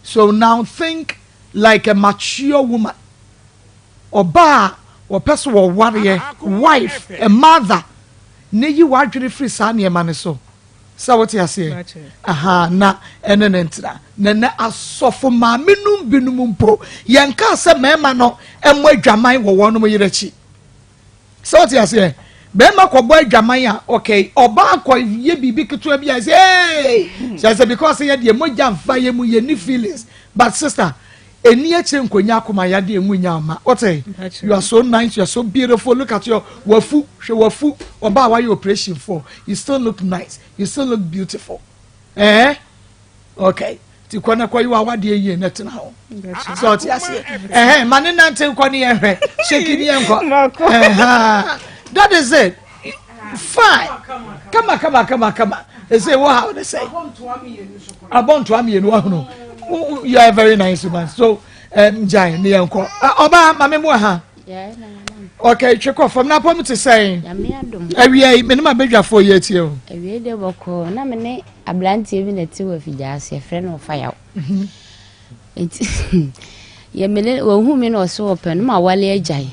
So now think like a mature woman. Ɔbaa a wɔpɛ so wɔwareɛ, wife, a mother, na yi w'adwene firi saa nneɛma no so. Sɛ wote aseɛ? Aha, na ɛne ne ntena. Na nɛ asɔfo maame nom binom mpo, yɛnkaa sɛ mmarima no mmɔ adwaman wɔ wɔnom yere akyi. Sɛ wote aseɛ? Bɛrima kɔbɔ adwaman a, okay, ɔbaa kɔ yɛ biribi ketewa bi a, sɛ hey! Kyerɛ sɛ because yɛ deɛ mogya mfa yɛ mu, yɛ ni feelings. But sister, ɛni akyire nkonya akoma yadeɛ ngu nya ama. Wote? You are so nice, you are so beautiful. Look at your wafu, hwɛ wafu. Ɔbaa wayɛ operation for. You still look nice. You still look beautiful. Eh? Okay. Ti kɔ na kɔ yi wa awadeɛ yie na tena hɔ. Sɛ ɔte aseɛ. Ɛhɛn, ma ne nante nkɔ ne yɛn hwɛ. Shake ne yɛn nkɔ. Ɛhɛn. That is it. Fine. Kama kama kama kama. Ese wo ha ne sɛ. Abɔ ntoa mmienu ahunu. You are a very nice woman. So, gyae ne yɛn kɔ. Ɔbaa, maame mu ha. Okay, twe kɔ fam na apɔm te sɛn? Awia yi, me ne ma badwafoɔ yi atie o. Awia deɛ bɔkɔɔ, na me ne aberanteɛ bi na ɛte wɔ afigya ase, yɛfrɛ no Ɔfayaw. Nti yɛ me ne wɔhu me na ɔso ɔpɛ no ma wale agyae.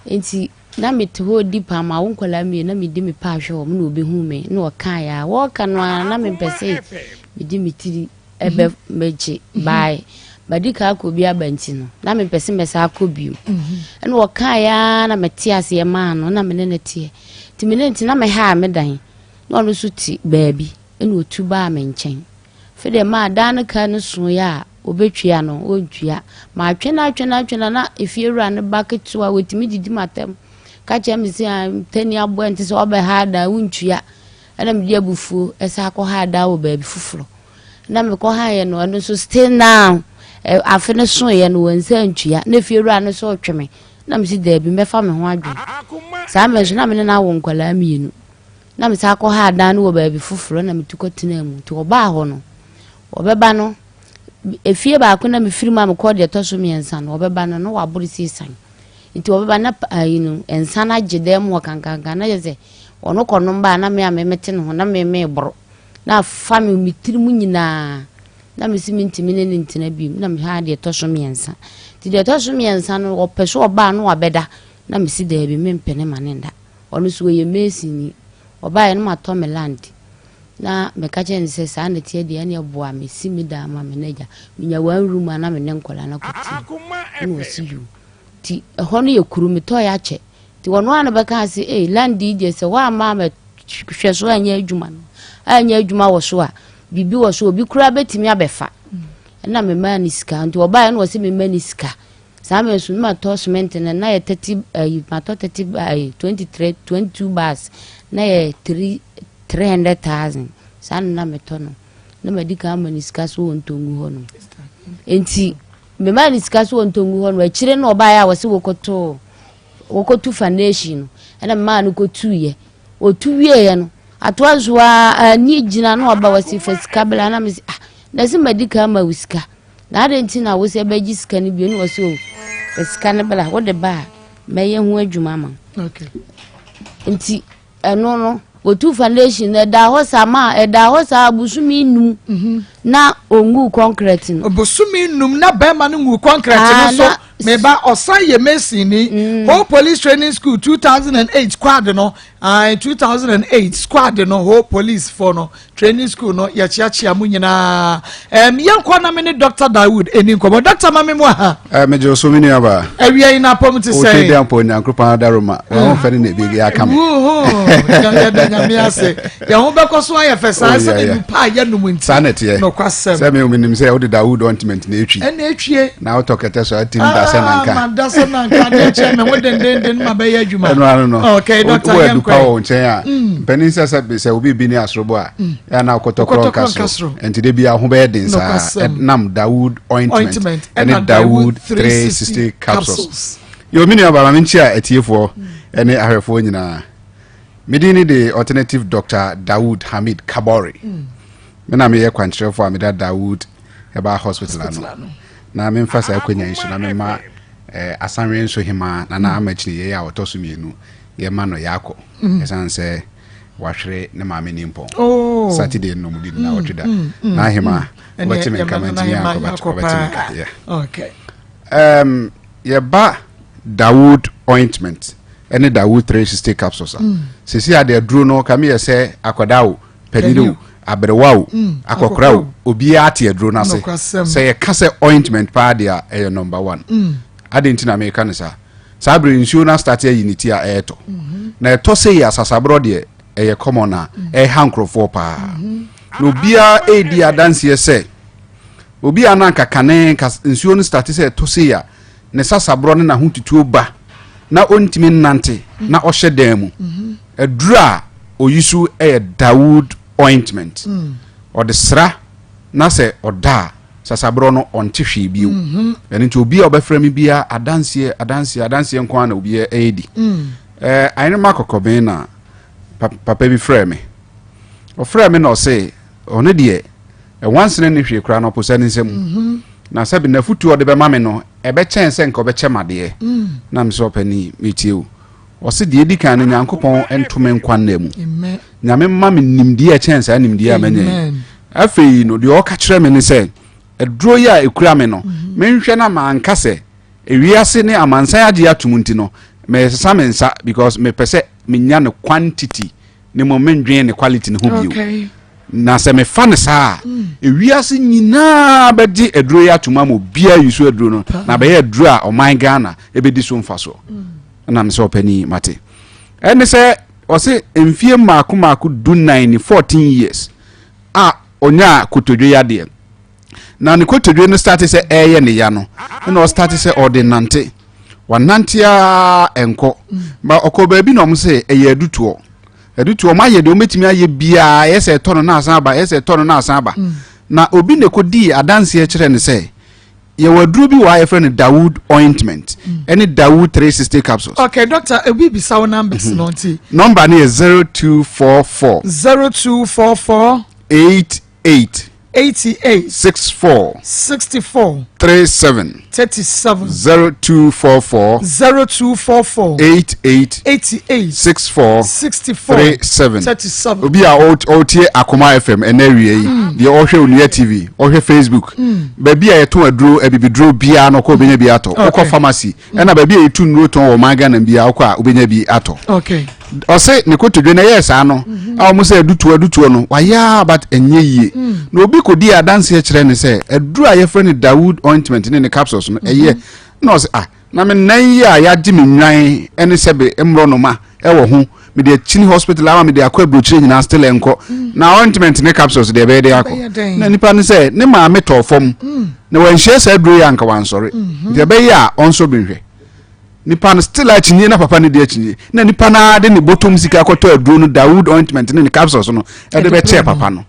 Nti na mete hɔ di paa ma wo nkwadaa mmienu na medi me paa hwɛ wɔn na wɔbɛhu me na wɔkaeɛ a wɔreka no ara na mempɛ sɛ mede me tiri ɛbɛ mɛgye bae madi ka akɔ bi aba nti no na mempɛ sɛ mɛsa akɔ bio. Ɛna wɔkaeɛ ara na mete aseɛ maa no na me ne no teɛ nti me ne nti na mehaa me dan na ɔno nso te baabi ɛna ɔtu baa me nkyɛn. Afei deɛ maa dan no ka no soeɛ a ɔbɛtua no ɔntua. Matwe no atwe no atwe no na efiewura no ba ketewa wɔtumi didi m'atam ka kyerɛ me sɛ tani aboa nti sɛ ɔbɛha dan wontua. Ɛna mede abufuo ɛsan akɔha dan wɔ baabi foforɔ na mekɔhaeɛ no ɛno nso still now. Afe no soeɛ no wɔnsa antua na fie wura no so retwe me na mesi daabi mɛfa me ho adwene. Saa mmerɛ nso na me ne no awo nkwadaa mmienu na mesan kɔ ha dan no wɔ baabi foforɔ na metu kɔtenaa mu nti ɔbaa hɔ no ɔbɛba no efie baako na mefiri mu a mekɔɔ deɛ ɛtɔ so mmiɛnsa no ɔbɛba no na waboro siesan nti ɔbɛba na ayi no nsa no agye dan mu hɔ kankankan na yɛ sɛ ɔno kɔnom baa na me a memete ne ho na me meboro na afa me me tiri mu nyinaa na mesi mentumi ne ne ntena bio na meha deɛ ɛtɔ so mmiɛnsa nti deɛ ɛtɔ so mmiɛnsa no ɔpɛ so ɔbaa no wabɛda na mesi daabi mempene ma ne nda ɔno so ɔyɛ masonni ɔbaeɛ no matɔ me land na meka kyerɛ no sɛ saa na ɛteɛ deɛ ɛne ɛboa me si me dan ma me n'agya menya one room a na me ne nkwadaa no akɔte ɛna ɔsi yuu nti ɛhɔ no yɛ kuro metɔeɛ akyɛ nti ɔno a na bɛka ase ei land yi deɛ sɛ woamma ama hwɛ so anyɛ adwuma no anyɛ adwuma wɔ so a biribi wɔ so obi koraa bɛtumi abɛfa ɛna memaa ne sika nti ɔbaeɛ na ɔsɛ mema ne sika saa mmerɛ nso matɔ cement no na yɛ 30 ayi matɔ 30 ayi 23 22 bars na yɛ 3 300000 saa na na metɔ no na madi kan ama ne sika so wɔ ntongu hɔ no nti memaa ne sika so wɔ ntongu hɔ no akyire na ɔbaeɛ a wɔsɛ wɔkɔtoo wɔkɔtu foundation no ɛna memaa no kɔtuiɛ ɔtu wieɛ no atoa so a ani gyina na ɔba wɔsi fa sika bla na mesi ah na sɛ madi kan ma wo sika na adɛn nti na wo sɛ bɛgye sika no bio na wɔsɛ o fa sika no bla wode ba a mɛyɛ ho adwuma ma nti Ɛno no, wɔtu foundation no, ɛdaa hɔ saa ma ɛdaa hɔ saa bosome nnum mhm. na ɔnguu concrete no. Bosome nnum na bɛrima no nguu concrete no ah, so meba ɔsan yɛ mason ni mm. Whole Police Training School 2008 squad no uh, 2008 squad no Whole Police for no training school no yɛkyeakyea mu nyinaa um, yɛnkɔ na me ne dr dawood ɛni nkɔmmɔ dr ma me mu aha eh, megye so me nuabaa awia yi napɔm te sɛ wotwe dɛ mpo onyankopɔn adaroma wɔn fɛ ne na ebi aka me yɛda nyame ase yɛn ho bɛkɔ so ayɛ fɛ saa oh, sɛ ne nupa a yɛnom nti saa na ɛteɛ nokwasɛm sɛ me menim sɛ wode dawood ointment na ɛtwi ɛna ɛtwie na wotɔ kɛtɛ so atim da sɛ nanka ah, da sɛ nanka deɛ kyɛ me ho dendenden ma bɛyɛ adwuma ɛno ano no okay doctor yɛnkɔ adupa wɔ nkyɛn a mm. mpanin sɛ sɛ sɛ obi bi ne asorobo a mm. ɛna akɔtɔkorɔ nka soro nti de bia ho bɛyɛ den saa ɛnam dawood ointment ɛne dawood 360 capsules yɛ omi nua baama menkyi a atiefoɔ ɛne ahwɛfoɔ nyinaa medin ne de alternative doctor dawood hamid kabori mm. me na meyɛ kwankyerɛfoɔ a meda dawood ɛbaa hospital ano na memfa saa akwanya yi so na mema eh, asanwe nso hemaa nana mm. ama kyini yɛyɛ a ɔtɔ so mmienu yɛma no yɛakɔ mm. ɛsiane sɛ wahwere ne maame ne mpɔn oh. saturday no mu di na ɔtwe da mm, mm, na ahema wɔbɛte me nka mantumi ankɔ but wɔbɛte me nka yeah. um, yɛba dawood ointment ɛne dawood 360 capsules a sɛsi adeɛ aduro no ka meyɛ sɛ akwadaa o panyin o aberewa o akɔkora o obiara te aduro no ase sɛ yɛka sɛ ointment paa deɛ a ɛyɛ number one adɛn nti na meka no saa saa bere nsuo no astate ayi ne ti a ɛretɔ mhm. na ɛtɔ sɛ yɛ asasaborɔ deɛ ɛyɛ common a mhm. ɛha nkurɔfoɔ paa mhm. na obiara ɛredi adanseɛ sɛ obi a na anka kane nsuo no starte sɛ ɛtɔ sɛ a ne sasaborɔ ne n'ahotutuo ba na ɔntumi nnante na ɔhyɛ dan mu aduru a oyi so yɛ dawood ointment mm. ɔde sra na sɛ ɔda a sasaborɔ no ɔnte hwee bio mhm. ɛno nti obi a ɔbɛfrɛ me biara adanseɛ adanseɛ adanseɛ nko ara na obi ɛredi mm. ɛɛ ayenema kɔkɔbɛn na papa bi frɛ me ɔfrɛ me na ɔse ɔno deɛ ɛwansene ne hwee koraa na ɔposa ne nsam mhm. na sɛbi n'afutuo ɔde bɛma me no ɛbɛkyɛn sɛ nka ɔbɛkyɛ ma deɛ mm. na mesɛ ɔpɛni metie o ɔse deɛ ɛdi kan no nyankopɔn nto me nkwa nna mu nyame ma me nimdeɛ ɛkyɛn saa nimdeɛ a manya yi afei no deɛ ɔka kyerɛ me ne sɛ aduro yi a ɛkura me no mhm. menhwɛ na manka sɛ ewiase ne amansan agye atom nti no mesesa me nsa because mepɛ sɛ menya no quantity ne mmom mendwen ne quality no ho bio na sɛ mefa no saa a mm. ewiase nyinaa bɛgye aduro yi atom ama obiara yi so aduro no na bɛyɛ aduro a ɔman ghana ɛbɛdi so mfa soɔ mm. ɛna me sɛ ɔpani mate ɛne sɛ ɔse mfie mmaako mmaako dunan ne 14 years a ɔnyaa kotodwe yadeɛ na ne kotodwe no starte sɛ ɛyɛ ne ya no ɛna ɔstarte sɛ ɔde nante wanante a ɛnkɔ ba ɔkɔ baabi na ɔmo sɛ ɛyɛ adutoɔ adutoɔ ɔmo ayɛ deɛ ɔmo ayɛ biara ɛyɛ sɛ ɛtɔ no na asan aba ɛyɛ sɛ ɛtɔ no na asan aba mm. na obi na ɛkɔdii adanseɛ kyerɛ ne sɛ. Yɛwɔ aduro bi wɔ ha yɛfrɛ no Dawood ointment ɛne Dawood 360 capsules. Okay doctor, ebi bisa wo numbers no nti. Number no yɛ 0244. 0244. 88. 88. 64. 64. 37. 37. 0244. 0244. 88. 88. 64. 64. 37. 37. Obi a ɔretie Akoma FM ɛnɛ awia yi, deɛ ɔhwɛ Onua TV, ɔhwɛ Facebook, baabi a yɛtɔn aduro, abibiduro biara no ɔkɔ obɛnya bi atɔ. Wokɔ pharmacy, ɛna baabi a yɛtu nnuro tɔn wɔ ɔman Ghana biara wokɔ a wobɛnya bi atɔ. Ɔse ne kotodwe no ɛyɛɛ saa no, a wɔn sɛ adutoɔ adutoɔ no, wayɛ a but ɛnyɛ yie. Na obi kɔdii adanseɛ kyerɛ ne sɛ aduro a yɛfrɛ no Dawood ointment ne ne capsules no ɛyɛ. Na ɔse ah, Na me nan yi a yɛagye me nnwan ne sɛbe mmorɔnoma wɔ ho, mede akyini hospital ama mede akɔ aburokyire nyinaa still ɛnkɔ. Na ointment ne capsules deɛ ɛbɛyɛ dɛn akɔ? Na nipa no sɛ ne maame tɔɔ fam na wanhyia saa aduro yi a anka wansɔre. Nti ɛbɛyɛ a ɔnsɔ bi nhwɛ. Nipa no still akyinnye na papa no di akyinnye. Na nipa no ara de ne bɔtɔm sika kɔtɔ aduro no Dawood ointment ne ne capsules no de bɛkyɛɛ papa no.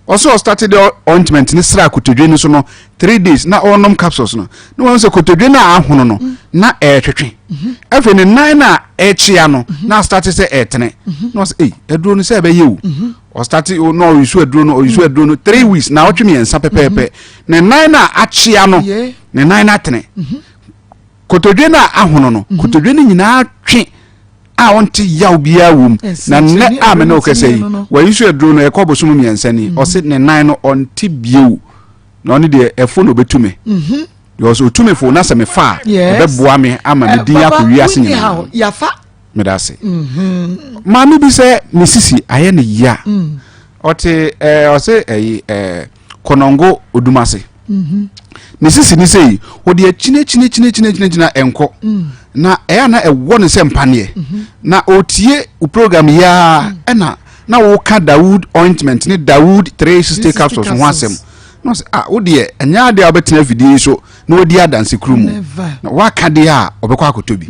Ɔsɛ ɔstate de ointment no sraa kotodwe no so no 3 days na ɔrenom capsules no na wɔn sɛ kotodwe no a ahono no na ɛretwetwe. Afei ne nan no a ɛrekyea no na astate sɛ ɛretene na ɔsɛ ei, aduro no sɛ ɛbɛyɛ o. Ɔstate na ɔyusu aduro no, ɔyusu aduro no 3 weeks na ɔtwe 3 pɛpɛɛpɛ, ne nan no a akyea no, ne nan no atene, kotodwe no a ahono no, kotodwe no nyinaa twe a ɔnte yaw biara wom. Na nnɛ a me ne wo kasa yi, wayi so aduro no ɛkɔ bosom 3 ni, ɔse ne nan no ɔnte bio, na ɔne deɛ ɛfo na ɔbɛtu me because ɔtu me fo na sɛ mefa a ɛbɛboa me ama me din akɔ wiase nyinaa. Meda ase. Maame bi sɛ ne sisi ayɛ ne ya, ɔte ɛɛ ɔse ɛyi ɛɛ Kɔnɔngo Odumase. Ne sisi ne sei, ɔde akyinakyinakyinakyinakyina ɛnkɔ, na ɛyɛ na ɛwɔ ne sɛ mpaneɛ na ɔtie wo program yi ara, ɛna na woka Dawood ointment ne Dawood 360 capsules ho asɛm na ɔsɛ ah, wo deɛ ɛnyɛ adeɛ a wobɛtena afidie yi so na wadi adanse kuro mu na waka deɛ a ɔbɛkɔ akɔtɔ bi.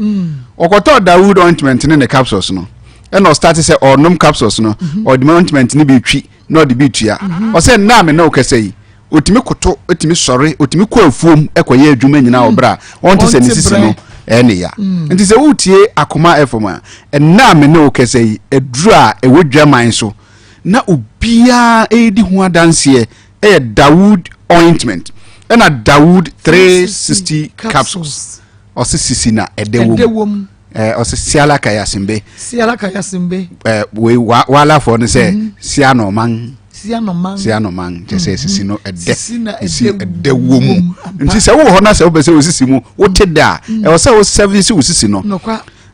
Ɔkɔtɔɔ Dawood ointment ne ne capsules no, ɛna ɔstarte sɛ ɔnom capsules no, ɔde ointment no bi twi na ɔde bi tua. Ɔsɛ nna a me ne wo kasa yi, ɔtumi koto, ɔtumi sɔre, ɔtumi kɔ afuom kɔyɛ adwuma nyinaa wɔ berɛ a ɔnte sɛ ne sisi no ɛyɛ ne ya. Nti sɛ wotie Akoma FM a, ɛnna a me ne wo kasa yi, aduru a ɛwɔ dwaman so na obiara ɛredi ho adanseɛ ɛyɛ Dawood ointment ɛna Dawood 360 capsules. Ɔse sisi na ɛdɛ wɔ mu. Ɔsɛ siala kayasimbe. Siala kayasimbe. Wei walafoɔ no sɛ sia na ɔman. Sia na ɔman. Sia na ɔman kyɛ sɛ sisi no ɛdɛ sisi ɛdɛ wɔ mu. Nti sɛ wowɔ hɔ na sɛ wopɛ sɛ osisi mu wote da a, ɛwɔ sɛ wo service wo sisi no.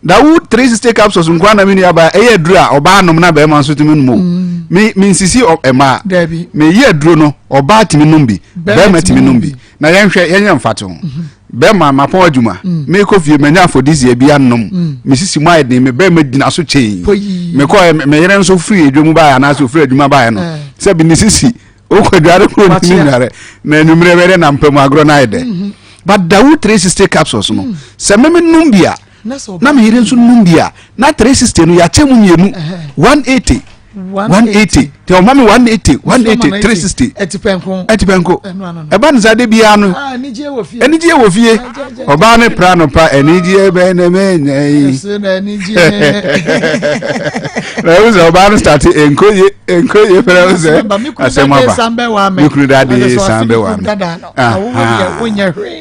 Na wo 360 capsules nkoa na me nua baa ɛyɛ aduro a ɔbaa nom na bɛrima nso tumi nom o. Me me nsisi ɛmaa. Me yɛ aduro no, ɔbaa tumi nom bi, bɛrima tumi nom bi. Na yɛnhwɛ yɛnyɛ mfatoho. Bɛrima mapɔn adwuma, mekɔ fie manya afɔdisia bi anom, me sisi mu ayɛ den, me bɛrima gyina so kyɛn. Mekɔ me yere nso firi adwa mu baeɛ anaasɛ ofiri adwuma baeɛ no, sɛbi ne sisi wokɔ adware kuro ne nware na anwummerɛ bɛyɛ dɛ na mpɛ mu agorɔ no ayɛ dɛ. But Dawu 360 capsules no, sɛ meme nom bi a na me yere nso nom bi a, na 360 no yɛakyɛ mu mmienu, 180 180, nti ɔma me 180 180 360 ɛtipɛnko ɛtipɛnko. Ɛba no saa de biara no, ah, anigyeɛ wɔ fie, anigyeɛ wɔ fie. Ɔbaa ne pra no pa, anigyeɛ bɛn na mɛnya yi na ɛwo sɛ ɔbaa no starte nko ye nko ye pɛrɛ wo sɛ asɛm aba, me kunu dade san bɛwa me.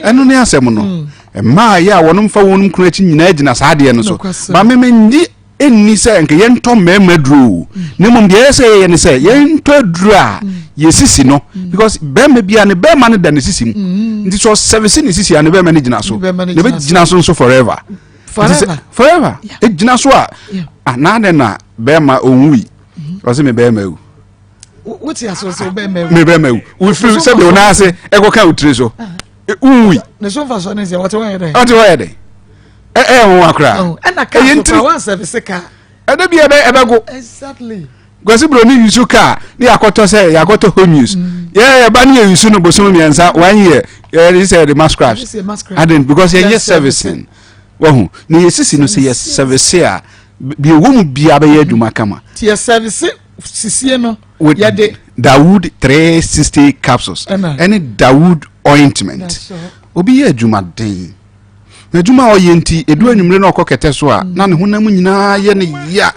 Ɛno ne asɛm no. Mmaa yɛ a wɔnom fa wɔn kunu akyi nyinaa gyina saa adeɛ no so ba meme ngye nni sɛ nka yɛntɔ mmarima aduro o, na mmom deɛ ɛyɛ sɛ yɛyɛ ne sɛ yɛntɔ aduro a yɛsisi no, because bɛrima bia ne bɛrima no da ne sisi mu, nti sɛ ɔsɛvese ne sisi a, ne bɛrima no gyina so na ɛbɛgyina so nso forever forever forever. Ɛgyina so a, anaa dɛn na bɛrima ɔnwui, ɔsɛ me bɛrima awu. Wote aso sɛ wobɛrima awu, me bɛrima awu, wofiri sɛ de wo nan ase ɛkɔka wo tiri so, wunwui. Ne so nfa so ne sɛ ɔte hɔ yɛ dɛ. Ɔte hɔ yɛ dɛ, ɛyɛ nwanwa koraa. Ɛna kaa so koraa wɔn service kaa. Ɛdɛ bi ɛbɛ ɛbɛgo. Exactly. Kwasi Buroni yusu kaa ne yakɔtɔ sɛ yakɔtɔ home use. Yɛ yɛba ne yɛ yusu no bosom 3, one year, yɛ de sɛ yɛde ma scraps. Aden because yɛnyɛ servicing. Wahu ne yɛ sisi no sɛ yɛ service a, deɛ ɛwɔ mu biara bɛyɛ adwuma kama. Ti yɛ service sisie no. With yɛde Dawood 360 capsules ɛne Dawood ointment. Obi yɛ adwumaden. N'adwuma a ɔyɛ nti, edu anwummere na ɔkɔ kɛtɛ so a, na ne honam nyinaa yɛ ne ya.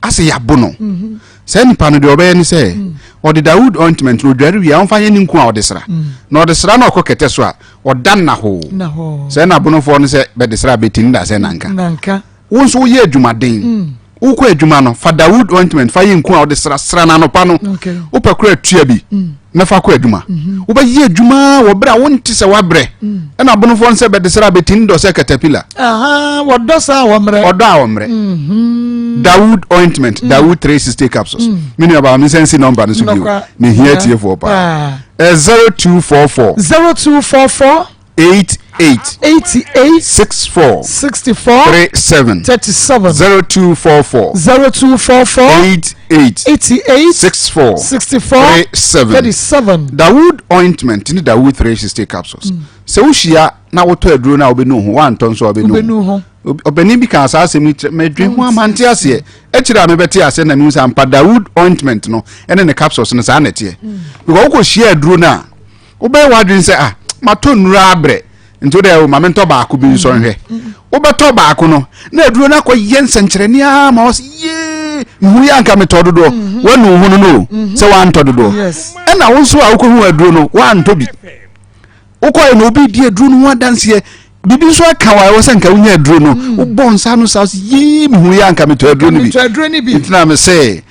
Asɛ yɛabo no. Saa nipa no deɛ ɔbɛyɛ ne sɛ, ɔde Dawood ointment no odware wie a, ɔmfa nyɛ ne nku a ɔde sra. Na ɔde sra na ɔkɔ kɛtɛ so a, ɔda nnahoo. Sɛ na abonofoɔ no sɛ bɛde sra bɛti nda sɛ nanka. Wo nso woyɛ adwumaden. Wokɔ adwuma no, fa Dawood ointment fa yɛ nku a wode sra sra no anɔpa no. Wopɛ koraa tua bi mm. na fa kɔ adwuma. Mm-hmm. Wobɛyɛ adwuma wɔ berɛ a wonte sɛ woabrɛ. Mm. Ɛna abonofoɔ no sɛ bɛde sra bɛti ndɔ sɛ katapila. Wɔdɔ saa a wɔmmerɛ. Ɔdɔ a wɔmmerɛ. Mm-hmm. Dawood ointment, mm. Dawood 360 capsules. Me nua baa me nsa nsi nɔmba no so bio. Mehia tiefoɔ paa. 0244 0244 88 88 64 64 37 37 0244 0244 88 88 64 64 37 37 Dawood ointment ne Dawood 360 capsules. Mm. Sɛ wohyia na wotɔ aduro no a wobɛnu ho woantɔ nso a wobɛnu ho. Ɔpanin bi kaa saa asɛm yi kyerɛ medwen ho ama nte aseɛ. Akyire a mebɛte aseɛ na mehu sɛ ampa Dawood ointment no ne ne capsules no saa na ɛteɛ. Mm. Because wokɔhyia aduro no a wobɛyɛ w'adwene sɛ ah matɔ nnuro abrɛ nti wode o ma mentɔ baako bi nsɔ nhwɛ wobɛtɔ baako no na aduro no akɔyɛ nsɛnkyerɛnne ara ma wɔsɛ yee mehu yɛ anka metɔ dodoɔ mhm. woanu ho no no o mhm. sɛ woantɔ dodoɔ ɛna wo nso a wokɔhu aduro no woantɔ bi wokɔɛ na obi di aduro no ho adanseɛ biribi nso aka wa ɛwɔ sɛ nka wonya aduro no mm. wobɔ nsa no saa yee mehu yɛ anka metɔ aduro no bi ntina me sɛ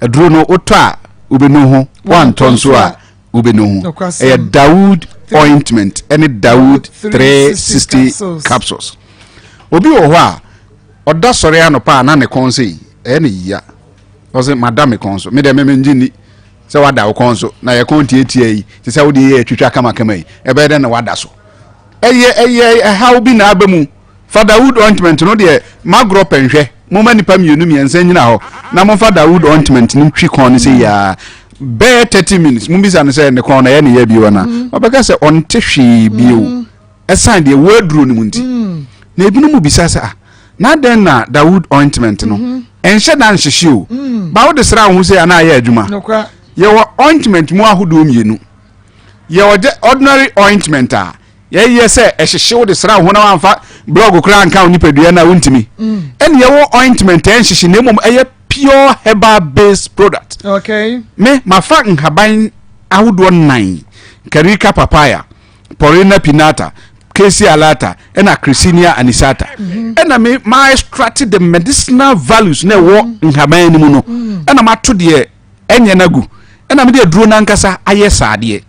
aduro no wotɔ a wobɛnu ho woantɔ nso a wobɛnu ho ɛyɛ dawood ointment ɛne dawood 360 capsules obi wɔ hɔ a ɔda sɔre anɔpa a na ne kɔn sɛ yi ɛyɛ ne yia ɔsɛ mada me kɔn so me deɛ meme ngye ni sɛ wada wo kɔn so na yɛ kɔn tietia yi te sɛ wode yɛ atwitwa kamakama yi ɛbɛyɛ dɛ na wada so ɛyɛ ɛyɛ ɛhaw bi na aba mu Fa Dawood ointment no deɛ magorɔ pɛ nhwɛ momma nnipa mmienu mmiɛnsa nnyina hɔ na momfa Dawood ointment no ntwi kɔn no sɛ yiaa bɛyɛ 30 minutes mommisa no sɛ ne kɔn no ɛyɛ ne ya bio anaa mm. ɔbɛka sɛ ɔnte hwee bio mm. ɛsan deɛ ɛwɔ aduro no mu nti mm. na ebinom bisa sɛ ah na dɛn na Dawood ointment no mm-hmm. ɛnhyɛ da nhyehye o ba wode sra wo ho sɛ anaa ayɛ adwuma yɛwɔ ointment mu ahodoɔ mmienu yɛwɔ ordinary ointment a Yɛyɛ sɛ ɛhyehye wo de sra wo ho na wamfa blɔg koraa nka wo nipadua no a wontumi. Mm. Ɛne yɛwɔ ointment ɛnhyehye na mmom ɛyɛ pure herbal based product. Okay. Me mafa nhaban ahodoɔ nnan Carica papaya, Porina pinata, Cassia alata, ɛna Crisinia anisata. Mm-hmm. Ɛna me ma extract the medicinal values na ɛwɔ mm-hmm. nhaban no mu no. Mm. Ɛna mato deɛ ɛnyɛ no agu. Ɛna mede aduro no ankasa ayɛ saa adeɛ.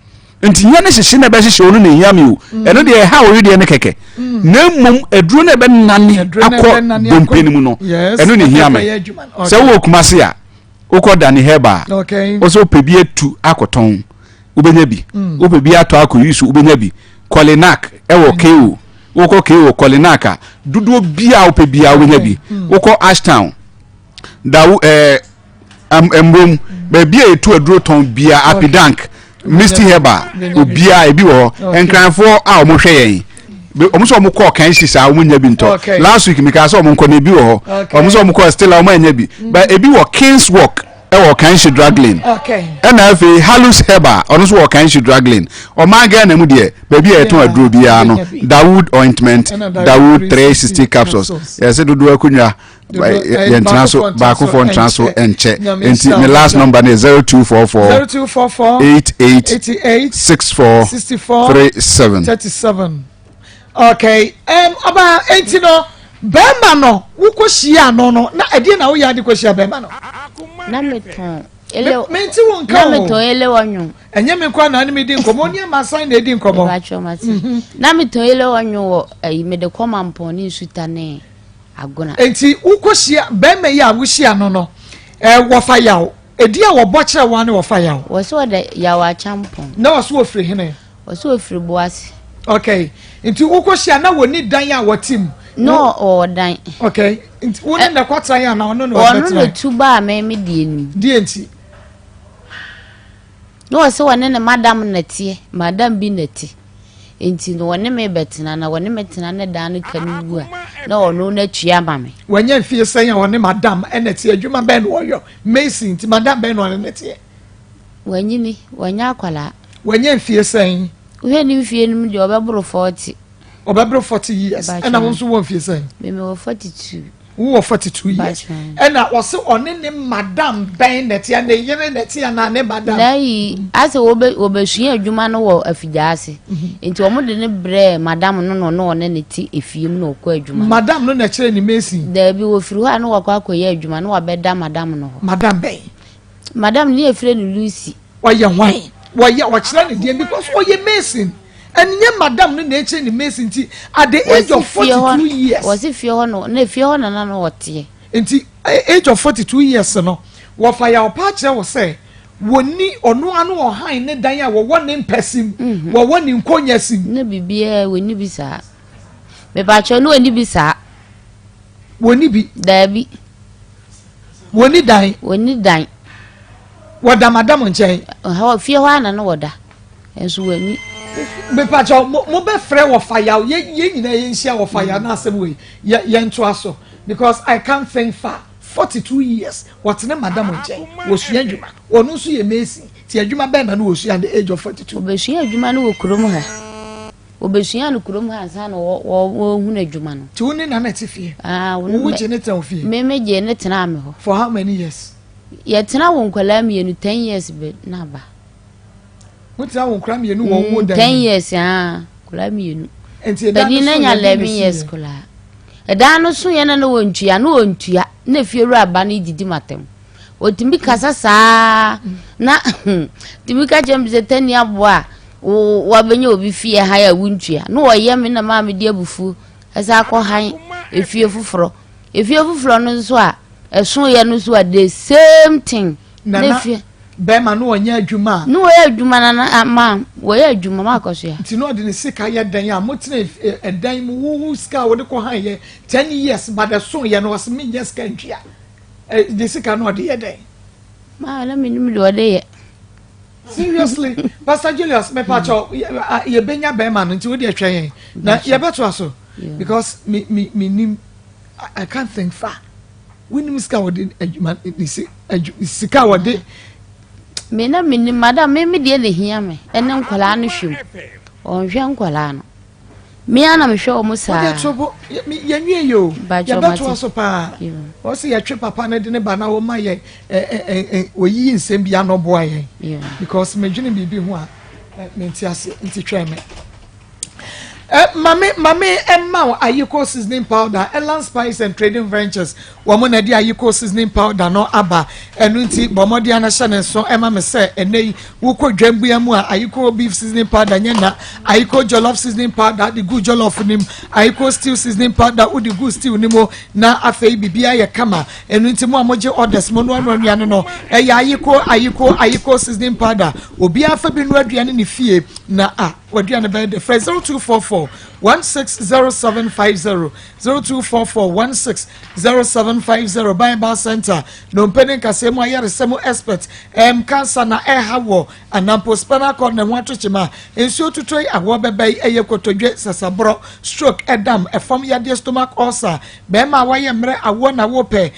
nti nyɛ ne hyehye na ɛbɛhyehye wo no na ehia mi o mm. ɛno deɛ ɛha oyi deɛ ne kɛkɛ mm. na mmom aduro no ɛbɛnane akɔ dompe no mu no ɛno na ehia mi sɛ wowɔ kumase a wokɔ dani hɛba a wosɛ wopɛ bi atu akɔtɔn wobɛnya bi mm. wopɛ bi atɔ akɔ yi so wobɛnya bi kɔlinak ɛwɔ ko wokɔ ko kɔlinak a dodoɔ bi a wopɛ bi a wobɛnya bi wokɔ ashtown dawo ɛɛ. Mbom baabi a yɛtu aduro tɔn bia apidank misty herbal obiara ebi wɔ hɔ nkranfoɔ a wɔn hwɛ yɛn wɔn sɛ wɔn kɔɔ kan si saa wɔn nya bi ntɔ last week mika sɛ wɔn nkɔ na ebi wɔ hɔ wɔn sɛ wɔn kɔɔ still a wɔn anya bi but ebi wɔ kings walk ɛwɔ kanshi drug lane ɛna afei halus herbal ɔno nso wɔ kanshi drug lane ɔman ghana mu deɛ baabi a yɛtɔn aduro biara no dawood ointment dawood 360 capsules yɛsɛ dodoɔ akonnwa yɛntena so baakofoɔ ntena so nkyɛ nti me last number no yɛ 0244 0244 88 64 37 37 okay um, ɔba enti no bɛrima no wokɔhyia no no na ɛdeɛ na woyɛ ade kɔhyia bɛrima no na metɔn ele mente wo nka o na metɔn ele wɔnwo ɛnyɛ me nkwa na ne medi nkɔmmɔ ne ɛma san na ɛdi nkɔmmɔ na metɔn ele wɔnwo wɔ ayi mede kɔma mpɔn ne nsuta ne agona. Enti wokɔhyia bɛrima yi a wohyia no no, eh, wɔfa yaw. Ɛdi a wɔbɔ kyerɛ wɔn ne wɔfa yaw. Wɔsɛ ɔda yaw akyampɔn. Na wɔsɛ wɔfiri hene? Wɔsɛ wɔfiri boase. Okay. Nti wokɔhyia na wɔni dan a wɔte mu? Na ɔwɔ dan. Okay. Nti wo ne na ɛkɔtena yɛ anaa ɔno na ɔbɛtena? Ɔno na tu baa me me deɛ nim. Deɛ nti? Na ɔse ɔne ne madam na teɛ, madam bi na te. Nti no ɔne me bɛtena na ɔne me tena ne dan no ka no wu a, na ɔno na tua ma me. Wanya mfie sɛn a ɔne madam na teɛ? Adwuma bɛn na ɔyɔ? Mason, nti madam bɛn na ɔne no teɛ? Wanyini, wanya akwadaa. Wanya mfie sɛn? Wohwɛ ne mfie no mu deɛ ɔbɛboro 40. Ɔbɛboro 40 years. Ɛna wo nso wɔ mfie sɛn? Me mewɔ 42. Wowɔ 42 years. Ɛna ɔse ɔne ne madam bɛn na ɛteɛ, ne yere na ɛteɛ anaa ne madam? Na yi asɛ wɔbɛ wɔbɛsua adwuma no wɔ afigya ase. Nti wɔn de ne brɛɛ madam no na ɔne ɔne ne te efie mu na ɔkɔ adwuma. Madam no na ɛkyerɛ ne mason? Daabi, wɔfiri hɔ a na wakɔ akɔyɛ adwuma na wabɛda madam no hɔ. Madam bɛn? Madam no yɛfrɛ no Lucy. Ɔyɛ hwan? Wɔyɛ ɔkyerɛ ne deɛ because ɔyɛ mason. Ɛnyɛ madam no na ɛkyerɛ ne mason nti at the age of 42 years. Wɔsi fie hɔ no na fie hɔ na na no ɔteɛ. Nti age of 42 years no wɔfa yɛ ɔpa akyerɛ wɔ sɛ wɔni ɔno ano ɔhan ne dan a wɔwɔ ne mpɛsim wɔwɔ ne nkonya sim. Ne biribiara wɔni bi saa. Mepakyɛw ne wɔni bi saa. Wɔni bi. Daabi. Wɔni dan. Wɔni dan. Wɔda madam nkyɛn. Hɔ fie hɔ ana no wɔda. Nso wɔni. Mepakyɛw mo mo bɛfrɛ wɔ fayaw yɛ yɛn nyinaa yɛn nhyia wɔ fayaw na asɛm wei yɛ yɛn to aso because I can't think far. 42 years wɔtene madam nkyɛn wɔsua adwuma, ɔno nso yɛ mason ti adwuma bɛn na no wɔsua at the age of 42? Wɔbɛsua adwuma no wɔ kurom ha, wɔbɛsua no kurom ha ansa na wɔhunu adwuma no. Nti wo ne nana te fie? Wo gye ne tena wo fie? Me me gye ne tena me hɔ. For how many years? Yɛtena wo nkwadaa mmienu 10 years bɛ na aba. Mo tena wo nkwadaa mmienu wɔ wo dan? 10 years, ah, nkwadaa mmienu. Nti ɛdan no so yɛ 11 years koraa. Ɛdan no so yɛ na na wɔntua na wɔntua na fie wura ba no didi matam. Otumi kasa saa na tumi ka kyerɛ me sɛ tani aboa a wabɛnya obi fie ha a wontua na wɔyɛ me na maa mede abufuo ɛsɛ akɔ han efie foforɔ, efie foforɔ no nso a ɛso yɛ no nso a, the same thing. Nana bɛrima no ɔnyɛ adwuma a? Ne wɔyɛ adwuma na ama wɔyɛ adwuma ma akɔ so ya. Nti na ɔde ne sika yɛ dɛn a motena ɛdan mu wohu sika a wɔde kɔ han yɛ 10 years but ɛso yɛ no ɔsɛ menyɛ sika ntua de sika no ɔde yɛ dɛn? Maa na menim deɛ ɔde yɛ. Seriously, Pastor Julius, mepakyɛw, yɛbɛnya bɛrima no nti wode ɛhwɛ yɛn na yɛbɛtoa so because me me me nim, I can't think far. Wonim sika a wɔde adwuma ne si sika a wɔde. Me na menim, madam, me me deɛ na ehia me ɛne nkwadaa no hwɛ mu, ɔnhwɛ nkwadaa no, me ara na mehwɛ wɔn saa. Wode to bo, yɛnwie yi o, yɛbɛtoa so paa. Wɔsi yɛtwe papa no de ne ba na wɔma yɛ ɛ ɛ wɔyiyi nsɛm bi ano boa yɛn because medwene biribi ho a mente ase nti twɛn me. Mame mame ɛma wo Ayiko seasoning powder. Elan Spice and Trading Ventures wɔn na ɛde Ayiko seasoning powder no aba. Ɛno nti bɔ mmɔden ana hyɛ ne nso ɛma me sɛ ɛnɛ yi wokɔ dwambua mu a, Ayiko beef seasoning powder nyɛ na Ayiko jollof seasoning powder de gu jollof nim, Ayiko stew seasoning powder wode gu stew ne mu na afei biribiara yɛ kama. Ɛno nti mo a mogye orders mo noa noa nnuane no, ɛyɛ Ayiko, Ayiko, Ayiko seasoning powder. Obiara fa bi noa aduane ne fie na a waduane bɛyɛ de. Frɛ 0244 160750, 0244 160750. Bible Center, nnompe ne nkasɛɛ mu ayaresɛ mu expert. Cancer na ɛha wɔ anampo spinal cord na ɛho ato kyema, nsuo tutɔ yi ahoɔ bɛbɛ yi, ɛyɛ kotodwe, sasaborɔ, stroke, ɛdam, ɛfam yadeɛ, stomach ulcer, bɛrima a wayɛ mmerɛ awoɔ na wopɛ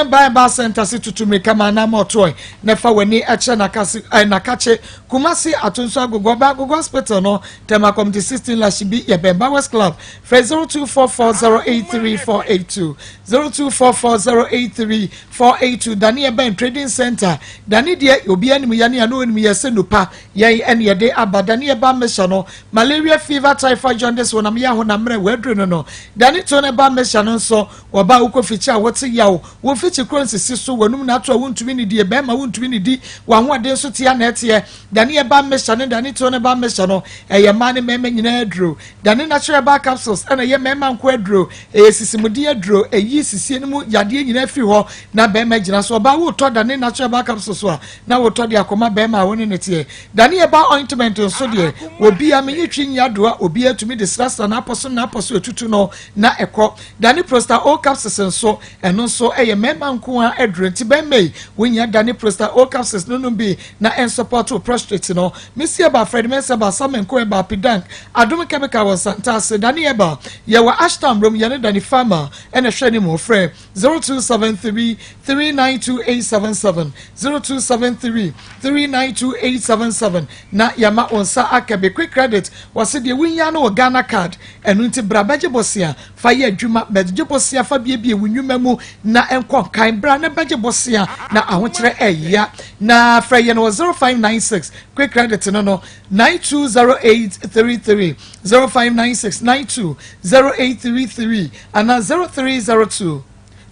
Bible Center se tutu mmirika ma anam ɔtoɔ na ɛfa w'ani ɛkyerɛ nakase nakakye Kumasi Atonso Agogo, ɔbɛn Agogo Hospital no, Tema Community 16, Lashibi, yɛbɛn Bowers Club. Frɛ 0244083482, 0244083482. Dane yɛbɛn Trading Center. Dane deɛ obi anim yɛ ne ano onim yɛ sɛ nupa yɛn ɛne yɛde aba. Dane yɛba mmɛhyɛ no malaria, fever, typhoid, jaundice, wɔnam yɛ ahonam mmerɛ wɔaduru no. Dane to ne ba mmɛhyɛ no nso wɔba wokɔ fikyi a wɔte yaw, wɔn fikyi kuro nsisi so, wɔnum n'ato a wontumi ne die, bɛrima wontumi ne di, wɔn ahoɔden nso tea na ɛteɛ. Dane yɛba mmɛhyɛ no, Dane to ne ba mmɛhyɛ no, ɛyɛ mmaa ne mmarima nyinaa aduro. Dane Natural Herbal Capsules ɛna ɛyɛ mmarima nko aduro. Ɛyɛ sisimuden aduro, ɛyi sisie no mu yadeɛ nyinaa firi hɔ na bɛrima gyina so. Ɔbaa wotɔ Dane Natural Herbal Capsules so a na wotɔ de akɔma bɛrima a wɔne ne teɛ. Dane Herbal Ointment nso deɛ, obiara menyi twi nyi adoa, obiara tumi de srasra n'apɔ so n'apɔ so etutu no na ɛkɔ. Dane Prosta O Capsules nso, ɛno nso ɛyɛ mmarima nko a aduro. Nti bɛrima yi wonya Dane Prosta O Capsules no nom bi na ɛnsupport prostate no. Mesi aba Fred Mensah ba. Samenko Herbal, Pidank, Adom Chemical wɔ Santase, Dani Herbal, yɛwɔ Ashtown Rom, yɛne Dani Pharma ɛna ɛhwɛ anim. Frɛ 0273 392877, 0273 392877 na yɛama wo nsa aka bi. Quick Credit, wɔse deɛ wohia no wɔ Ghana card, ɛno nti bra bɛgye bosea fa yɛ adwuma, bɛgye bosea fa biebie wo nnwuma mu na ɛnkɔ nkan. Bra na bɛgye bosea na ahokyerɛ ɛya, na frɛ yɛn wɔ 0596 Quick Credit no 920833, 0596 920833 anaa 0302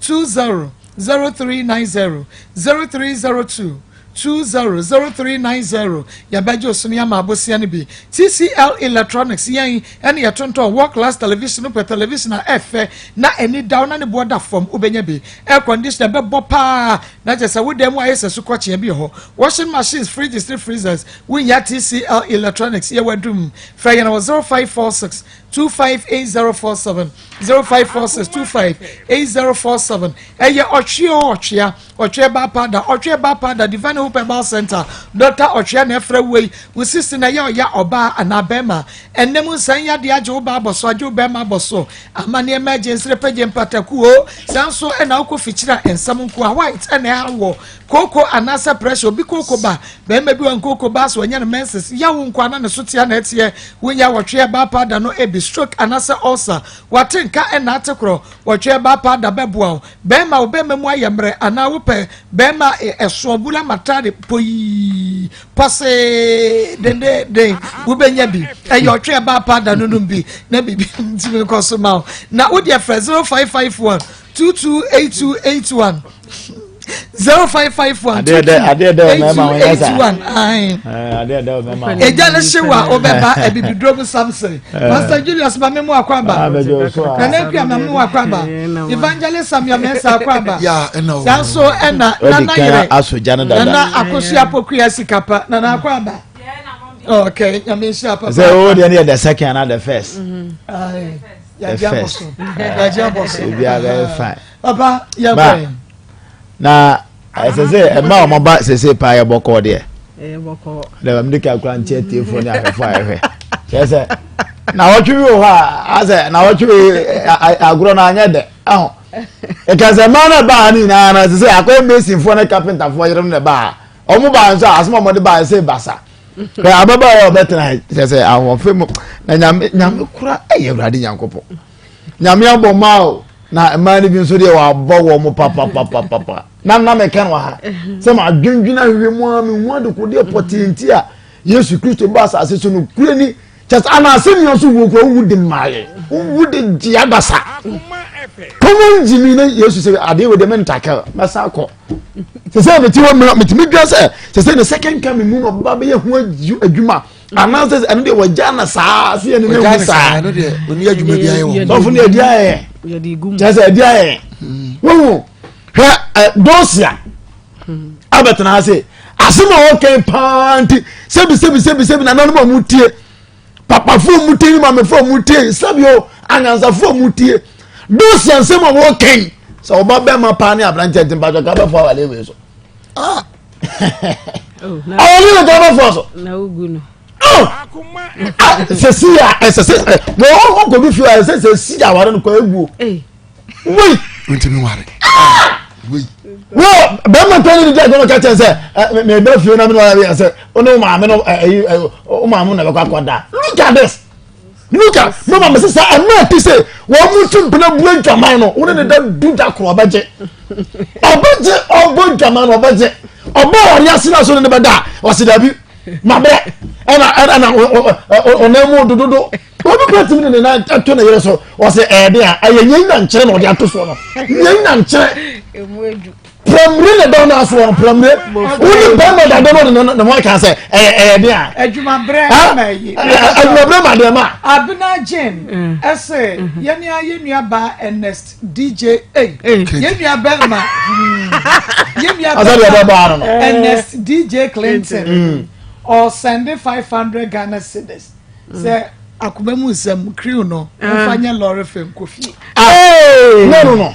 200390, 0302 200390. Yɛbɛgye oso no yɛama abosea no bi. TCL Electronics, yɛn ɛne yɛtontɔn world class television. Pɛ television a ɛfɛ na ani daw na ne boɔ da fam, wobɛnya bi. Air conditioner bɛbɔ paa na kyerɛ sɛ wo dan mu ayɛ sɛ sukɔkyeɛ bi wɔ hɔ. Washing machines, fridges ne freezers, wonya TCL Electronics. Yɛwɔ Adum. Frɛ yɛn wɔ 0546 258047, 0546 258047. Ɛyɛ ɔtwe o, ɔtwea, ɔtwe ba pada, ɔtwe ba pada. Divine Hope Herbal Center, Dr Ɔtwea na ɛfrɛ wei. Wo sisi na ɛyɛ ɔya, ɔbaa anaa bɛrima, ɛnam nsan yadeɛ agye wo ba abɔ so, agye wo bɛrima abɔ so, ama nneɛma agye nsere pɛgye mpataku o. Saa nso ɛna wokɔ fikyiri a, nsɛm nko a white ɛna ɛha wɔ kooko anaasɛ pressure obi kooko ba, bɛrima bi wɔ nkooko ba so ɔnyɛ no menses yawo nko ana ne so tea na ɛteɛ, wonya wɔtwe ba pada no ebi. Stroke anaasɛ ulcer, wate nka ɛna ate korɔ, wɔtwe ba pada bɛboa wo. Bɛrima, wo bɛrima mu ayɛ mmerɛ anaa wopɛ bɛrima ɛsoɔ bula matare poyii pɔsee dendenden, wobɛnya bi. Ɛyɛ ɔtwe ba pada no nom bi na biribi ntumi nkɔ so ma wo. Na wodeɛ frɛ 0551 228281, 0551 228281. Ɛgya no hyew a wobɛba abibiduro mu. Samson, Pastor Julius, ma me mu akɔ aba. Nana Akua, ma me mu akɔ aba. Evangelist Samuel Mensah akɔ aba. Saa nso ɛna Nana yere Nana Akosua Pokuya Sikapa, Nana akɔ aba. Okay, nyame nhyira papa. Sɛ o deɛ no yɛ the second and the first. The first. Ebi abɛyɛ fine. Papa, yɛ kɔ. Na ɛsɛ sɛ ɛma wɔn ba sese paa yɛ bɔkɔɔ deɛ. Dɛbɛ mi de ka kura nkyɛn tiefoɔ ne ahwɛfoɔ a yɛhwɛ. Kyerɛ sɛ na wɔtwe bi wɔ hɔ a asɛ na wɔtwe bi agorɔ na anyɛ dɛ ɛho. Ɛka sɛ mmaa na baa ne nyinaa na sɛ akɔyɛ masonfoɔ ne carpenterfoɔ yerem na baa. Wɔn baa nso a asɛm a wɔde baa sɛ basa. Hwɛ ababaawa a ɔbɛtena kyerɛ sɛ ahoɔfɛ mu na nyame nyame kora ɛyɛ Awurade Nyankopɔn. Nyame abɔ mmaa o, na mmaa no bi nso deɛ wabɔ wɔn papapapapa. Na na meka no ha sɛ madwendwen ahwehwɛ mu a mehu adekodeɛ pɔtee nti a Yesu Kristo ba asase so no kure ni kyɛ sɛ anaasɛ nua so wuo kura wowu de mmaayɛ wowu de gye adasa kɔmɔ ngyimi na Yesu sɛ adeɛ wɔ deɛ mentakɛ mɛsa akɔ sɛ sɛ mete hɔ mmerɛ metumi dwa sɛ sɛ sɛ ne second coming mu na ɔba bɛyɛ ho adwuma anaasɛ ɛno deɛ wɔgya no saa sɛ yɛne no hu saa ɛno deɛ ɔni adwuma bi ayɛ wɔ sɔfo no ɛdi ayɛ kyerɛ sɛ ɛdi ayɛ wohu hwɛ dosia abɛtena ase asɛm a wɔkɛn paa nti sɛbi sɛbi sɛbi sɛbi nananom a wɔtie, papafoɔ mu tie ne maamefoɔ mu tie, sɛbi o anyansafoɔ mu tie dosia nsɛm a wɔkɛn sɛ ɔba bɛrima paa ne aberanteɛ nti mpatwɔ ka bɛfo awale wei so ɔwɔ ne ka bɛfo so sɛsi a ɛsɛ sɛ wɔn ɔkɔ bi fi a ɛsɛ sɛ si aware no kɔ eguo wei ntumi ware wei wɔ bɛrima tɔ ne di agorɔ ka kyɛn sɛ ɛ mɛ bɛ fie na mi na ɔyɛ bi sɛ ɔne maame no ɛ ɛyi ɛ ɔ maame na bɛkɔ akɔ da. Look at this, look at mo maame sisan ɛmɛ ti sɛ wɔn mu ti mpena bu adwaman no wɔn ne da du da koro ɔbɛgye ɔbɛgye ɔbɔ dwaman no ɔbɛgye ɔbɔ ɔre ase na so ne ne bɛ da ɔsi dabi mabrɛ ɛna ɛna ɔnan mu dododo obi kura tìmi ne ne nan ato ne yere so ɔsɛ ɛɛde a ɛyɛ nyɛ nyankyerɛ na ɔde ato soɔ no nyɛ nyankyerɛ pramire na dɔn na asoɔ no pramire wone bɛrima dada no ne ne ho aka sɛ ɛyɛ ɛyɛ de a adwumabrɛ ma yi adwumabrɛ ma deɛ ma Abena Jane ɛsɛ yɛne a yɛ nua baa Ernest DJ ei yɛ nua bɛrima yɛ nua bɛrima Ernest DJ Clinton ɔsɛnde 500 Ghana cedis sɛ akoma mu nsɛm crew no nfa nyɛ lɔre fɛ nkɔ fie. No, no, no.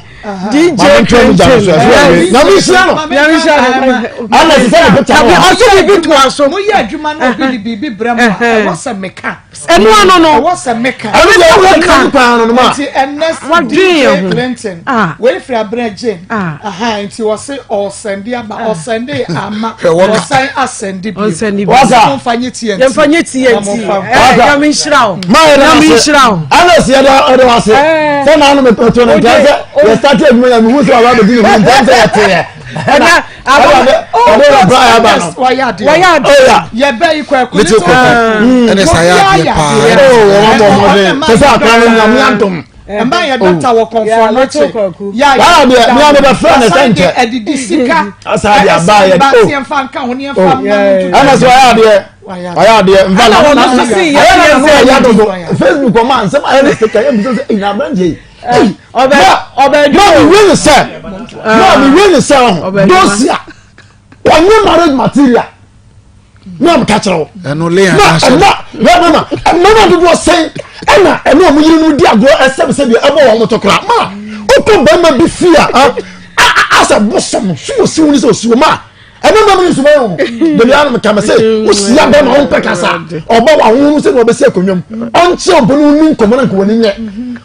DJ Clinton. Nyame nhyira no. Nyame nhyira no. Ana sɛ sɛ ne picture no. Ɔsɛ biribi to aso. Mo yɛ adwuma na obi de biribi brɛ mo a ɛwɔ sɛ meka. Ɛno ano no. Ɛwɔ sɛ meka. Ɛno deɛ ɛwɔ ka paa no no ma. Nti Ernest DJ Clinton. Wei firi abrɛ Jane. Aha nti ɔse ɔsɛnde aba ɔsɛnde ama ɔsan asɛnde bio. Ɔsɛnde bio. Wasa. Yɛmfa nye TNT. Yɛmfa nye TNT. Nyame nhyira wo. Nyame nhyira wo. Ernest yɛda ɔde wase. Sɛ na ano mepɛto no nkyɛn sɛ yɛ start adwuma yɛ mehu sɛ waba abɛdi ne ho nkyɛn sɛ yɛteɛ. Ɛna ɔde wɔ bra yɛ aba no. Wɔyɛ adeɛ. Wɔyɛ adeɛ. Yɛbɛ yi kɔ ɛkɔ ne tɛ ɛna sa yɛ adeɛ paa. Wɔn bɔ mmɔden. Sɛ sɛ akora no nyame adom. Ɛma yɛ dɔkta wɔ kɔnfɔ no kye. Yàrá deɛ mi àná bɛ fẹ́ ne sɛ nkyɛ. Ɛdidi sika. Asa deɛ aba yɛ o. Ɛsɛ nfa nka ho ne nfa mma no tutu. Ɛna sɛ ɔyɛ adeɛ ɔyɛ adeɛ nfa na ɔno nso si yɛ ayɛ na na ɔyɛ adodo Facebook ɔma nsɛm ayɛ ne sika yɛ bisa sɛ ɛyìn aberanteɛ yi. Ɔbɛ ɔbɛ dùn. Maa mi wí ni sɛ maa mi wí ni sɛ ɔho dosia ɔnyɛ marriage material na ɔmo ka kyerɛ wo. ɛno lea na ɛna na na mmarima dodoɔ sɛn ɛna ɛne ɔmo yere no di agorɔ ɛsɛbisɛbi ɛbɔ wɔn to koraa ma okɔ bɛrima bi fi a asɛ bosom so wɔ siw ne sɛ osiw ma ɛne mmarima no nsoma yɛn o dabi anam kama sɛ wosia bɛrima wɔn pɛ kasa ɔbɔ wɔ ahohom sɛ na ɔbɛsi akonnwa mu ɔnkyerɛ ɔmpɛ no ni nkɔmɔ na nkɔmɔ ni nyɛ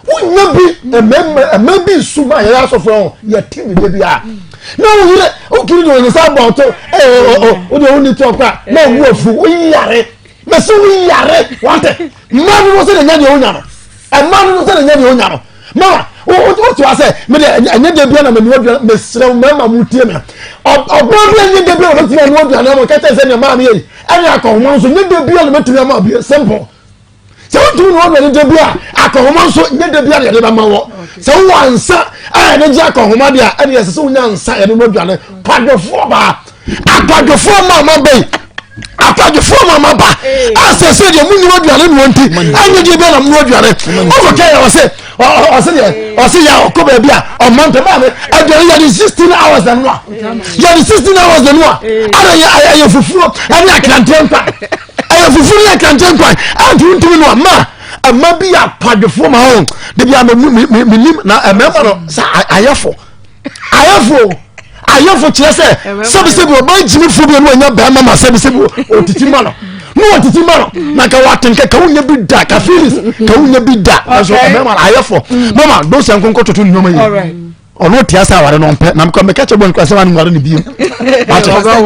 wonya bi mmarima mmarima bi nsu ma yɛyɛ asɔfo ho yɛ ti ne de bi a na wo yere wotumi de wɔn nsa abɔ ɔto ɛɛ ɔ wo deɛ wonni to ɔkora na ɔwu afu woyare mɛsɛ woyare wate mmaa no sɛ na nya deɛ wonya no mmaa no sɛ na nya deɛ wonya no mama wote wa sɛ mede ɛnyɛ da bia na menoa aduane mesrɛ wo mmarima mu tie me ɔbaa bi ɛnyɛ da bia na mɛtumi anoa aduane ama kɛtɛ sɛ nea maa meyɛ yi ɛne akɔhoma nso nyɛ da bia na mɛtumi ama bi simple sɛ wotumi ne wɔn da bi a akɔhoma nso nyɛ da bi a na yɛde bɛma wɔ sɛ wowɔ ansa a yɛde gye akɔhoma deɛ a ɛne ɛsɛ sɛ wonya nsa yɛde no aduane kwadwofoɔ baa akwadwofoɔ ma ma bɛyi akwadwofoɔ ma ma ba a sɛ sɛ deɛ mu nua aduane no nti ɛnyɛ deɛ bi a na mu aduane ɔkɔ kɛ yɛ ɔsɛ ɔsɛ deɛ ɔsɛ yɛ ɔkɔ baabi a ɔma ntɛm a aduane yɛde 16 hours na noa yɛde 16 hours na noa ana yɛ ɛyɛ fufuo ɛne akranteɛ nkwa ɛyɛ fufuo ne akranteɛ nkwa ɛnti wontumi noa ma ɛma bi yɛ akwadwofoɔ ma ho de bi a menim na ɛmɛma no sɛ ayɛfo ayɛfo ayɛfo kyerɛ sɛ sɛbisɛbi ɔba gyimifoɔ bi a ne wanya bɛrima ma sɛbisɛbi ɔtiti ma no ne wɔtiti ma no na ka watenka ka wonya bi da ka feelings ka wonya bi da nanso ɛmɛma no ayɛfo mama dosɛ nkonkɔ toto ne nneɛma yi ɔno te ase aware no ɔmpɛ na mekɔ meka kyɛ bɔ nkura sɛ wane nware ne biom dakyɛ sɛ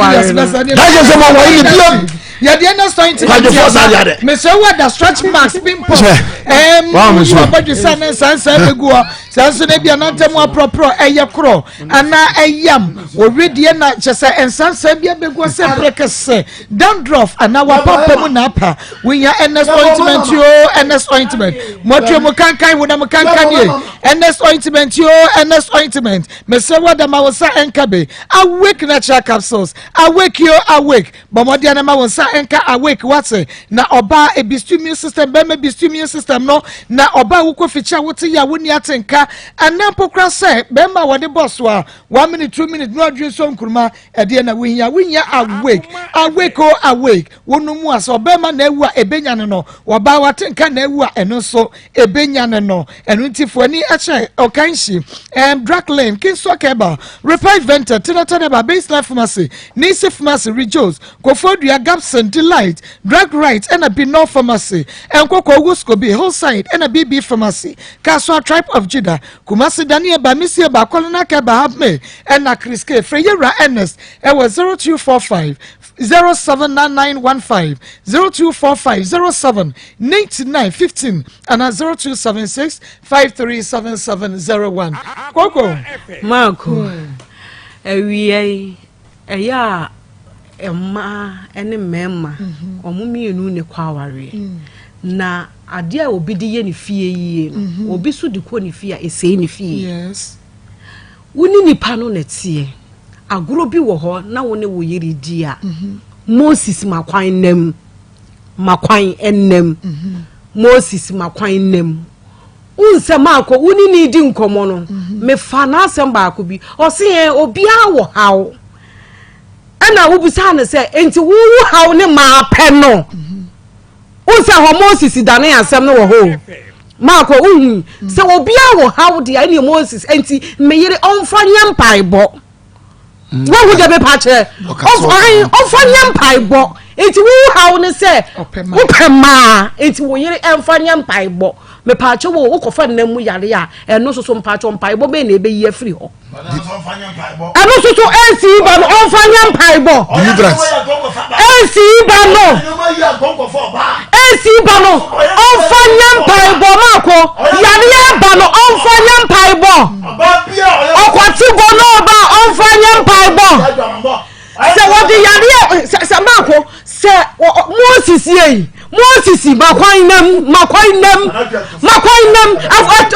ma ware ne biom yɛdeɛ ne sɔn ti kwadwofoɔ saa deɛ adɛ mesɛ wɔ da stretch marks pimples ɛɛm wuwu abɔdwe sɛ ne nsansan bɛgu hɔ sɛ nso no bia nantam aporɔporɔ ɛyɛ korɔ anaa ɛyam wɔwedeɛ na kyɛ sɛ nsansan bi abɛgu hɔ sɛ mprɛkɛsɛ dandruff anaa wapampa mu na apa wonya ns ointment o ns ointment mɔtwe mu kankan wo na mu kankan ye ns ointment o ns ointment mesrɛ wɔ dama wo nsa nka be awake natural capsules awake yo awake bɔ mmɔden na ma wo nsa nka awake wate na ɔbaa ebistu immune system bɛrima ebistu immune system no na ɔbaa wokɔ fikyi a wote yɛ a wonni ate nka anaa mpo kora sɛ bɛrima a wɔde bɔ so a one minute two minute no adwene so nkuruma Ɛdeɛ na wohia wohia awake awake o awake wonom mu a sɛ ɔbɛrima na awu a ɛbɛnya ne no ɔbaa wate nka na awu a ɛno nso ɛbɛnya ne no ɛno nti fo ani ɛkyɛ ɔkanhyi um, drug lane kingswell kebal repair vented tinata neba baseline pharmacy nisi pharmacy rejos kofodua gapson delight drug right ɛna binor pharmacy ɛnkɔkɔ wuskobi hillside ɛna bb pharmacy kaswa tribe of judah Kumasi Daniel ba Misie ba Kɔlena Kɛba Habme ɛna Chris K frɛ Yɛwura Ernest ɛwɔ 0245 079915 0245 07 99 15 ana 0276 537701 Koko. Marco, awia yi Ɛyɛ a mmaa ne mmarima mhm. wɔn mmienu ne kɔ awareɛ mm. na adeɛ a obi de yɛ ne fie yie no mhm. obi so de kɔ ne fie a ɛsɛe ne fie wo ne nipa no na ɛteɛ agorɔ bi wɔ hɔ na wo ne wo yere di a mhm. moses ma kwan nam ma kwan nam moses ma kwan nam Wohu sɛ maakɔ wo ne ne di nkɔmmɔ no, mefaa n'asɛm baako bi. Ɔse ɛ obiara wɔ haw. Ɛna wobisaa no sɛ, enti wo wo haw ne maa pɛ no? Wohu sɛ hɔ Moses dane asɛm no wɔ hɔ o. Maakɔ wohui sɛ obiara wɔ haw deɛ ɛne Moses nti meyere ɔmfa nyɛ mpaebɔ. Mm. Wohu deɛ mepa kyerɛ ɔmfa nyɛ mpaebɔ nti wo haw ne sɛ wopɛ maa nti wo yere ɛmfa nyɛ mpaebɔ mepaakyɛ wo wokɔfa nna mu yare a ɛno nso so mpaakyɛ mpaebɔ bɛn na ɛbɛyi afiri hɔ ɛno nso so ɛnsi ba no ɔmfa nyɛ mpaebɔ ɛnsi ba no ɛnsi ba no ɔmfa nyɛ mpaebɔ maako yare aba no ɔmfa nyɛ mpaebɔ ɔkwati bɔ no ɔba ɔmfa nyɛ mpaebɔ sɛ wɔde yareɛ sɛ sɛ maako sɛ moses yɛ yi moses makwan nam makwan nam makwan nam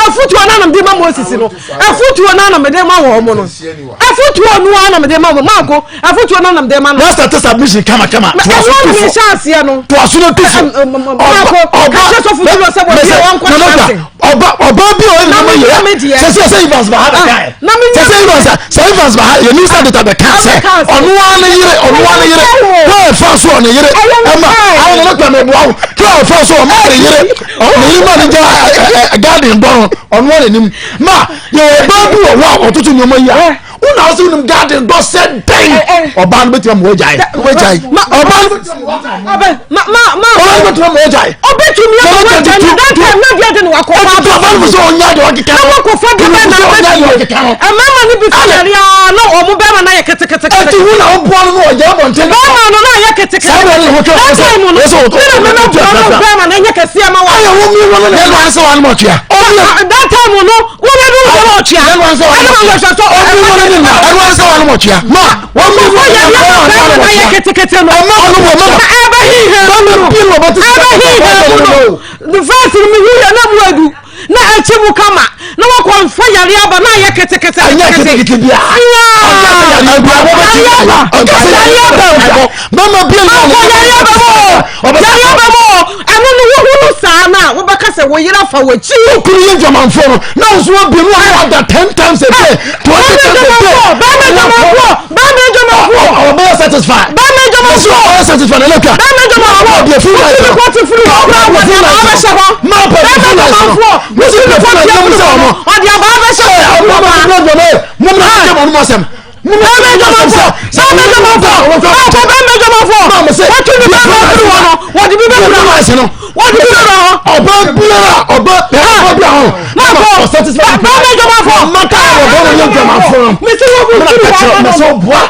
afutuo no anam de ma moses no afutuo no anam de ma wɔn mo no afutuo no anam de ma wɔn maako afutuo no anam de ma no. Master tɛ submission kama kama. Ɛwɔ mi hyɛ aseɛ no. To aso na tu fo. Maako kakyɛ sɔfo bi wɔ sɛ wɔn bi wɔn nkɔ kyerɛ ɔba ɔba bi a ɔyɛ nneɛma yɛ sɛ sɛ sɛ Evans ba ha bɛ ka yɛ sɛ sɛ Evans sɛ Evans ba ha yɛ new senator bɛ ka sɛ ɔno ara ne yere ɔno ara ne yere kwan ɛfa so ɔne yere ɛma ayɛ ne kwan mɛ boa wo kwan ɛfa so ɔma ne yere ɔne yere ma ne gya ɛ garden dɔ no ɔno ara ne nim ma yɛ ɔba bi wɔ hɔ a ɔtoto nneɛma yi a wona wo sɛ wonim garden dɔ sɛ dɛn ɔbaa no bɛtumi ama wagyae wagyae ɔbaa no bɛtumi ama wagyae ɔbɛtumi ama wagyae na that time na deɛ de ne wakɔfa ɔbaa no sɛ ɔnya deɛ ɔkeka na wakɔfa bi bɛ na abɛfie ɛmɛma no bi fa yare a na ɔmo bɛrima no ayɛ ketekete ɛti wo na woboa no no ɔgya abɔnten bɛrima no na ayɛ ketekete saa bɛrɛ ne ho twɛ that time no ne na mɛmɛ boa no bɛrima no ɛnyɛ kɛseɛ ma wa ayɛ wo mi wɔ no na ɛno ansɛ wa no mɔtua that time no Wọ́n bẹ dún sọ́wọ́ ọ̀kyia. Ẹnu ansa wà lọ́mọ ọ̀kyia. Ọmọ wọn ni nà ẹnu ansa wà lọ́mọ ọ̀kyia. Ma wọ́n mi wọ́n yẹ ẹnu ansa wà lọ́mọ ọ̀kyia. Ketekete no. Ọmọ ọ̀nù wọ̀ mọ̀. Ẹbẹ hi hẹ mu no. Ẹbẹ hi hẹ mu no. The first mi hu yẹ na mu edu na ekyi mu kama na wakɔ nfa yare aba na ayɛ ketekete. Ɛnyɛ ketekete bia. Yare aba. Yare aba. Mama bi na yare aba mu. Yare aba mu. Ɛno no wohunu saa no a wobɛka sɛ wo yere afa w'akyi. Wo kunu yɛ dwamanfoɔ no na wo nso wabie mu ayɛ ada ten times a day 20 times a day. Bɛrima dwamanfoɔ bɛrima dwamanfoɔ. Ɔbɛyɛ satisfy. Bɛrima dwamanfoɔ. Ɔbɛyɛ satisfy na ɛlɛtwa. Bɛrima dwamanfoɔ. Ɔbɛ fún life. Wotumi kɔ ti firi hɔ kura wɔde aba abɛhyɛ hɔ. Maa pɛ fún life. Bɛrima dwamanfoɔ. Wotumi kɔ ti firi hɔ ɔde aba abɛhyɛ hɔ. Ɔmo mo mo mo mo mo asɛm. Bɛɛma adwamanfoɔ, bɛɛma adwamanfoɔ, ɔkɔ bɛɛma adwamanfoɔ. Wɔtu ne bɛɛma afiri hɔ no, wɔde bi bɛwura hɔ. Wɔde bi bɛwura hɔ. Ɔba biara, ɔba ɔba biara hɔ. Mako, bɛɛma adwamanfoɔ. Maka ɔba wɔn yɛ adwamanfoɔ. Mesi wɔ bu firi hɔ ama no no.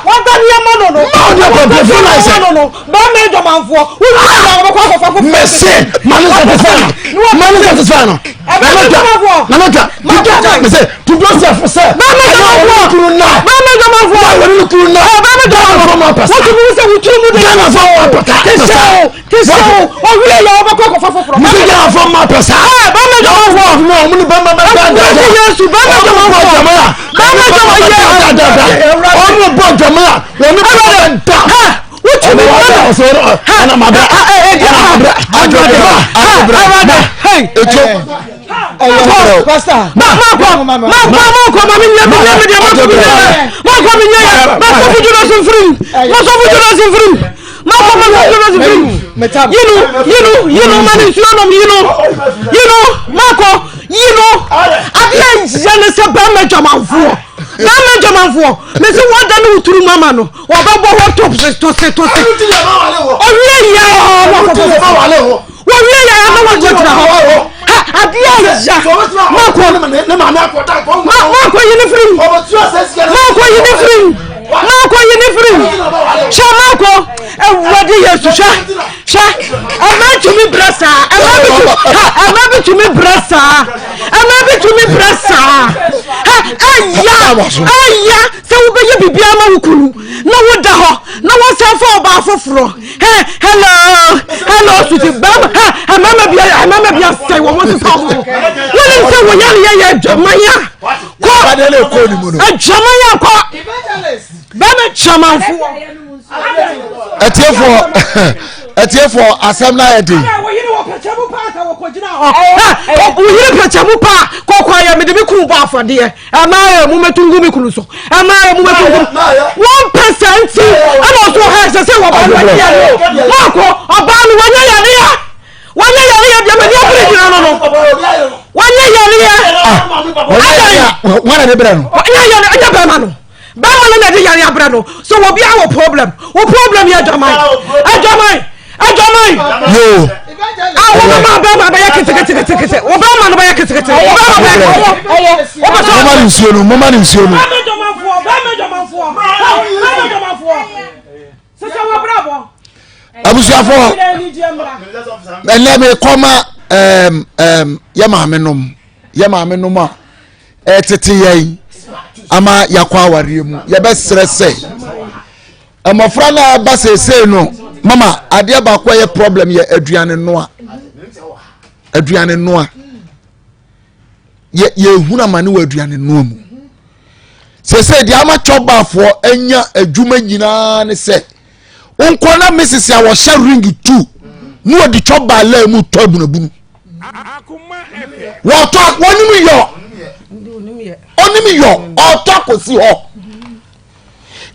Wɔda nneɛma no no. Ma ɔde akɔ pɛ firi life. No no. Bɛɛma adwamanfoɔ. Wọ́n ti sọ wɔn kɔ akɔfɔ foforɔ. Mesi, mani satisfy no. Mani satisfy no. Nana twa, nana twa, mese to Joseph sɛ. Bɛɛma dwamanfoɔ. Kunu na. Bɛɛma dwamanfoɔ. Wa wɔne ne kunu na. Bɛɛma dwamanfoɔ. ma pɛsa. Wọ́n ti mú sɛ wotiri mu de. Ghana fɔ ma pɛsa. Tisɛ o tisɛ o owie yɛ ɔbɛkɔ akɔfa foforɔ. Mese Ghana fɔ ma pɛsa. Bɛɛma dwamanfoɔ. Ɔmo ɔmo ne bɛɛma bɛ da da da. Yesu bɛɛma dwamanfoɔ. Bɛɛma dwamanfoɔ. Ɔmo bɔ dwamaya wɔne bɛɛma bɛ da. Wotumi ɛna ma bɛ ɛna ma bɛ ɛwurade etu. Makɔ makɔ ma mi nyɛ mi nyɛ mi deɛ makɔ mi nyɛ makɔ mi nyɛ yɛ makɔ fi jona si nfirim makɔ fi jona si nfirim makɔ ma fi jona si nfirim yinu yinu yinu ma ni nsuo nom yinu yinu makɔ yinu adeɛ yɛ ne sɛ bɛrima dwamanfoɔ bɛrima dwamanfoɔ mesi wɔn da ne woturu mama no. Wɔbɛbɔ hɔ tose tose tose. Owie yɛ wɔwie yɛ na wɔgyinagyina hɔ. Adeɛ ya makɔ makɔ yi ne firim makɔ yi ne firim makɔ yi ne firim hwɛ makɔ awurade yesu hwɛ hwɛ ɛmɛ tumi brɛ saa ɛmɛ bi tumi ɛmɛ bi tumi brɛ saa ɛmɛ bi tumi brɛ saa ɛya ɛya. Sɛ wobɛyɛ biribiara ma wo kunu na woda hɔ na wɔsan fa ɔbaa foforɔ hɛ hello hello suti bɛrima hɛ mmarima bi mmarima bi asɛe wɔn sesa wɔn ho wonim sɛ wɔyɛ ne yɛyɛ adwaman a kɔ adwaman a kɔ bɛrima dwamanfoɔ. Atiefoɔ atiefoɔ asɛm no ayɛ den. Woyere pɛkyɛ mu paa kɔkɔ ayɛ mede me kunu bɔ afɔdeɛ. Ɛmaa yɛ mu mɛtu ngu me kunu so. Ɛmaa yɛ mu mɛtu ngu. Wɔn pɛ sɛ nti ɛna ɔso ha ɛsɛ sɛ wɔba no wɔnyɛ yare o. Wɔakɔ ɔbaa no wɔnyɛ yare a wɔnyɛ yare yɛ deɛ mɛ ni abiri gyina no no. Wɔn na de brɛ no. Ɛnyɛ yɛ ɛnyɛ bɛrima no. Bɛrima no na ɛde yare abrɛ no. So obi a wɔ problem. Wɔ problem yɛ adwaman. Adwaman. Adwaman. Yoo. A wɔn mama bɛrima bɛyɛ keteketekete. Wɔ bɛrima no bɛyɛ ketekete. Wɔ bɛrima bɛyɛ ketekete. Wɔ bɛ sɔ. Moma ne nsuo no. Moma ne nsuo no. Bɛrima dwamanfoɔ. Bɛrima dwamanfoɔ. Bɛrima dwamanfoɔ. Sisi wɔ brabɔ. Abusuafo ɛnɛ mekɔma ɛɛm ɛɛm yɛ maame nom yɛ maame nom a ɛtete yɛn ama yɛakɔ awareɛ mu yɛbɛsrɛ sɛ mmɔfra no a ɛba seesei no mama adeɛ baako a ɛyɛ problem yɛ aduane noa aduane noa yɛ yɛhunu amane wɔ aduane noa mu seesei deɛ ama twɔbaafoɔ anya adwuma nyinaa ne sɛ nkɔ na mesese a wɔhyɛ ring tu na wɔde twɔbaa laa mu tɔ abunabunu wɔtɔ wɔnim yɔ ɔnim yɔ ɔtɔ akɔsi hɔ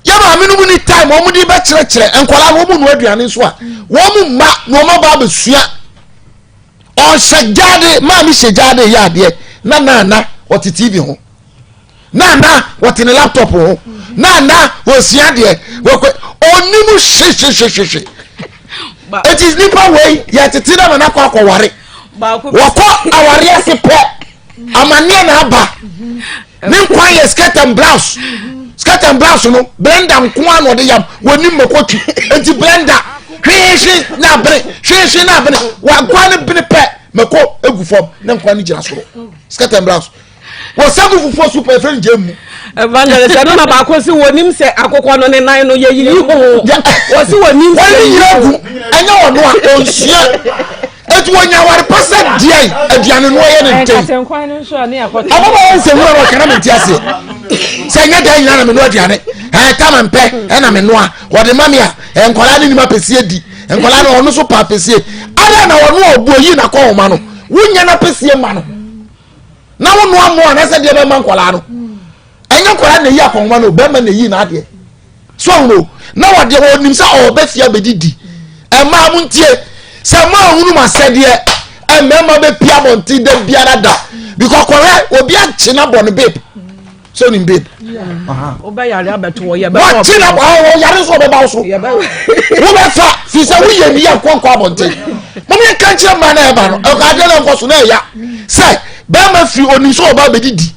yɛ maame no mu ni time wɔn de bɛkyerɛkyerɛ nkwadaa wɔn mu nua aduane nso a wɔn mu mma na wɔn aba abɛsua ɔhyɛ gyaade maame hyɛ gyaade yɛ adeɛ na naana ɔte tv ho naana ɔte ne laptop ho naana ɔsua adeɛ wɔkɔ ɔnim hwehwehwehwehwe eti nipa wei yɛtete na mana akɔ akɔware wɔkɔ aware ase pɛ amaneɛ na aba ne nkwa yɛ skirt and blouse skirt and blouse no blender nko ara na ɔde yam wɔnim mako twi nti blender hwehwe na abene hwehwe na abene wankwa ne bene pɛ mako egu fam ne nkwa ne gyina soro skirt and blouse wɔsɛ gu fufuo so pɛ fɛn gye mu. Evangelist ɛno na baako si wɔnim sɛ akokɔ no ne nan no yɛyiyi ho wɔsi wɔnim sɛ wɔn nyina gu ɛnyɛ wɔn a ɔnsua eti wɔnya aware pa sɛ deɛ aduane no ɔyɛ ne ntɛn ababaawa nsɛmwura no ɔkana mente aseɛ sɛ ɛnyɛ dan nyina na menoa aduane ɛɛ tama mpɛ ɛna menoa wɔde ma me a nkwadaa ne nim apɛsie di nkwadaa no ɔno so pa apɛsie ada na ɔno a ɔbu oyi na kɔ ɔma no wonya na apɛsie ma no na wonoa mmoa anasɛ deɛ bɛma nkwadaa no ɛnyɛ nkwadaa na eyi akɔnma no bɛrima na eyi n'adeɛ so ɔno na wɔde wɔnim sɛ ɔbɛ fie abɛdidi ɛmaa mo ntie sɛ mmaa ahunu mu asɛdeɛ mmarima bɛpia abɔnten da biara da because kɔhwɛ obi akye na bɔ no babe so nim babe wɔkye na bɔ ɔyare nso ɔbɛba wo so wobɛfa fi sɛ woyɛ ni yɛ nkɔnkɔ abɔnten mo ne nka nkyerɛ mmaa na ɛba no ɛkɔ adeɛ na nkɔ so na ɛya sɛ bɛrima firi onim sɛ ɔba abɛdidi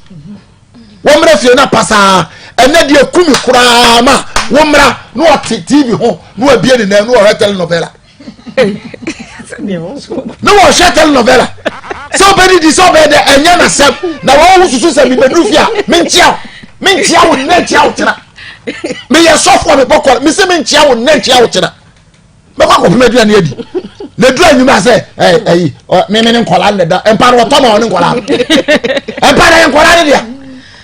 wɔmmra fie na pasaa ɛnɛ deɛ ku me koraa ma wɔmmra na wɔte tv ho na wɔabie ne nan na wɔhwɛ telenovela na wɔhwɛ telenovela sɛ wobɛdidi sɛ wobɛyɛ dɛ ɛnyɛ nasɛm na wɔwo susu sɛ mebɛduru fie a menkyia wo menkyia wo nnɛ nkyia wo kyena meyɛ sɔfoɔ mebɔkɔ mese menkyia wo nnɛ nkyia wo kyena mɛkɔ akɔpem aduane adi na duru anwuma sɛ ɛyi meme ne nkɔla ne da mpa no wɔtɔ ma ɔne nkɔla mpa no yɛ nkɔla ne dea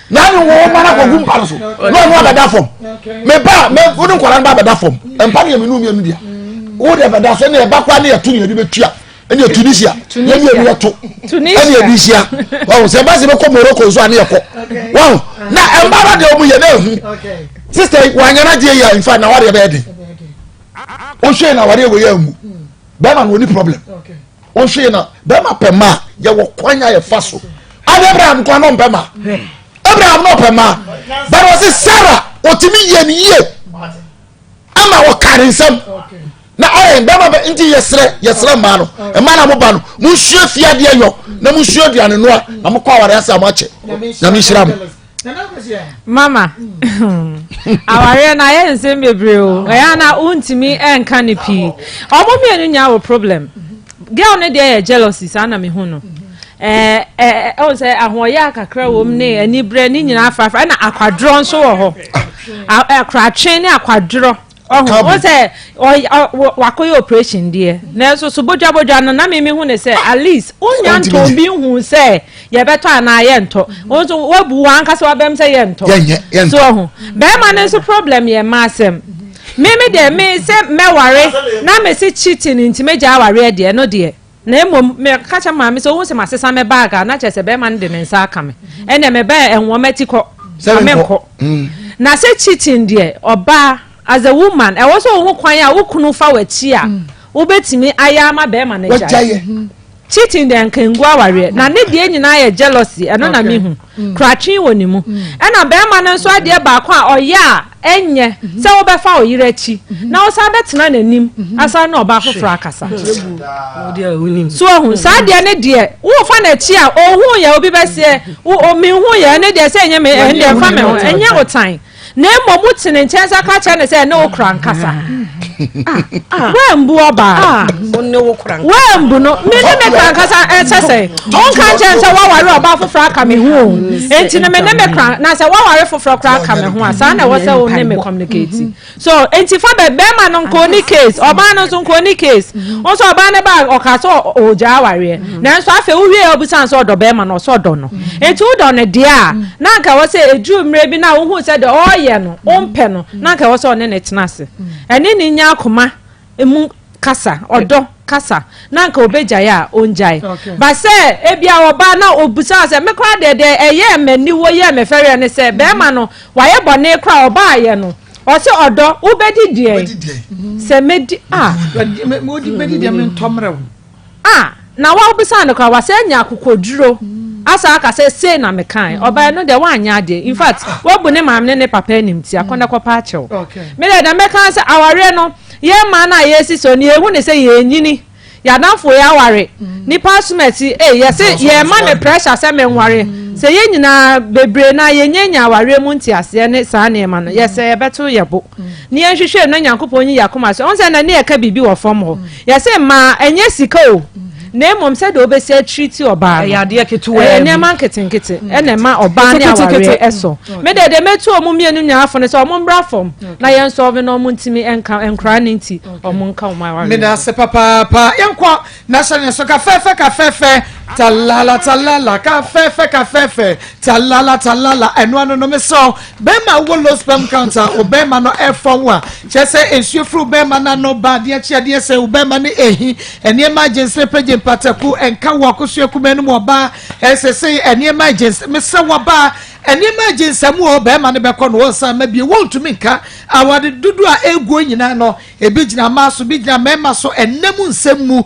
na ne wɔn ma no akɔgu mpa no so na ɔno abɛda fam meba mɛ wo ne nkɔla no ba abɛda fam mpa no yɛ menu mmienu dea wo de bɛda so ne ɛba koraa ne yɛto ne yɛde bɛtua ɛne Tunisia yɛne yɛnu yɛto ɛne yɛde hyia wɔn sɛ ɛba sɛ bɛkɔ Morocco nso a ne yɛkɔ wɔn na ɛmba ba deɛ wɔn yɛ na ehu sista yi wɔn anyana gye yɛ nfa na wɔde bɛyɛ den wohwɛ na awareɛ wɔ yɛ amu bɛrima no wɔni problem wohwɛ na bɛrima pɛ ma yɛwɔ kwan a yɛfa so ade Abraham kwan na ɔmpɛ ma Abraham na ɔpɛ ma bɛrɛ ɔse Sarah ɔtumi yɛ ne yie ama ɔka ne nsam na ɔyɛ bɛrima bɛ nti yɛsrɛ yɛsrɛ mmaa no mmaa na mo ba no mo nsua fie adeɛ yɔ na mo nsua aduane noa na mo kɔ awareɛ ase a mo akyɛ nyame nhyira mo. Mama, awareɛ no ayɛ nsɛm bebree o. Ɛyɛ ana wontumi nka no pii. Ɔmo mmienu nyinaa wɔ problem. Girl no deɛ yɛ jealousy saa na mehu no. Ɛɛ ɛɛ ɛwɔ sɛ ahoɔyɛ akakra wɔ mu ne anibrɛ ne nyinaa afrafra ɛna akwadworɔ nso wɔ hɔ. Akoratwe ne akwadworɔ. Ɔho wo sɛ wakɔyɛ operation deɛ nanso so bodwabodwa no na mimi hu ne sɛ at least wonya ntɔn bi hu sɛ yɛbɛtɔ anaa yɛntɔ wo nso woabu w'ankasa wabɛm sɛ yɛntɔ so ɔho bɛrima no nso problem yɛ mma asɛm mimi deɛ me sɛ mɛware na mese cheating nti mɛgya awareɛ deɛ no deɛ Na mmom meka kyerɛ maame sɛ ohu sɛ masesa me bag a na kyerɛ sɛ bɛrima no de ne nsa aka me. Ɛnna mebɛn ɛnwɔ m'ati kɔ. Sɛ Ma menkɔ. Mm. Na sɛ cheating deɛ, ɔbaa, as a woman, ɛwɔ sɛ ohu kwan a wo kunu fa w'akyi a wobɛtumi ayɛ ama bɛrima no agyae. Wagyaeɛ. Cheating deɛ nka ngu awareɛ na ne deɛ nyinaa yɛ jealousy ɛno na mehu. Kratwe wɔ ne mu. Ɛna bɛrima no nso adeɛ baako a ɔyɛ a ɛnyɛ sɛ wobɛfa wo yere akyi na wosan bɛtena n'anim asan ne ɔbaa foforɔ akasa. So ohu saa deɛ ne deɛ wofa n'akyi a ohu yɛ obi bɛseɛ menhu yɛ ɛne deɛ sɛ ɛnyɛ me ɛne deɛ mfa me ho ɛnyɛ otan. Na mmom wote ne nkyɛn sa ka kyerɛ no sɛ ɛne wo kora nkasa. Woambu ɔbaa. Woambu no. Me ne me kora nkasa ɛkyɛ sɛ wonka nkyɛn sɛ woaware ɔbaa foforɔ aka me ho o. Enti no me ne me kora na sɛ woaware foforɔ koraa aka me ho a saa na ɛwɔ sɛ wo ne me communicate. So enti fa bɛ bɛrima no nka ɔni case ɔbaa no nso nka ɔni case. Wo nso ɔbaa no ba ɔka sɛ ɔgyaa awareɛ. Nanso afei wowie a wobisa no sɛ ɔdɔ bɛrima no ɔsɛ ɔdɔ no. Enti wodɔ no deɛ a na anka ɛwɔ sɛ ɛduru mmerɛ bi na wohu sɛ deɛ ɔreyɛ no wompɛ no na anka ɛwɔ sɛ ɔne no tena ase. Ɛne no nya akoma mu kasa, ɔdɔ kasa na anka ɔbɛgyae a ɔngyae. But sɛ ebia ɔba na ɔbisa wo sɛ me koraa deɛ deɛ ɛyɛɛ m'aniwuo yɛɛ me fɛreɛ ne sɛ bɛrima no wayɛ bɔne koraa ɔbaeɛ no Ɔse ɔdɔ wobɛdi deɛn? Sɛ mɛdi a. Mɛdi deɛ mentɔ mmerɛ wo. A na wabisa no koraa wasa anya akokoduro asa aka sɛ sei na mekae ɔbaa no deɛ wanyɛ adeɛ in fact wabu ne maame ne ne papa animtia kɔ na kɔpa akyɛw me deɛ deɛ mɛka sɛ awareɛ no yɛn mmaa no a yɛsi so no yɛhu ne sɛ yɛnyini Y'adamfo yi aware nipa asomasi ei yɛse yɛma me pressure sɛ menware sɛ yɛn nyinaa bebree no a yɛnya nya awareɛ mu nteaseɛ ne saa nneɛma no yɛsɛ yɛbɛto yɛ bo ne yɛnhwehwɛ mu na Nyankopɔn nyi y'akoma so ɔhu sɛ na ne yɛka biribi wɔ fam hɔ yɛse mmaa ɛnyɛ sika o na mmom sɛdeɛ wobɛsi atriti ɔbaa no Ɛyɛ adeɛ ketewaa ɛyɛ bi. nneɛma nketenkete ɛna ɛma ɔbaa ne awareɛ ɛsɔ me deɛ deɛ mɛtu ɔmo mmienu nyinaa fo no sɛ ɔmo mmra fam na yɛn sɔɔve na ɔmo ntumi nka nkoraa no nti ɔmo nka ɔmo awareɛ. Meda ase papaapa. Yɛnkɔ na hyɛ ne so kafɛɛfɛ kafɛɛfɛ talala talala kafɛɛfɛ kafɛɛfɛ talala talala ɛno ano no mesrɛ bɛrima wɔ low sperm count a wo bɛrima no ɛfɔn wo a kyerɛ sɛ nsuo firi wo bɛrima no ano ba adeɛ kye adeɛ sɛ wo bɛrima no ɛhi nneɛma agyensere pɛgye mpataku ɛnka wɔ akosua kuma no mu ɔbaa ɛsɛ sɛ nneɛma agyensere mesrɛ wɔ baa Nneɛma agye nsam wɔ hɔ, barima no bɛkɔ no wɔnsan mma bio, wɔntumi nka. Aware dodoɔ a ɛreguo nyinaa no, ebi gyina mmaa so, ebi gyina mmarima so, ɛnna mu nsɛm mu,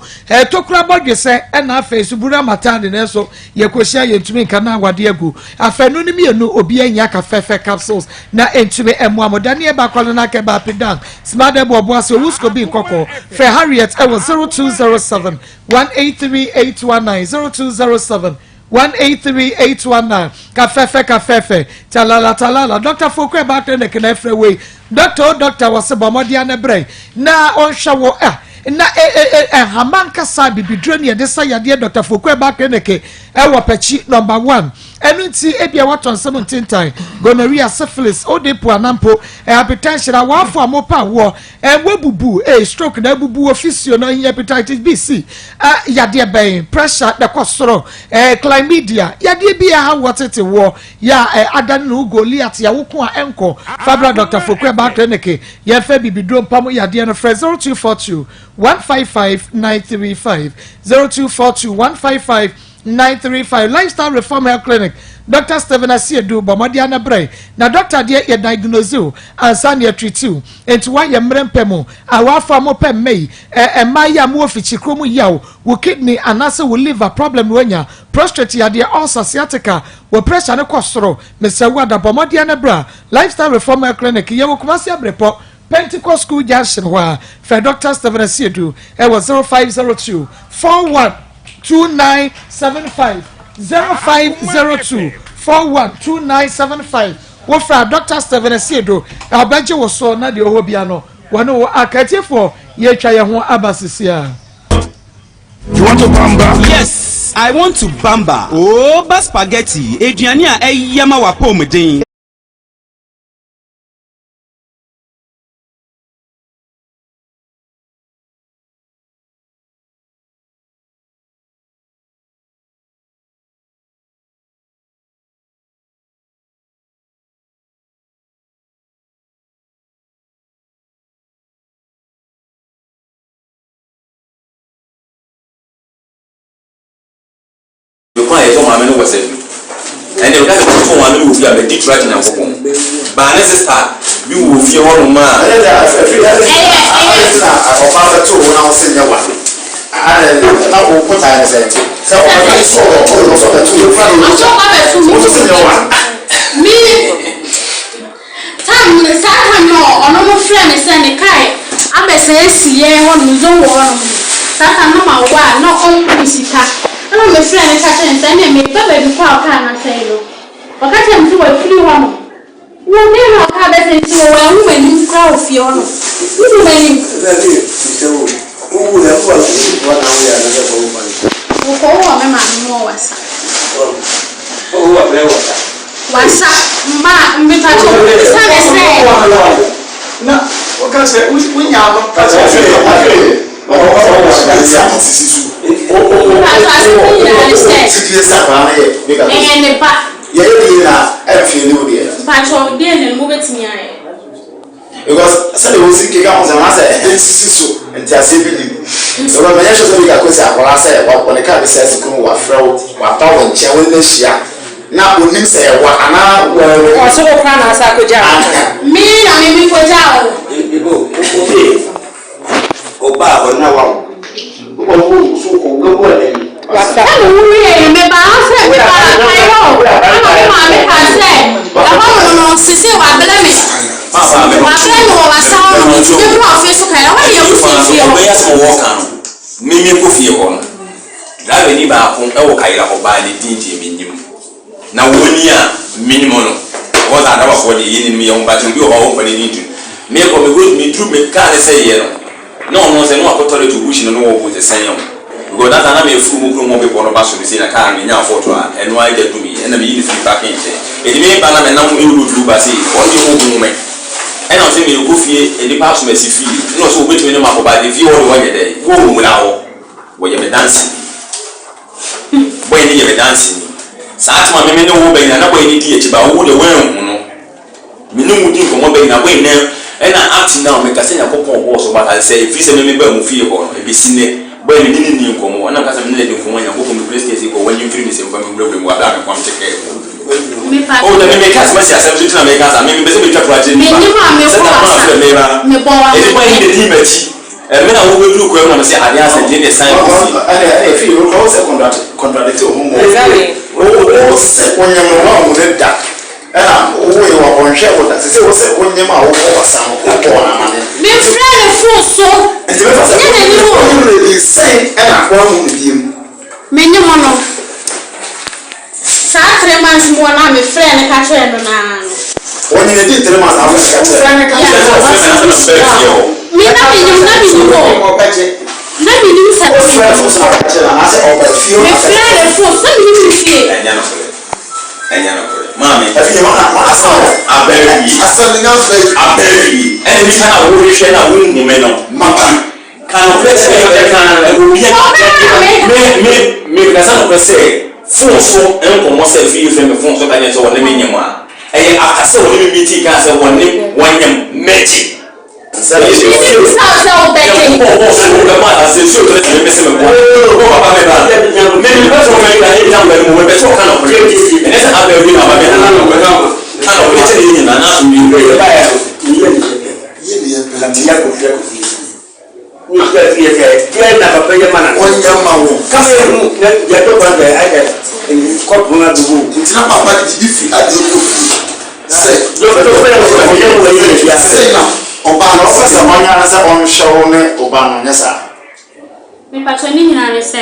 tokura bɔdwesɛ, ɛna afei nso buru amataade, nanso yɛkɔhyia yɛntumi nka na awadeɛ agu. Afanu no mmienu, obiara nnya ka fɛfɛ capsules na ɛntumi mmoa mo. Daniel Bakɔlɔ na Kɛba Apidang, Smart Ɛbo Ɔboase, Owusko Bi Nkɔkɔ, frɛ Harriet ɛwɔ 0207 183 819, 0207 183819 Ka fɛfɛ ka fɛfɛ Talala talala Doctor fo kɔ ɛba clinic na ɛfrɛ wei Doctor o doctor wɔse bɔ mmɔden na brɛ na ɔnhwɛ wo eh na e e e ɛhama nkasa bibiduro ne yɛde sa yadeɛ Doctor fo kɔ ɛba clinic ɛwɔ pɛkyi number one ɛno nti ebia watɔ nsɛm ntentan gonorrhea syphilis ode po anampo hypertension awaafo a mopa awoɔ Eh wabubu eh stroke na abubu wɔ physio na ohia hepatitis B C eh yadeɛ bɛn pressure na ɛkɔ soro eh chlamydia yadeɛ bi ɛha wɔ tete woɔ yɛ a eh adane ne ho Goliath yɛ woko a ɛnkɔ fabra Dr. Foku Herbal Clinic yɛmfa bibiduro mpam yadeɛ no frɛ 0242 155 935 0242 155 935 Lifestyle Reform Health Clinic Doctor Stephen Asiedu bɔ mmɔden ana brɛ na doctor deɛ yɛ diagnose wo ansa na yɛ treat wo enti woayɛ mmerɛ mpɛ mu awaafo a mopɛ mma yi ɛ mmaa yi a mowɔ fikyikuro mu yaw wo kidney anaasɛ wo liver problem na wanya prostrate yadeɛ ulcer sciatica wo pressure no kɔ soro mesrɛ wo ada bɔ mmɔden ana bra Lifestyle Reform Health Clinic yɛwɔ Kumasi Abrepɔ Pentecost School Junction hɔ a frɛ Doctor Stephen Asiedu ɛwɔ 0502 41 2975 0502 41 2975 Wofrɛ a Dr. Stephen Asiedu ɔbɛgye wo so na deɛ ɔwɔ bia no wɔne wo aka. Atiefoɔ yɛtwa yɛn ho aba sisi a. You want to bamba? Yes, I want to bamba. Oh, ba spaghetti, aduane a ɛyɛ ma w'apɔwmuden. Mekɔ a yɛtɔ maame no wɔ sɛ ɛnde meka sɛ mekɔtɔ maame no wɔ fie a madi tura gye Nyankopɔn baa ne sista bi wɔ fie hɔ nom a. Ɛyɛ ɛyɛ ɔbaa bɛto wo na wo se nyɛ wa. Adɛn, na wo botaeɛ ne sɛn? Sɛ ɔbɛto wo, ɔsɛ ɔbɛto wo fie. Ɔsɛ ɔbɛto me Wo nso sɛ nyɛ wo a. Me time no saa time no ɔno no frɛ me sɛ ne kae abɛsɛe asi yɛn hɔ nom zongo hɔ nom no saa time no ma wo a na ɔmma me sika ɛna me frɛ no ka kyerɛ no sɛ ɛneɛ meba baabi kɔ a ɔkaa no asɛe no ɔka kyerɛ me sɛ wafiri hɔ nom. Wo dɛn na ɔkaa bɛ sɛ nti wɔ wanhu m'anim koraa wɔ fie hɔ nom? Wohu m'anim? Wokɔ wowɔ me maame mu wɔ wasa. Wasa mma mmepakyɛ wobisa me sɛ. Na woka sɛ wonya no ka sɛ Mepakyɛ asɛm no nyinaa ne sɛ ɛyɛ ne ba. Yɛyɛ deɛ na ɛmfeeli wo deɛ. Mpakyɛw deɛn na mobɛtumi ayɛ? Because sɛdeɛ wosi keka ho sɛm asɛ nsisi so nteaseɛ bi nim. Because manyɛ sure sɛ bi ka kwesi akwadaa sɛ wɔne kaa bi sɛ asi kurom wafrɛ wo waba wo nkyɛn wo ne no ahyia na onim sɛ ɛwa anaa wɔ. Ɔse wo koraa na asa akɔgyaa wo. Me na me me kɔgyaa wo. Ebo, wo Ɔbaa hɔ na wawo. Wobɔ wo so kɔ wobɛwu a ɛyi. Wasa. Ɛna wo wiee no mebaa hɔ sɛ mebaa kan hɔ ɛna wo maame kaa sɛ ɛhɔ nom no sesei wabrɛ me wabrɛ me wɔ wasa hɔ nom nti me mmra ɔfe so kan ɛhɔ ne yɛabusua fie hɔ. Ɔbɛyɛ asɛm a wɔka no me me kɔ fie hɔ no driver ni baako ɛwɔ kayera hɔ baa ne din deɛ mennim. Na wɔn ni a menim no, because Adawafoɔ deɛ yɛnnim yɛn ho but obi wɔ hɔ a ɔmfa n'ani nto mu. Mekɔ mekɔ meduru me kaa ne sɛ yɛ no na ɔno sɛ na wakɔ toilet wɔ bush no na wɔbu sɛ sɛn o because that time na meforo mu kurom hɔ bepɔ no ba so no sei na kaa no menyaa fault a ɛno ara gya dum yi ɛna meyi no firi parking nkyɛn enti meba na menam road no ba sei ɔno deɛ ɔhuu me ɛna ɔsɛ merekɔ fie nnipa asom asi fie ɛna ɔsɛ wɔbɛtumi ne makɔ but fie hɔ deɛ wɔnyɛ dɛn wɔnhu na hɔ wɔyɛ me danseni. Boy no yɛ me danseni. Saa tem a me me ne wo ba nyina na boy no di akyi ba wo deɛ woanhu no. Me ne wo di nkɔmmɔ ba nyina boy no ɛna up to now meka sɛ Nyankopɔn ɔbɔɔ so but sɛ ɛfiri sɛ me me baa mo fie hɔ no ɛbɛsi nnɛ boy no me ne no nni nkɔmmɔ ɛna meka sɛ me ne no adi nkɔmmɔ a Nyankopɔn me kura sika sei kɔ wanyi mfiri me nsam mfa me nwurawura mu wɔ aberɛ a me nkoa mete kaa mu. Oh dabi meka asɛm asi asɛm so nti na meka saa me mepɛ sɛ metwa to akyerɛ nipa sɛ da koro afrɛ me ba ɛdi boy no na ɛdii m'akyi. Mmerɛ a wobɛduru kwan mu na mese adeɛ asa nti ɛnneɛ san kɔ fie. Ɛnna ɛnna efi wo kora wo sɛ contradict wo ho mo. Wo wo sɛ wonyem no wanhu ne da ɛna wo yɛ wɔ ɔnhwɛ wo da sɛ sɛ wo sɛ wonyem a wokɔ wasa no wobɔ wɔn amane. Me frɛ ne phone so. Nti mɛfa sɛ Nyɛ n'anim o. wonyem no ebi sɛn ɛna wanhu ne biem. Me nye mo no. Saa tre months mu hɔ no a me frɛɛ no ka kyerɛɛ no no ara no. Ɔnye no dii tre months na wofrɛ no ka kyerɛɛ no? Me na me nim na me nim o. Na me nim sɛ na me nim. Me frɛɛ no phone so na me nim ne fie. Ɛnyɛ nokorɛ. Ɛnyɛ nokorɛ. Maame. Aba awie. Aba awie. Ɛna nipa no a wohwehwɛ no a wonhu me no. Maba. Ka nokorɛ sɛ obi a me me me kasa nokorɛ sɛ phone so nkɔmmɔ sɛ fie frɛ me phone so ka kyerɛ sɛ wɔne me nyem a ɛyɛ after sɛ wɔne me meeting kaa sɛ wɔne wɔnyem mɛgye. Nyankopɔn bɔɔ soro ɛbɔ asase nsuo tɔ sɛ mepɛ sɛ meboa wo papa me ba me mepɛ sɛ wɔma me ayɛ gyina wura no mu mepɛ sɛ ɔka nokorɛ ɛnyɛ sɛ aba awie na aba bɛka nokorɛ ka nokorɛ kyerɛ yɛn nyinaa na asomdwie Nti na papa de biribi firi adeɛ kɔ fie sɛ sei na ɔbaa no ɔpɛ sɛ ɔnyɛ ara sɛ ɔnhwɛ wo ne wo ba no nyɛ saa. Mepakyɛ ne nyinaa ne sɛ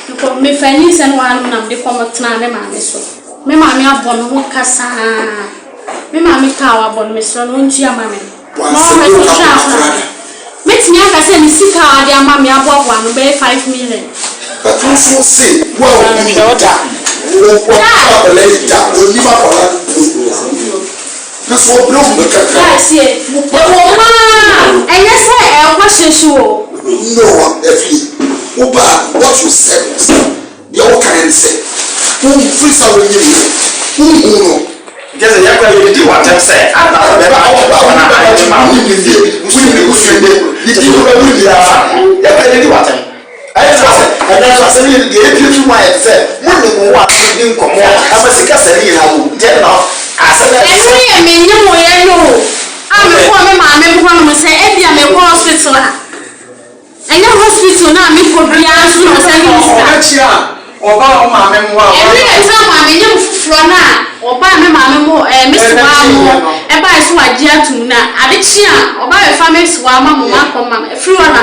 mekɔ mefa nyinsɛn wɔ hanom na mede kɔ tenaa me maame so. Me maame abɔ me ho ka saa. Me maame ka a wabɔ no mesrɛ no ɔntua ma me. Na ɔhwɛ so hwɛ akora no. Mɛtumi aka sɛ ne sika a ɔde ama me aboaboa ano bɛyɛ 5 million. But wo nso se wo a onim no da, wo wo akwadaa yi da, onim akwadaa no mpo. Na so ɔbrɛ wo bi kakra. Guys ye, ɛwɔ mu aa, ɛnyɛ sɛ ɛkɔ hye so o. No, Afie, wo ba a, what you said was, deɛ wo kaeɛ ne sɛ, wo mfiri sɛ wo nyim no, wo nhu no. Nkyɛ sɛ yɛkɔ a yɛdidi wɔ atɛm sɛ ada sɛ bɛba a wɔba wɔn a ayɛ ma wo ne fie wonim ne busua ne ne din ho bɛwo nyinaa fa ho yɛkɔ a yɛdidi wɔ atɛm ɛyɛ sɛ sɛ ɛnɛ nso asɛm yi deɛ ɛpie fi mu ayɛ te sɛ mo ne mo ho a modi nkɔmmɔ ama sika sɛ ne nyinaa wɔ nti ɛna asɛm ɛno yɛ me nye mo yɛ no o a mekɔɔ me maame hɔnom sɛ ebia mekɔ hospital a. Ɛnyɛ hospital no a mekɔ biara nso na ɔsan de me sika. Ɔbɛkyia a ɔbaa wo maame mmoa a Ɛwere ɛtɔ a maame nyɛ mo foforɔ no a ɔbaa me maame mo ɛɛ me sewaa mo ɛbaeɛ sɛ wagye atum na ade kye a ɔba bɛfa me sewaa ma mo makɔ ma ɛfiri hɔ na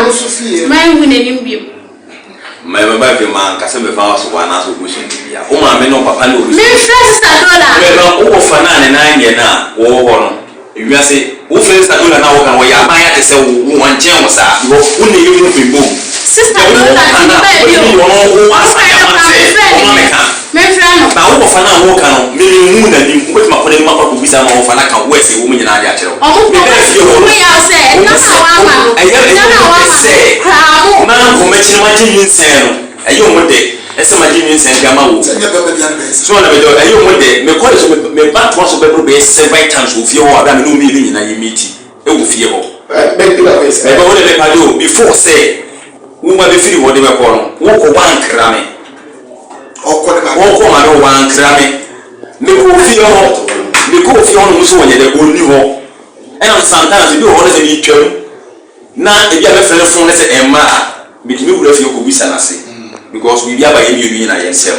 manhu n'anim bio. Ma meba fie manka sɛ mefa wo sewaa anaasɛ wo busuani bia. Wo maame ne wo papa ne wo busuani. Memfrɛ sister Dola. Meba wo wɔfa no a ne nan nyɛ no a wɔwɔ hɔ no. Ewiase, wo fɛ Sister Dola na woka no wɔyɛ aban a te sɛ wo, wo wɔnkyɛn wo saa because wo na ɛyɛ mu bembom. Sister Deɛ wo Dola woka ti no a baabi o. wobɛtumi de ɔno wo Ɔfrɛ asa no de ama koraa sɛ mefrɛ no ɔma bi. meka. Memfrɛ no. Na wo wɔfa no a woka no me menhuu n'anim wobɛtumi akɔ n'anim akɔ akɔbisa ma wɔfa no aka words a ɛwɔ mu nyinaa de akyerɛ wo. Ɔmo Me kɔ baa fie hɔ no ɔmo yaw sɛ wɔn ɛnam sɛ a wama no ɛyɛ ɛyɛ ɛnam a wɔn dɛ wama no sɛ koraa mo. mankɔ m'akyi na magye nyinsɛn no. Ɛyɛ ɔmo dɛ sɛ magye nyinsɛn de ama wo. So na mede ɛyɛ ɔmo dɛ. Mekɔ de so me ba toa so bɛboro bɛyɛ several times wɔ fie hɔ wɔ abere a me ne wo mmienu nyinaa yɛ meeti wɔ fie hɔ. Meba wo de mepa de o before sɛ wo ba bɛfiri hɔ de bɛkɔ no wokɔ woankra me. Wokɔ maame hɔ woankra me. Mekɔɔ fie hɔ mekɔɔ fie hɔ nom nso wɔnyɛ dɛ ɔnni hɔ. Ɛna sometimes ebi wɔ hɔ no sɛ metwam. Na ebi a mɛfrɛ no fon na sɛ ɛmma a, metumi wura fie kɔbisa no ase because biribi aba yɛn mmienu nyinaa yɛn nsam.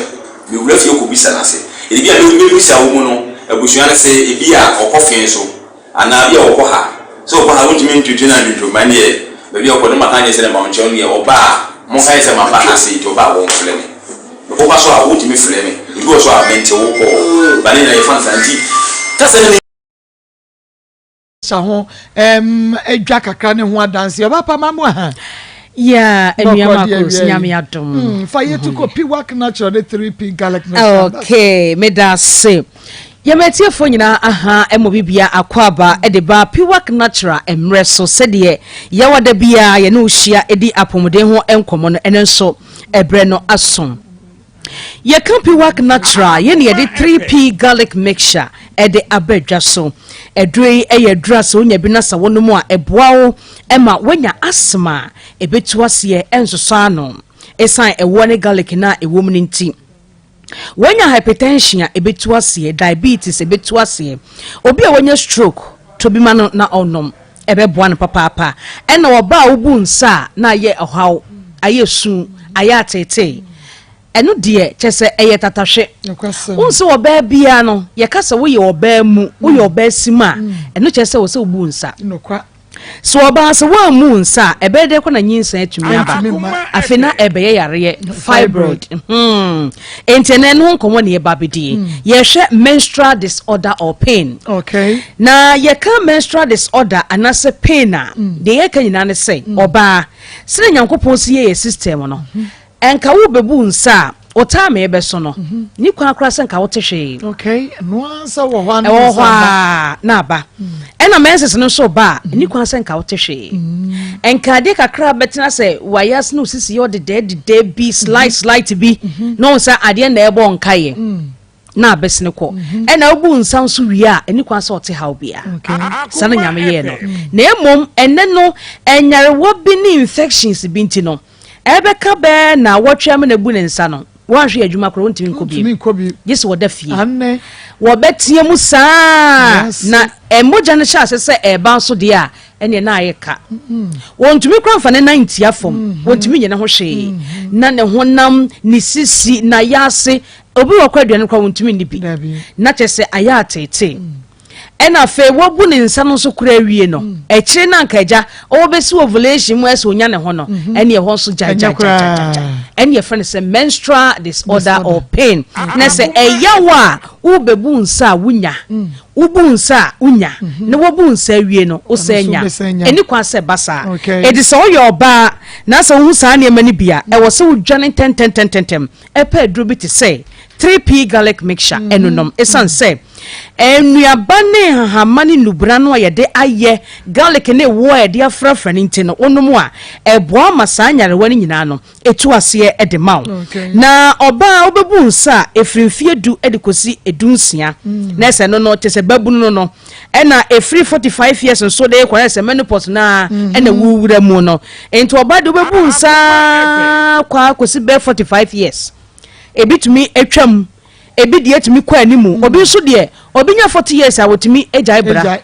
Mewura fie kɔbisa no ase. Ebi a mɛbisa wɔ mu no, abusua no se ebi a ɔkɔ fee so anaa bi a ɔkɔ ha. Sɛ ɔkɔ ha wontumi ntwetwe no antwentwam ma ɛnneɛ baabi a ɔkɔ no maka nyɛ sɛ ma ɔnkyerɛ no deɛ ɔba a monka nyɛ sɛ maba ha sei nti ɔba a wɔmfrɛ me. Woba so a wotumi frɛ me. Ebi wɔ so a mente wo kɔɔ ba ne nyinaa yɛfa no saa nti kasa no sa ho um, dwa kakra ne ho adanse ɔba pa ma mo aha. Yeah, enua Marcos, nyame adom. Fa yɛ tu kɔ Piwak Natural ne 3P Garlic Mixture. Okay, me da se. Yɛmɛtiefo nyinaa aha ɛmɔ bibia akɔ aba de ba Piwak Natural mmerɛ so sɛdeɛ yɛwɔ da biara yɛne wo hyia di apɔmuden ho nkɔmmɔ no ɛno nso ɛberɛ no aso. Yɛka Piwak Natural, yɛ na yɛde 3P Garlic Mixture de aba dwa so. Aduro yi yɛ aduro a sɛ wonya bi na sɛ wonom a, ɛboa wo ma woanya asthma a ɛbɛtu aseɛ ɛnsosɔ ano. Ɛsiane ɛwoɔ ne garlic no a ɛwɔ mu no nti. Woanya hypertension a ɛbɛtu aseɛ, diabetes ɛbɛtu aseɛ. Obi a wanya stroke, tɔ bi ma no na ɔnom, ɛbɛboa no papaapa. Ɛna ɔbaa a wobu nsa a na ayɛ ɔhaw, ayɛ su, ayɛ ateetee. Ɛno deɛ kyɛ sɛ ɛyɛ tatahwe. Wohu sɛ ɔbaa biara no, yɛka sɛ woyɛ ɔbaa mu, woyɛ ɔbaa sim a, ɛno kyerɛ sɛ wɔ sɛ wobu nsa. Sɛ ɔbaa sɛ woammu nsa a, ɛbɛyɛ dɛ kɔ na nyinsɛn atumi aba. Afei na ɛbɛyɛ yareɛ, fibroid. Hmm. Enti ɛnɛ ɛno ho nkɔmmɔ na yɛba abɛdie. Yɛhwɛ menstrual disorder or pain. Okay. Na yɛka menstrual disorder anaasɛ pain a, deɛ yɛka nyinaa ne sɛ, ɔbaa, sɛdeɛ Nyankopɔn si yɛ yɛ system no, Nka wo bɛbu nsa a, wo time rebɛso no, ni kwan koraa sɛ nka wote hwee. Okay, ɛno ara sɛ wɔ hɔ a na Ɛwɔ hɔ a na aba. Ɛna menses no nso ba a, ni kwan sɛ nka wote hwee. Nka adeɛ kakra bɛtena sɛ wayɛ ase na osisi yɛ ɔdedɛɛ dedɛɛ bi, slight slight bi, na ɔhu sɛ adeɛ na ɛbɔ nkaeɛ. Na abɛsene kɔ. Ɛna wobu nsa nso wie a, ɛni kwan sɛ ɔte haw bia. Saa na Nyame yɛɛ no. Na mmom ɛnɛ no, nyarewa bi ne infections bi nti no, ɛbɛka bɛɛ naawɔtwe ama no abu ne nsa no, wanhwɛ adwuma koraa wontumi nkɔ bio. Gye sɛ wɔda fie. Wɔbɛteɛ mu saa na mogya no hyɛ ase sɛ ɛreba nso deɛ a, ɛneɛ na ayɛ ka. Wɔntumi koraa mfa ne nan ntia fam, wɔntumi nyɛ ne ho hwee. Na ne honam, ne sisi, n'ayase, obi wɔ kɔ aduane koraa wɔntumi nni bi. Na kyerɛ sɛ ayɛ ateetee. Ɛna afei wabu ne nsa no nso koraa awie no, akyire no anka agya ɔbɛsi ovulation mu ɛsɛ onya ne ho no, ɛne ɛhɔ nso gyaegyaegyaegya. Ɛne yɛfrɛ no sɛ menstrual disorder or pain. Na sɛ ɛyɛ wo a wobɛbu nsa a wonya, wobu nsa a wonya, na wabu nsa awie no wosɛ nya. Ɛni kwan sɛ ɛba saa. Ɛti sɛ woyɛ ɔbaa na sɛ wohu saa nneɛma no bi a, ɛwɔ sɛ wodwane ntɛntɛntɛntɛm ɛpɛ aduro bi te sɛ 3P garlic mixture ɛno nom. Ɛsiane sɛ Nnuaba ne nhahamma ne nnubena no a yɛde ayɛ garlic ne ɛwoɔ a yɛde afrafra no nti no, wonom a, ɛboa ma saa nyarewa no nyinaa no, ɛtu aseɛ de ma wo. Na ɔbaa a wobɛbu nsa a, ɛfiri mfeɛ du de kɔsi dunsia, na ɛsɛ no no, kyerɛ sɛ babunu no no, ɛna ɛfiri 45 years nso de rekɔ, na ɛsɛ menopause no ara ɛna wowura mu no. Nti ɔbaa de wobɛbu nsa kɔ akɔsi bɛyɛ 45 years. Ebi tumi atwam Ebi deɛ tumi kɔ anim, obi nso deɛ obi nya 40 years a wɔtumi gyae bra.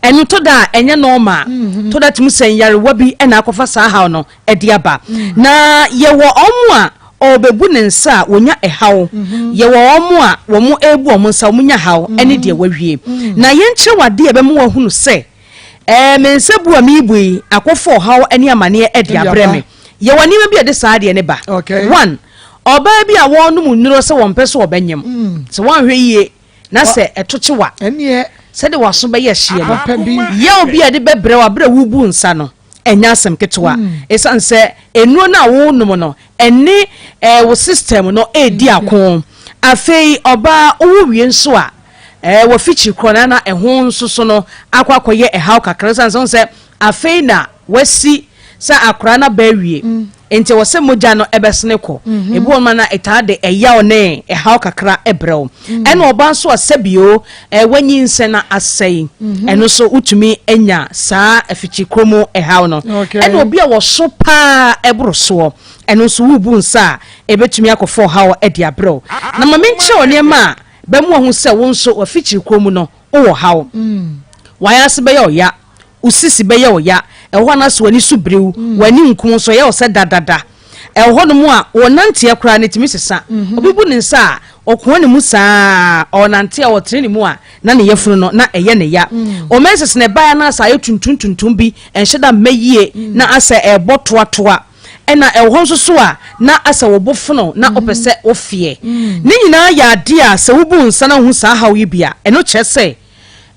Ɛno tɔ da a ɛnyɛ normal. Tɔ da tumi sɛ nyarewa bi na akɔfa saa haw no de aba. Na yɛwɔ wɔn a ɔrebɛbu ne nsa a wɔnya ɛhaw. Yɛwɔ wɔn a wɔn rebu wɔn nsa wɔnya haw ne deɛ wɔawie. Na yɛnkyerɛ wo adeɛ a ɛbɛma woahunu sɛ ɛɛ me nsa bu a merebu yi akɔfa ɔhaw ne amaneɛ de abrɛ me. Yɛwɔ nneɛma bi a ɛde saa adeɛ no ba. One, ɔbaa bi a wɔrenom nnuro sɛ wɔmpɛ sɛ wɔbɛnyem. Sɛ woanhwɛ yie na sɛ ɛto kye wa, sɛdeɛ w'aso bɛyɛ hyeɛ no, yaw bi a ɛde bɛbrɛ wo aberɛ a worebu nsa no, ɛnyɛ asɛm ketewa. Ɛsiane sɛ nnuro no a worenom no, ɛne eh, wo system no ɛredi ako. Afei ɔbaa wowo wie nso a, eh, wafikyiri korɔ no na ɛho nso so no akɔ akɔyɛ ɛhaw kakra. Ɛsiane sɛ sɛ Afei na wasi sɛ akwadaa no aba awie, nti ɛwɔ sɛ mogya no bɛsene kɔ. Ebi wɔ hɔ nom a na ɛtaa de ɛyaw ne ɛhaw kakra brɛ wo. Ɛna ɔbaa nso a sɛbio wanyinsɛn na asɛe, ɛno nso wotumi nya saa afikyikuro mu ɛhaw no. Ɛna obi a wɔso paa ɛboro soɔ, ɛno nso wobu nsa a ɛbɛtumi akɔfa ɔhaw de abrɛ wo. Na ma menkyerɛ wo nneɛma a bɛma wahu sɛ wo nso w'afikyirikuro mu no wowɔ haw. W'ayase bɛyɛ ɔya. Wo sisi bɛyɛ wo ya. Ɛwɔ hɔ a na sɛ w'ani so biri wo, w'ani nku wo nso, ɛyɛ wo sɛ dadada. Ɛwɔ hɔnom a, wo nanteɛ koraa no ɛtumi sesa. Obi bu ne nsa a, ɔkoa ne mu saa ara, ɔrenante a, ɔtene ne mu a, na ne yafunu no, na ɛyɛ ne ya. Wo menses no ɛbaeɛ na asɛ ayɛ tuntum tuntum bi, ɛnhyɛ da mmɛ yie, na asɛ ɛrebɔ toatoa. Ɛna ɛwɔ hɔ nso so a, na asɛ wo bo fono na wopɛ sɛ wofeɛ. Ne nyinaa yɛ adeɛ a sɛ wobu wo nsa na wohu saa haw yi bi a, ɛno kyerɛ sɛ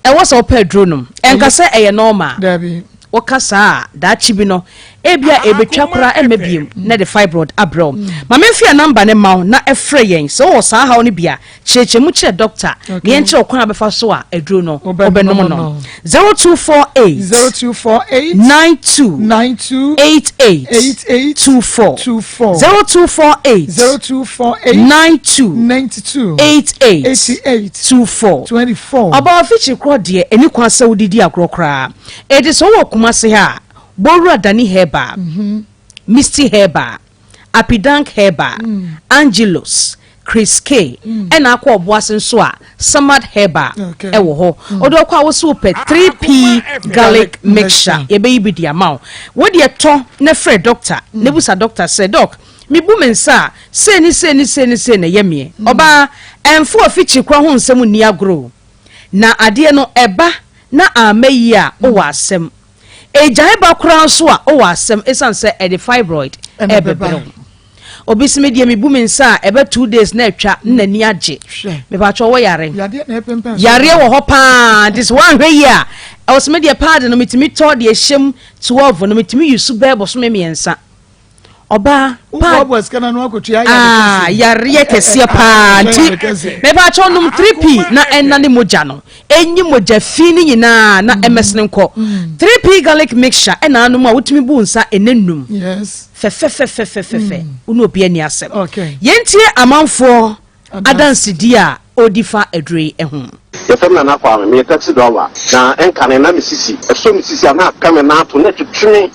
Ɛwɔ sɛ wopɛ aduro nom. Ɛnka sɛ ɛyɛ normal. Dabi. Woka saa a, daakye bi no, ebia ebetwa koraa ɛmma biem na ɛde fibroid abrɛ wo. Ma memfa yɛn namba no mma wo na frɛ yɛn. Sɛ wowɔ saa haw no bi a, kyerɛkyerɛ mu kyerɛ dɔkta na yɛnkyerɛ wo kwan a wobɛfa so a aduro no wobɛnom no. 0248 0248 92 92 88 88 24 24 0248 0248 92 92 88 88 24 24. Ɔbaa afikyiri korɔ deɛ ɛni kwan sɛ wode di agorɔ koraa. Enti sɛ wowɔ Kumasi ha a, bɔ wura Dani Herbal, Misty Herbal, Apidank Herbal, Angelus, Chris K, ɛna akɔ Ɔboase nso a, Samad Herbal ɛwɔ hɔ. Wode ɔkɔ a wose wopɛ 3P garlic mixture, yɛbɛyi bi de ama wo. Wo deɛ tɔ na frɛ doctor na busa doctor sɛ, Doc, Mebu me nsa a, sei ne sei ne sei ne sei na ɛyɛ meɛ. Ɔbaa, ɛmfa w'afikyiri kora ho nsɛm nni agorɔ o. Na adeɛ no, ɛba na amma yie a, wowɔ asɛm. Ɛgyae ba koraa nso a, wowɔ asɛm ɛsiane sɛ ɛde fibroid ɛrebɛbrɛ wo. Obi se me deɛ mebu me nsa a, ɛbɛ 2 days na atwa na n'ani agye. Mepakyɛw wɔ yare? Yareɛ wɔ hɔ paa, nti sɛ woanhwɛ yie a, ɛwɔ sɛ me deɛ paadi no metumi tɔ deɛ ɛhyɛ mu 12 no, metumi use bɛyɛ bosome mmiɛnsa. Ɔbaa pa ah yareɛ kɛseɛ paa nti mepaakyɛw nom 3P na ɛna ne mogya no ɛnyi mogya fi ne nyinaa na ɛmɛsene nkɔ 3P garlic mixture ɛna anom a wotumi bu nsa ɛnɛ num fɛfɛfɛfɛfɛfɛ wo ne obi ani asɛm yɛntie amanfoɔ Adansedi a ɔredi fa aduro yi ho. Yɛfrɛ me Nana Kwame, meyɛ taxi driver, na ɛnkane na me sisi, ɛsɔ me sisi a na aka me nan ato na ɛtwetwe me,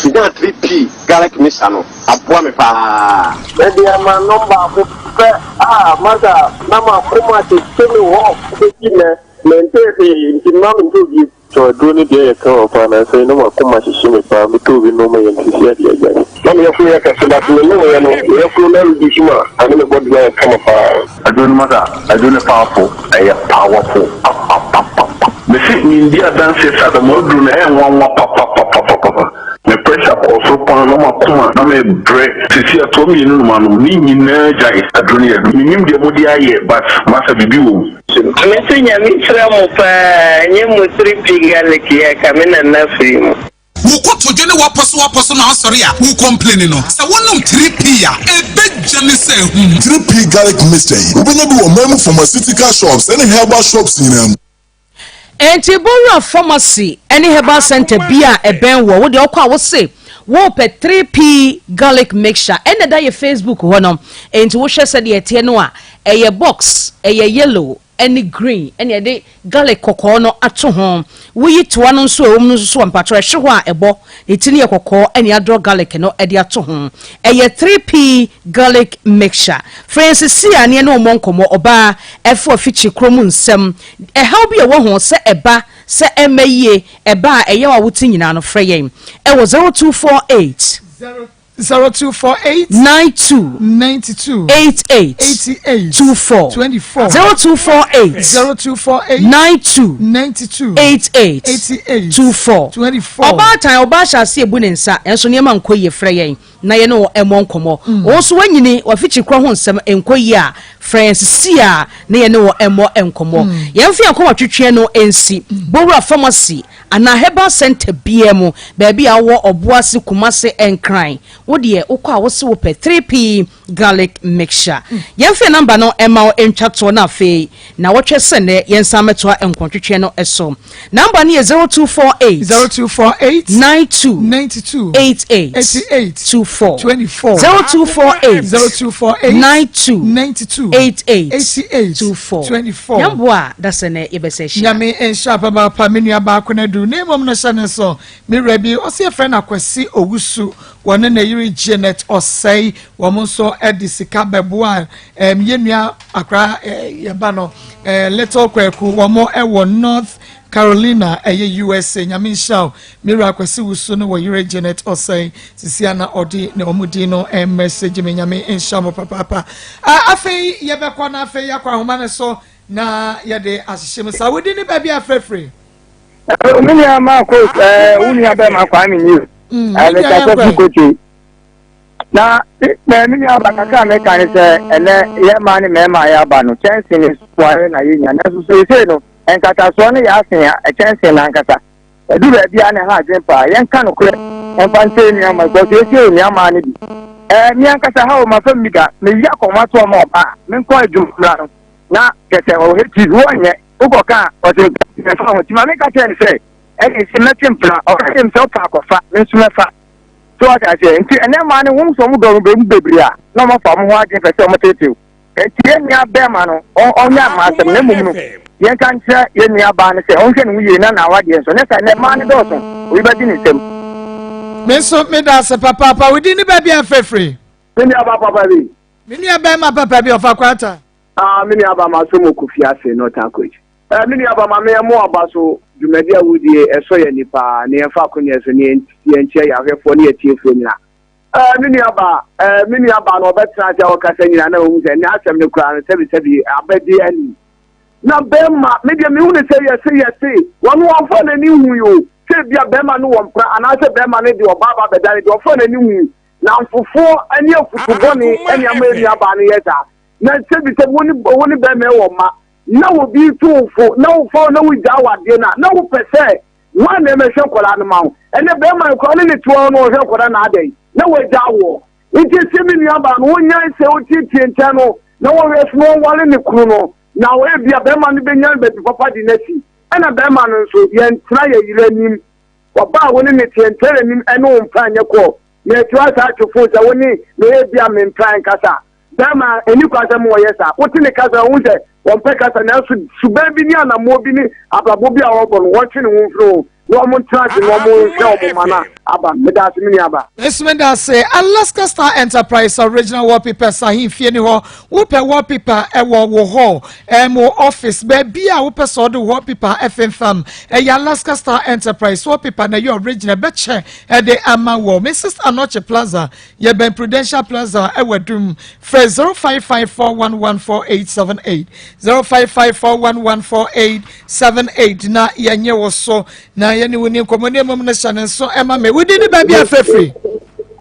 menyaa 3P garlic mixture no, aboa me paa. Me deɛ manom baako pɛ a masa na makoma tete me hɔ bɛsi nnɛ mentee hwee nti mma mentɔ bio. So aduro no deɛ yɛ kama paa nansa yi na makoma hyehye me paa metɔ bi nom yɛ no sisi adeɛ agyae. Na me yafunu yɛ kɛse but me nom yɛ no me yafunu no areduce ma ɛne me body no ayɛ kama paa. Aduro no masa aduro no powerful ɛyɛ powerful papapapapa. Mese mendi adanseɛ sɛ Adamu aduro no ɛyɛ nwanwa papapapapapa me pressure kɔɔ soro paa na makoma na me brɛ sɛsi atoa mienu no manom ne nyinaa gyae aduro no yɛ menim deɛ mode ayɛ but masa biribi wɔ mu. Mese Nyame nhyira mo paa nyɛ mo 3P garlic yi a ka me nana firi mu. Wo kotodwe ne w'apɔso w'apɔso na asɔre a wo complaini no, sɛ wonom 3P a, ɛbɛgya ne sɛ ahum. 3P Garlic Mixture yi, wobɛnya bi wɔ ɔman mu pharmaceutical shops ne herbal shops nyinaa mu. Enti bɔ wura pharmacy ne herbal centre bi a ɛbɛn woɔ, wo deɛ wokɔ a wose wopɛ 3P garlic mixture, ɛna ɛda yɛ Facebook hɔ no, enti wohwɛ sɛdeɛ ɛteɛ no a, ɛyɛ box, ɛyɛ yellow. ne green ɛna yɛde garlic kɔkɔɔ no ato ho. Woyi toa no nso a ɛwɔ mu no nso so a mpakyɛw ɛhye hɔ a ɛbɔ ne ti no yɛ kɔkɔɔ ɛna yɛadrɔ garlic no de ato ho. Ɛyɛ 3P garlic mixture. Frɛ yɛn sisi a ne yɛne wo mmɔ nkɔmmɔ ɔbaa ɛfa afikyiri kuro mu nsɛm ɛhaw bi a ɛwɔ ho sɛ ɛba sɛ ɛmma yie ɛba a ɛyaw a wote nyinaa no frɛ yɛn ɛwɔ 0248. 0248 92 92 88 88 24 24 0248 0248 92 92 88 88 24 24 Ɔbaatan ɔbaa hyɛ ase ebu ne nsa ɛnso nneɛma nkɔ yie frɛ yɛn na yɛne wɔ ɛmmɔ nkɔmmɔ. Wɔn nso wanyini wafikyiri korɔ ho nsɛm nkɔ yie a frɛ yɛn sisi a na yɛne wɔ ɛmmɔ nkɔmmɔ. Yɛn fi akɔma twitwe no nsi Bowura Pharmacy anaa herbal center biara mu baabi a wɔ Ɔboase, Kumase, Nkran. Wo deɛ wokɔ a wose wopɛ 3P garlic mixture. Yɛmfa number no ɛma wo ntwa toɔ no afei na wɔtwɛ sɛ nnɛ yɛnsan mɛtoa nkɔntwetwe no so. Number no yɛ 0248 0248 92 92 88 88 24 24 0248 0248 92 92 88 88 24 24. Nyamboa da sɛ nnɛ yɛbɛsɛ hyia. Nyame nhyɛ papaapa me nua baako no adu na mmom no hyɛ ne so me wura bi ɔsɛ yɛfrɛ no Akwasi Owusu wɔne ne yere Janet Ɔsɛe wɔn nso de sika bɛboa yɛn nua akora yɛba no Little Kwaku wɔn wɔ North Carolina ɛyɛ USA. Nyame nhyira wo me wura Akwasi Wusu no wɔ yere Janet Ɔsɛe sisi ana ɔde ne wɔn din no message me. Nyame nhyira mo papaapa. Afei yɛbɛkɔ na afei yɛakɔ ahoma no so na yɛde ahyehyɛ mu saa wodi ne baabi afrɛfrɛ. Me nua Marcos, wo nua bɛrima Kwame ni. Mekasa fi Kote. Na me nua ba kakra a meka ne sɛ ɛnɛ yɛ mmaa ne mmarima a yɛaba no kyɛnse ne soare na yɛnya nanso seesei no nkatasoɔ no yɛ asen kyɛnse no ankasa. Ɛdu baabi a na ɛha adwene paa. Yɛnka nokorɛ ɛmfa nkyerɛ nua ma because yɛsie nua maa no bi. Me ankasa ha o mafa mi da meyi akɔnma toɔ ma ɔbaa menkɔ adwuma mmra no na kɛsɛ ɔhɛ TV wɔnyɛ wokɔka a ɔsɛ mfa ho nti ma meka kyerɛ no sɛ ɛne sɛ mɛtwe mpena ɔka kyerɛ me sɛ wopɛ akɔfa me nso mɛfa so wate aseɛ nti ɛnɛ mmaa no wɔn sɛ wɔn dɔ no bɛmu bebree a na wɔn afa wɔn ho adwene pɛ sɛ wɔn tetew nti yɛn nua bɛrima no ɔnyɛ ama asɛm na mmom no yɛnka nkyerɛ yɛn nua baa no sɛ ɔnhwɛ ne ho yie na n'awadeɛ nso ne sɛ ɛnɛ mmaa no dɔɔso obi bɛgye ne nsam. Me nso meda ase papaapa wodi ne baabi afrɛfrɛ. Me nua ba papa bi. Me nua bɛrima papa bi ɔfa kwata. Ah, me nua ba ma so mo kofi ase Northern Coach. Eh, me nua ba ma me mo aba so dwumadi a wodie ɛsɔ yɛn ani paa ne yɛn fa akonya so ne yɛn nkyia yɛn ahwɛfoɔ ne yɛn atiefoɔ nyina. Eh, me nua ba, eh, me nua ba no ɔbɛtena ase a ɔkasa nyina na ohu sɛ ne asɛm no koraa no sɛbi sɛbi abɛgye ani. Na bɛrima, me deɛ mehu ne sɛ yɛse yɛse, wɔn wɔmfa n'ani hu yi o, sɛ ebia bɛrima no wɔ mpra anaasɛ bɛrima no de ɔbaa ba bɛda no deɛ ɔfa n'ani hu. Na mfofoɔ ne afutu bɔne ne ama yɛn nua baa no yɛ saa. Na sɛbi sɛ wo ne wo ne bɛrima wɔ mma na obi to wo fo na wofa na wogyaa wadeɛ no a na wopɛ sɛ woa na ɛmɛhwɛ nkwadaa no ma wo. Ɛnɛ bɛrima no koraa ne ne toa no ɔhwɛ nkwadaa na adɛn na wagyaa woɔ. Nti sɛ me nua baa no wonyae sɛ wotietie nkyɛn no na wɔhwɛ so na wɔware ne kunu no na ebia bɛrima no bɛnya baabi papa de no asi. Ɛna bɛrima no nso yɛntena yɛ yere anim. Ɔbaa a wo ne no teɛ ntena n'anim ɛne wo mfa nyɛ kɔɔ. Na akyiri asa atwe fon sɛ wo ne no ebia mempɛ nkasa. Bɛrima, ɛni kwan sɛ mo wɔyɛ saa. Wote ne kasa wohu sɛ wɔmpɛ kasa nanso suban bi ne anammɔn bi ne abrabɔ bi a wɔbɔ no wɔntwe ne ho mfiri ho na wɔn ntena ase na wɔn nhwɛ wɔn mma no aba. Meda ase me nua ba. Nso meda ase. Alaska Star Enterprise original wallpapers ahemfie ni hɔ. Wopɛ wallpaper ɛwɔ wo hall, ɛm wo office, baabi a wopɛ sɛ ɔde wallpaper ɛfemfam. Ɛyɛ Alaska Star Enterprise wallpaper na ɛyɛ original ɛbɛkyɛ ɛde ama wɔ Mrs. Anokye Plaza, yɛbɛn Prudential Plaza ɛwɔ Adum. Frɛ 0554114878 0554114878 na yɛnyɛ wo so na yɛne wo ni nkɔmmɔ ne mmom no hyɛ ne nso ɛma me. Wodi ne baabi afɛfiri.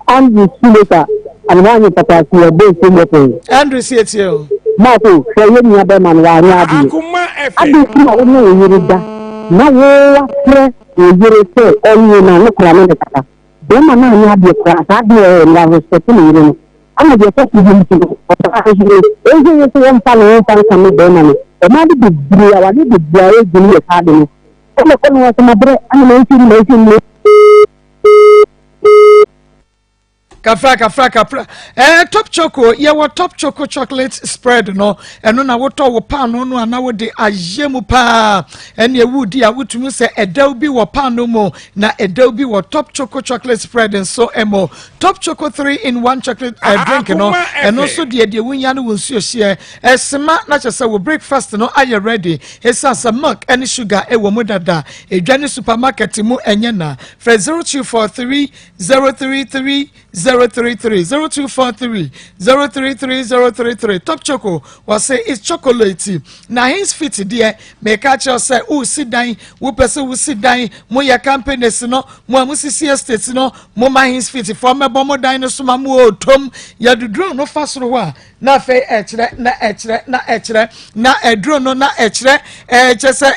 Andrew Suleka, Anwanye Patasi, ɛbɔ nsuo mu ɛpɛn. Andrew si etie o. Marco, hwɛ yɛn nua bɛrima no wanyɛ adeɛ. Adi nti na wo ne wo yere da na wo wafrɛ wo yere sɛ ɔnye na ne kora ne ne kasa. Bɛrima no anyɛ adeɛ koraa saa adeɛ ɛyɛ no wa respect ne yere no. Ɛna deɛ ɛtɔ so bi nso no ɔbaa nso no ɛnhwɛ yie sɛ wɔmfa ne ho mfa nkame bɛrima no. Mmaa no bebree awadeɛ bebree a ɛgu no yɛ saa ade no. Ɛna ɛkɔ no asɛm abrɛ ɛna mansi no mansi no. Kafra kafra kafra. Eh, top choco, yɛwɔ top choco chocolate spread no. Ɛno na wotɔ wo paano no a na wode ayɛ mu paa. Ɛne ɛwu di a wotumi sɛ ɛdɛw bi wɔ paano mu na ɛdɛw bi wɔ top choco chocolate spread nso ɛmɔ. Top choco 3 in 1 chocolate uh, drink no. Ɛno nso deɛ deɛ wonya no wɔ nsuo hyeɛ. Ɛsema na kyerɛ sɛ wo breakfast no ayɛ ready. Ɛsiane sɛ milk ɛne sugar ɛwɔ mu dada. Edwa ne supermarket mu ɛnyɛ na. Frɛ 0243 033 033 0243 033 033 Top Choco wɔse it's chocolate na hens fit deɛ meka kyerɛ sɛ wosi dan wopɛ sɛ wosi dan moyɛ companies no mo a mosisi estate no moma hens fit foɔ mɛbɔ mo dan no so ma mo ɔtom yɛde drone no fa soro hɔ a na afei ɛkyerɛ na ɛkyerɛ na ɛkyerɛ na ɛduro no na ɛkyerɛ ɛkyɛ sɛ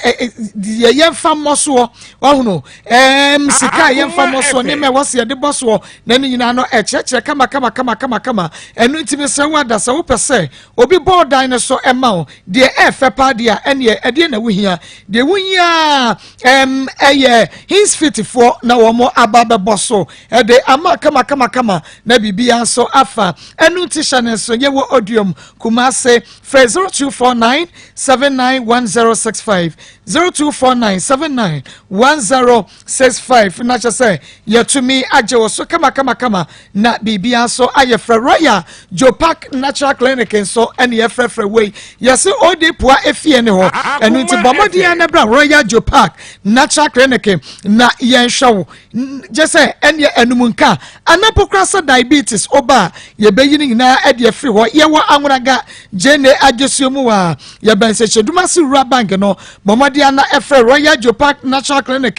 deɛ yɛmfa mmɔ soɔ wahunu ɛɛm sika a yɛmfa mmɔ soɔ nneɛma ɛwɔ sɛ yɛde bɔ soɔ na ne nyinaa no ɛkyerɛkyerɛ kama kama kama kama kama ɛno nti mesrɛ wo ada sɛ wopɛ sɛ obi bɔɔ dan no so ɛma wo deɛ ɛɛfɛ paa deɛ a ɛneɛ ɛdeɛ na wohia deɛ wohia ɛɛm ɛyɛ hinsfitfoɔ na wɔn aba bɛbɔ so ɛde ama kama kama kama na biribiara nso afa ɛno nti hyɛ ne nso yɛwɔ odium Kumase frɛ 0249 791065 0249 791065 na kyɛ sɛ yɛtumi agye wɔ so kama kama kama na biribiara nso ayɛ frɛ Royal Joe Park Natural Clinic nso ɛne yɛfrɛfrɛ wei yɛse odi poa efie ne hɔ ɛno nti bɔ mmɔden na bra Royal Joe Park Natural Clinic na yɛnhwɛ wo gye sɛ ɛneɛ anum nka anapo koraa sɛ diabetes woba a yɛbɛyi no nyinaa ɛde afiri hɔ yɛwɔ anwonaga gyene adwesuo mu a yɛbɛn sɛ hyɛdumase wura bank no bɔ mmɔden ana ɛfrɛ Royal Jopak Natural Clinic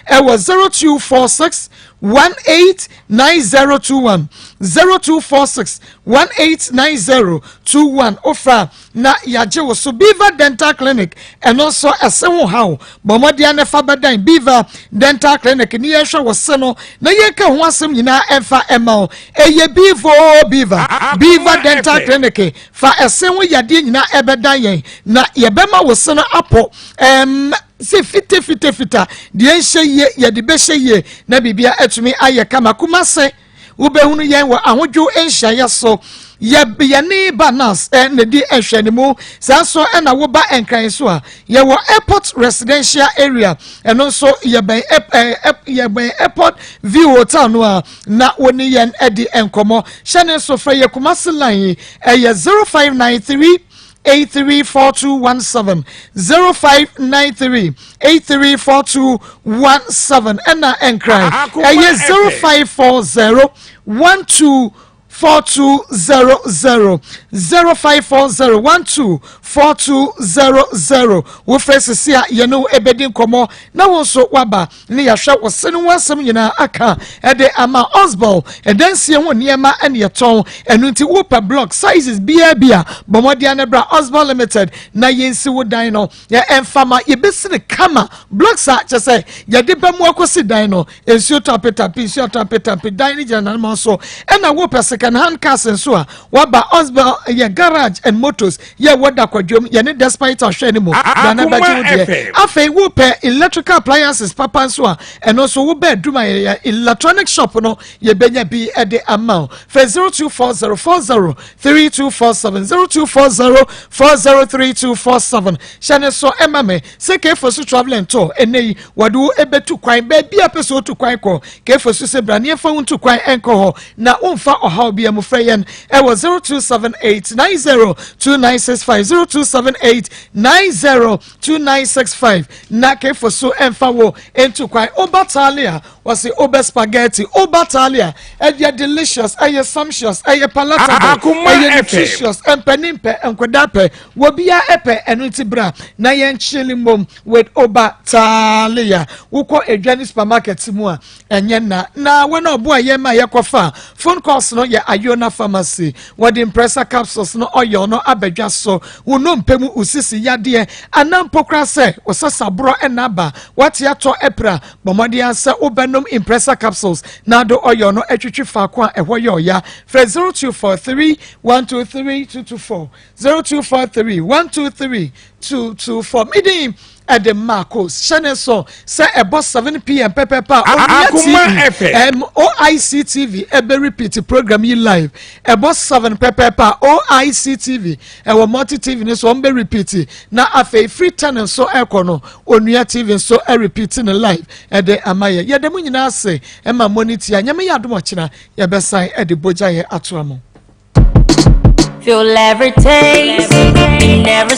ɛwɔ 0246 189021 0246 189021 ofra na yɛagye wo so. Beaver Dental Clinic, ɛno nso ɛse ho haw. Bɔ mmɔden na fa bɛdan Beaver Dental Clinic ne yɛnhwɛ wo se no na yɛnka ho asɛm nyinaa ɛmfa ɛma wo. Ɛyɛ Beaver o Beaver, Beaver Dental Clinic fa ɛse ho yadeɛ nyinaa ɛbɛdan yɛn na yɛbɛma wo se no apɔ ɛm sɛ fitafitafita deɛ nhyɛ yie yɛde bɛhyɛ yie na biribia atumi ayɛ kama. Kumase Wobɛhunu yɛn wɔ ahodwo nhyiaeɛ so. Yɛ yɛne Banas eh, na di nhwɛanimu. Saa nso na woba Nkran so a, yɛwɔ Airport Residential Area. Ɛno nso yɛbɛn eh, yɛbɛn Airport View Hotel no a na wo ne yɛn adi nkɔmmɔ. Hyɛ ne nso frɛ yɛ Kumasi line yi, ɛyɛ 0593 834217 0593 834217 ɛna nkran ɛyɛ 0540 12 4200 0540 12 4200 wofrɛ sisi a yɛne wo ɛbɛdi nkɔmmɔ na wo nso waba ne yɛahwɛ wo se no ho asɛm nyinaa aka ɛde ama Osbel ɛdansie ho nneɛma ɛne yɛtɔn ɛno nti wopɛ block sizes biara bi a bɔ mmɔden no bra Osbel Limited na yɛnsi wo dan no yɛ ɛmfa ma yɛbɛsi no kama blocks a kyɛ sɛ yɛde bɛ mu akɔsi dan no nsuo tɔ apetampe nsuo atɔ apetampe dan no gyina nanam so ɛna wopɛ second hand cars nso a waba Osbel yɛ garage and motors yɛ wɔ da kwadwom yɛne despite ahwɛ no mu dana bɛgye wo deɛ afei wopɛ electrical appliances papa nso a ɛno nso wobɛ adwuma yɛ electronic shop no yɛbɛnya bi de ama wo fɛ 0240403247 0240403247 hyɛ ne so ɛma me sɛ kefo so traveling tour ɛnɛ yi wɔde wo ɛbɛtu kwan baabi a pɛ sɛ wotu kwan kɔ kefo so sɛ bra ne yɛmfa wo ntu kwan ɛnkɔ hɔ na womfa ɔhaw bia mu frɛ yɛn ɛwɔ 0278902965 0278902965 na kefo so ɛmfa wo ntu kwan woba talia wɔse wobɛ spaghetti woba talia ɛyɛ delicious ɛyɛ sumptuous ɛyɛ palatable ɛyɛ nutritious ɛmpɛ mpɛ nkwadaa pɛ wɔbia ɛpɛ ɛno nti bra na yɛnkyele mmom with oba talia wokɔ edwa ne supermarket mu a Ɛnyɛ nna na wɔn a ɔboa yɛn ma yɛkɔfa phone calls no yɛ Ayona Pharmacy. Wɔde Impressa capsules no oil no aba dwa so. Wo nnompe mu osisi yadeɛ anaa mpo koraa sɛ wo sasaborɔ na aba, woate atɔ apira, bɔ mmɔden ara sɛ wobɛnom Impressa capsules na ade oil no atwitwi faako a ɛhɔ yɛ ɔya. Frɛ 0243 123 224, 0243 123 224. Me din. de Marcos. Hyɛ ne nso sɛ ɛbɔ 7pm pɛpɛpɛ a Onua TV, ɛm, OIC TV ɛbɛ repeat program yi live. Ɛbɔ 7 pɛpɛpɛ a OIC TV ɛwɔ Multi TV ne so wɔn bɛ repeat na afei free 10 nso ɛkɔ no Onua TV nso ɛrepeat ne live ɛde ama yɛ. Yɛda mu nyinaa ase ɛma mo ne tia. Nyame yɛ adom ɔkyena yɛbɛsan ɛde bogya yɛ atoa mo. Feel every taste, in every.